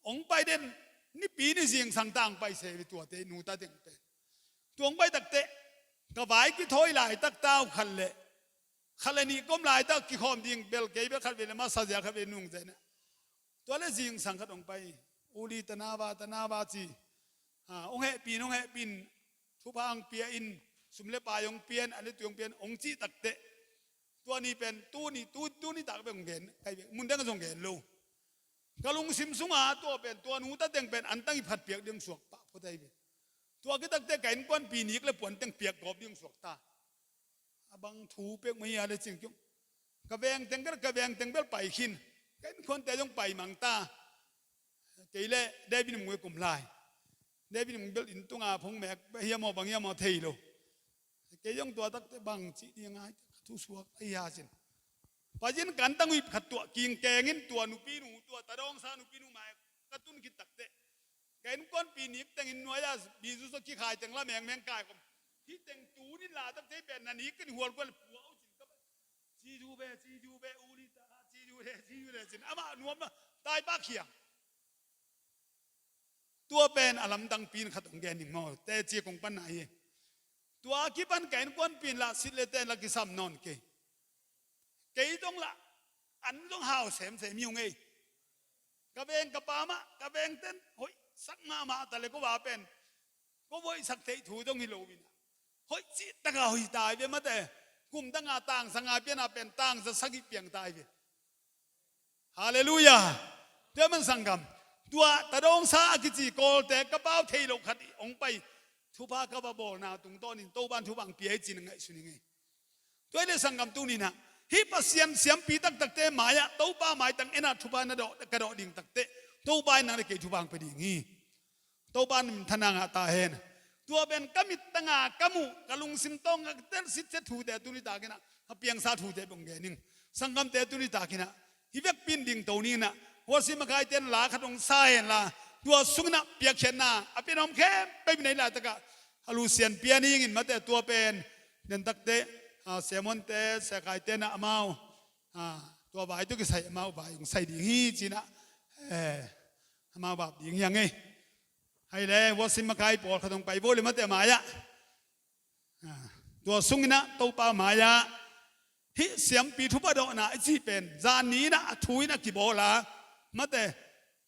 Hong pai den, nipi ni zingsang ta hong pai se ve tuate nu ta teng pen. Tua hong pai tak teh, ka vai kithawi laitak ta uh khat le, khat le nih ka om laitak kikhawm ding bel kei bel khat vei le masa zia khat vei nung zen ah. Tua le zingsang khat hong pai, Uli tanava, tanava ci. Ha, hong hehpih in, hong hehpih in, thupha hong pia in, sum le pai hong pia in, a le tui hong pia in, hong cih tak teh. Tua ni pen, tuni, tu, tuni tak bek hong gen, kai bek, mun dang zong gen lo. Ka lungsim sunga tua pen, tua nu ta teng pen, antang i phat piak ding suak pah phot ai ve. Tua khit tak teh ka innkuanpi nik le puan teng piak gawp ding suak ta. A bang thu pek mai a le cing kiong. Ka veng teng ka, ka veng teng bel pai khin. Ka innkuante zong pai mang ta. Kei le David Mung e kum lai. David Mung bel inn tunga phung mek hiam aw bang hiam aw thei lo. Kei zong tua tak teh bang ci ding ai, ka thu suak ai ha cin. Pazian kan tang uip khat tuah king keng in tua nupi nu, tua tadawngsa nupi nu mai ka tun khit tak teh. Ka innkuanpi nik teng inn nuai-a bizu saw kikhai teng la mengmeng kai khawm. Hih teng tuni la tak tei pen na nik kan hual kual pua uh cin ka ba. Ci zu ve, ci zu ve, Uli ta, ci zu ve, ci zu ve cin. Amah nuam na, tai pa khiang. Tua pen a lamdang pi in khat hong gen ning maw, teci kong pan na hi. Tua kipan ka innkuanpi in la sit le ten la kisam nawn kei. Kei zong la, an zong hau semsem hi ung ei. Ka veng ka pa mah, ka veng ten, hoih, sak mahmah ta le ko va pen. Ko hoih sak theih thu zong hi lo in. Hoih cih taka hoih tai ve mate. Kum danga tangsa nga piana pen, tangsa sagih piang tai ve. Halleluiah. Tua man sanggam, tua tadawngsa a kici Kawlte ka pau thei loh khat ih hong pai, thupha ka va bawlna tungtawnin Topan thupha hong pia hi ci-in ngaihsun ing ei. Tua hi leh sanggam, tuni-in ah hih Pasian siampi taktakte mai-ah Topa maitang en a thupha na dawh, ka dawh ding takteh Topa in nang le kei thupha hong pia ding hi. Topa in minthanna ngah ta hen. Tua pen ka mittang a ka muh, ka lungsim tawng a ka telsiat thute tuni takin ah, a piangsa thute bang gen ing. Sanggamte, tuni takin ah hih vekpi in dingto ni-in ah, worship makaite in la khat hong sa hen la, tua sungin ah piakkhiatna a pianna om khempeuh in ah hih laitak ah a lusian pia ni-in, mate, tua pen den takteh, ah, Siamuante, Siakaite in ah amau, ah, tua vai tawh kisai amau vai hong sai ding hi ci-in ah, eh, amau vap ding hi hang ei. Hi leh worship makai pawlkhat hong pai vo leh, mate, mai-ah. Ah, tua sungin ah Topa mai-ah hih siampi thupha dawhna i cih pen zan ni-in ah a thu in a kibawl a, mate,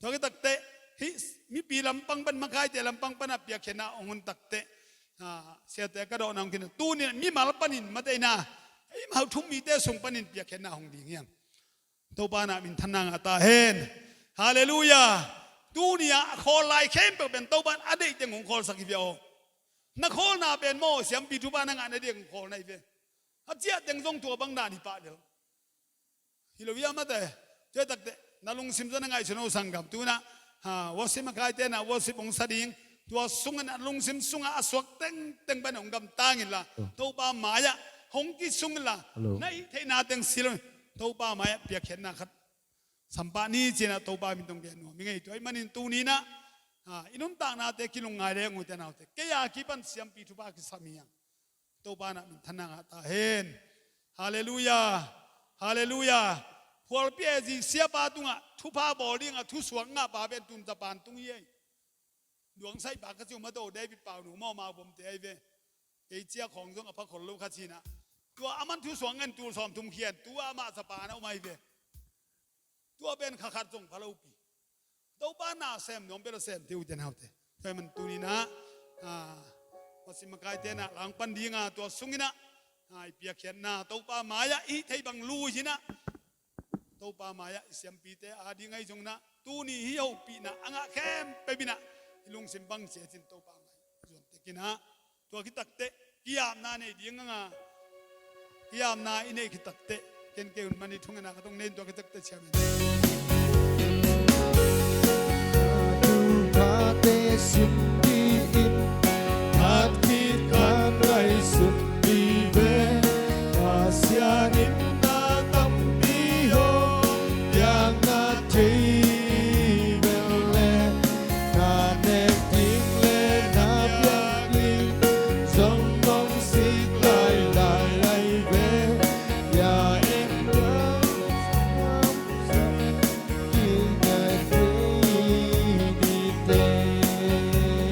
tua khit takteh hih mipi lampang pan, makaite lampang pan a piakkhiatna hong hun takteh, ah, siate ka dawhna hong khin a, tuni-in ah mimal panin, mate, in ah, eimau thu-um mite sung panin piakkhiatna hong ding hi hang. Topa in ah minthanna ngah ta hen. Halleluiah. Tuni-ah a khawl lai khempeuh pen Topa in a deih teng hong khawlsak hi ve aw. Na khawlna pen maw, siampi thupha na ngah na diak hong khawl na hi ve. A ciah teng zong tua bang dan hi pah lel. Hi lo hia, mate? Tua hi takteh na lungsim tawh na ngaihsun o sanggam, tu-in ah, ha, worship makaite in ah worship hong sa ding. Tua sungin ah lungsim sungah a suak tengteng pan hong gamtang inla, Topa mai-ah hong kisung inla, na hih theihna teng si lo, Topa mai-ah piakkhiatna khat sam pah ni ci-in ah Topa min tawh gen nuam ing ei. Tua ahih manin tuni-in ah, ha, i nuntaknate kilungngai leng, ute naute, kei a kipan siampi thupha kisam hi hang. Topa in ah minthanna ngah ta hen. Halleluiah. Halleluiah. Phualpi ezik siapa tungah thupha bawl ding a thusuak ngahpa pen tun Japan tung hi ei. Duangsaihpa ka ci uh, mate, David Pauno maw, mau bomte ahi ve. Kei cia khawng zong a pha khol lo ka ci-in ah. Tua aman thusuak ngen tul sawmthum khian, tua amah Japan a om ahi ve. Tua pen kha khat zong pha lopi. Topa na sem nuam bel a sem te, ute naute. Tua ahih man tuni-in ah, ah, worship makaite in ah la hong pan ding a, tua sungin ah, ah, i piakkhiatna Topa mai-ah i hih theih bang lui-in ah, Topa mai-ah i siampite a ding ahi zongin ah, tuni hih hopihna a ngah khempeuh in ah i lungsim bang sia cin Topa mai-ah zuan tek in ah, tua khit takteh ki-apna nei ding hang a, ki-apna i neih khit takteh ken kei un mani thungetna ka tong nei in, tua khit takteh ciam in. Thupate sim dih in, khat khit khat ngaihsun dih ve. Pasian in na tampi hong piak na thei bel leh, na nek ding leh na piak ding zong nong sik lailai ve. Ya em, ya em, ki ngai thei ni teh.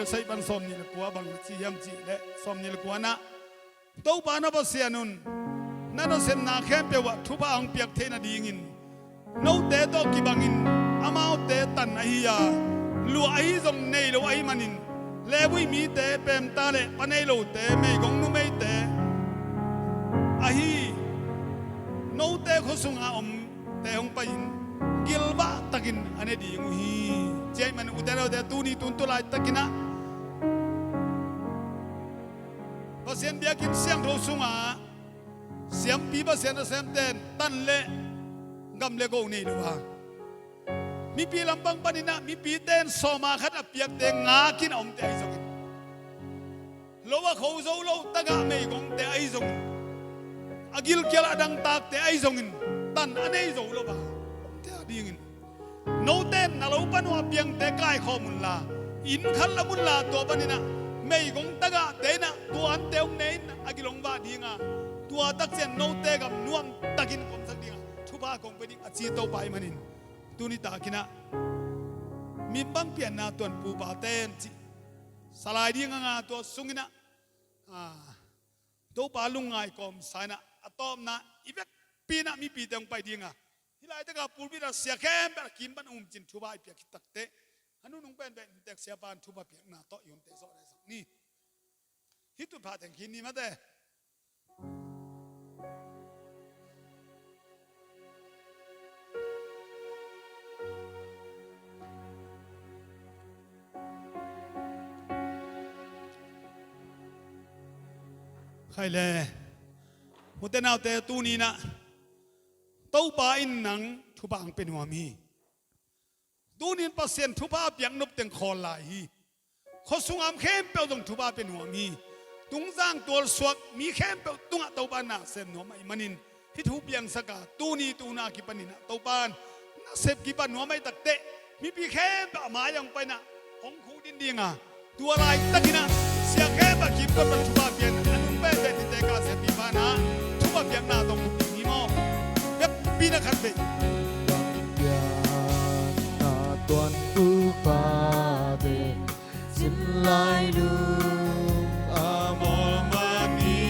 Saih pan sawmnih le kua bang ci hiam cih leh, sawmnih le kua na, Topa na Pasian un na nasepna khempeuh ah thupha hong piak theih nadingin note tawh kibangin amaute tan ahi a, luah ahi zong nei lo ahih manin, Levi mite, peemta le pa nei lote, meigong numeite ahi note khua sunga omte hong pai-in gilvah takin a ne ding uh hi. Tua ahih manin ute naute, tuni tun tu laitakin ah Pasian biakinn siangtho sungah siampi Pasian nasemte in tan le gam le go nei lo a, mipi lampang panin ah mipite in sawma khat a piakte ngak in a omte ahi zongin, lo a kho zo lo tagah meigongte ahi zongin, a gilkial a dangtakte ahi zongin tan a nei zo lo a omte adingin, note in na lo pan uh a piangte kaikhawm unla, inn khat lam unla, tua panin ah meigong tagahte in ah tua ante hong ne in a gil hong vah ding a, tua takciang note gam nuamtakin ka omsak ding a thupha kong pia ding a ci Topa ahih manin, tuni takin ah mi bang pianna tuan pupate in cih sa lai ding a nga, tua sungin ah, ah, Topa lungngai kawmsa in ah a tawpna i vekpi in ah mipite hong pai ding a, hih laitak a pulpit ah sia khempeuh a kim pan um cin thupha i piak khit takteh, a nunung penpen inntek siapa in thupha piakna tawh i hunte zawh lehsak ni. Hih tutphah teng khin ni mate. Khai le, ute naute, tuni in ah Topa in nang thupha hong pia nuam hi. Tuni in Pasian thupha a piak nop teng khawl lai hi. Khua sungah om khempeuh zong thupha pia nuam hi. Tungzang tualsuak mi khempeuh tungah Topa in na sem nuam ahih manin, hih thu piangsak a, tuni tu hun a kipanin ah Topa in na sep kipan nuam ahih takteh, mipi khempeuh a mai ah hong pai in ah hong khuh din ding a, tua laitakin ah sia khempeuh a kim pan thupha pia in, a nung penpen inntek a siampi pa in ah thupha piakna tawh khuh ding hi maw? Vekpi in ah khatvei. Tuan thupha ve cin lai lung a mawl mah ni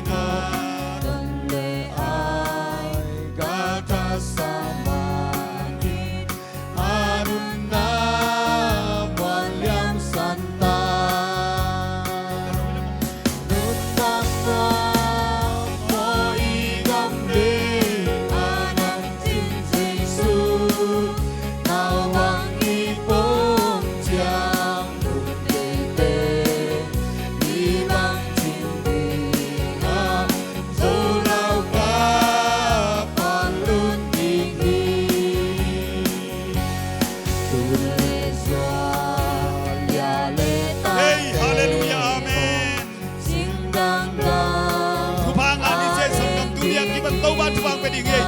na, ton le ai ka thasa mah ni, a nunna muan liamsan ta. Nuntak nuam aw i gam le a nam cin Jesu, nau bang i pom ciang lungdeite i bang cin ding a, zo lau ka pan lut ding hi. Tun le zuan lia le ta. Hei, halleluiah, amen. Thupha ngah ni ci ei, sanggam, tuni a kipan Topa thupha pia ding hi ei.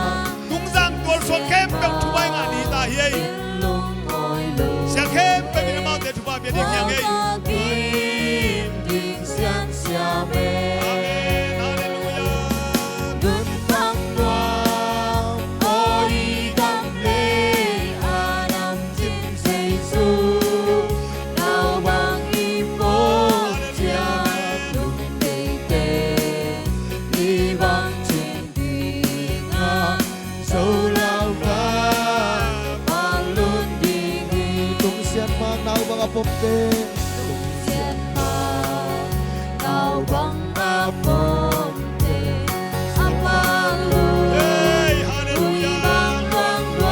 Tungzang tualsuak khempeuh thupha ngah ni ta hi ei. Sia khempeuh in amaute thupha pia ding hi hang ei. Amen. Halleluiah. Jesu, nau bang i pom ciang lungdeite i bang cin ding a, zo lau ka pan lut ding hi. Tungsian mah nau bang a pomte, tungsian mah nau bang a pom Hey, halleluiah. Amen, halleluiah.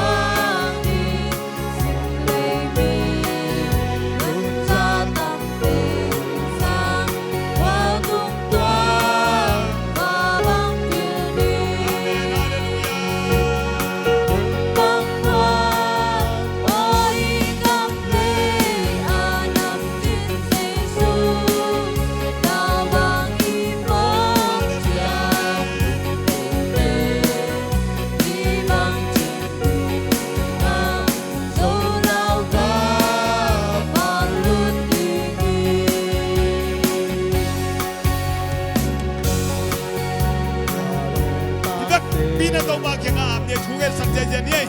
Pi na Topa kiangah ap ni, thungetsak ziahziah ni ei.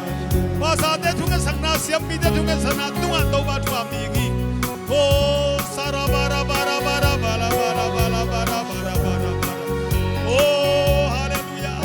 Pastorte thungetsakna, siampite thungetsakna tungah Topa thu ap ding hi. Aw, Oh, hallelujah.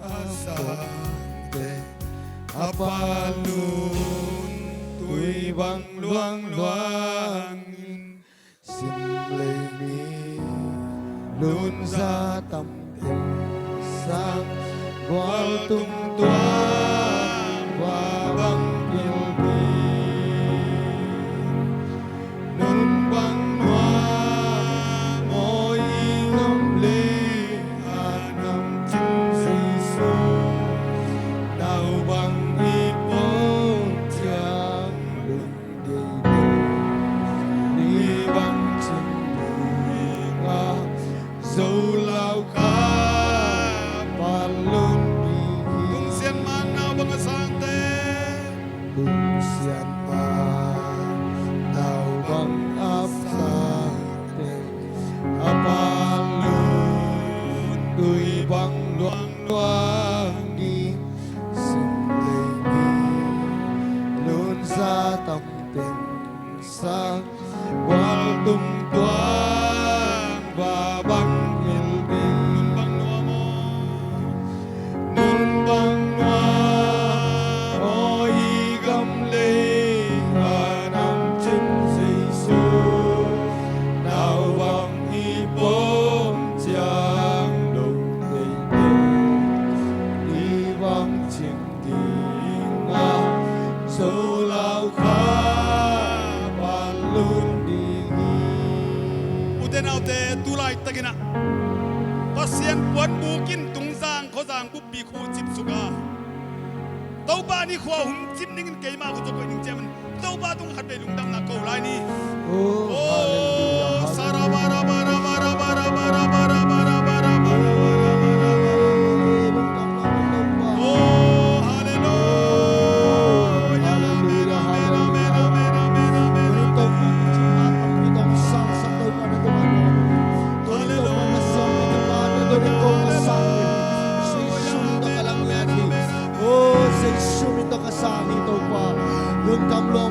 A sangte a palun tui bang luangluang in, sim lei mi lunza tam teng sang, gual tung tuang va bang pilpi. Nun bang nuam aw i gam le a nam cing Jesu, nau bang i pom ciang lun deidei. Ni bang cing ding a, zo lau kha pan lun ding hi. Tungsian man nau bang a sangte. Tungsian man nau bang a sangte, a palun tui bang luangluang ding, sim lei mi lunza tam teng sang, gual tung tuang va bang pil ding. Nun bang nuam aw, nun bang nuam aw i gam le a nam cing Jesu, nau bang i pom ciang lun deidei. Ni bang cing ding a, zo lau kha pan lun ding hi. Ute naute, tu laitakin ah Pasian puanbuk in Tungzang khuazang buppi khucip suk a, Topa ni khua hong cip dingin keima khua tawh koih ding ciamin Topa tung khat vei lungdamna ko lai ni. Oh, hallelujah, hallelujah. Oh, hallelujah. Hallelujah, hallelujah. Oh, Jesu min tawh ka sang hi Topa. Lungdam lua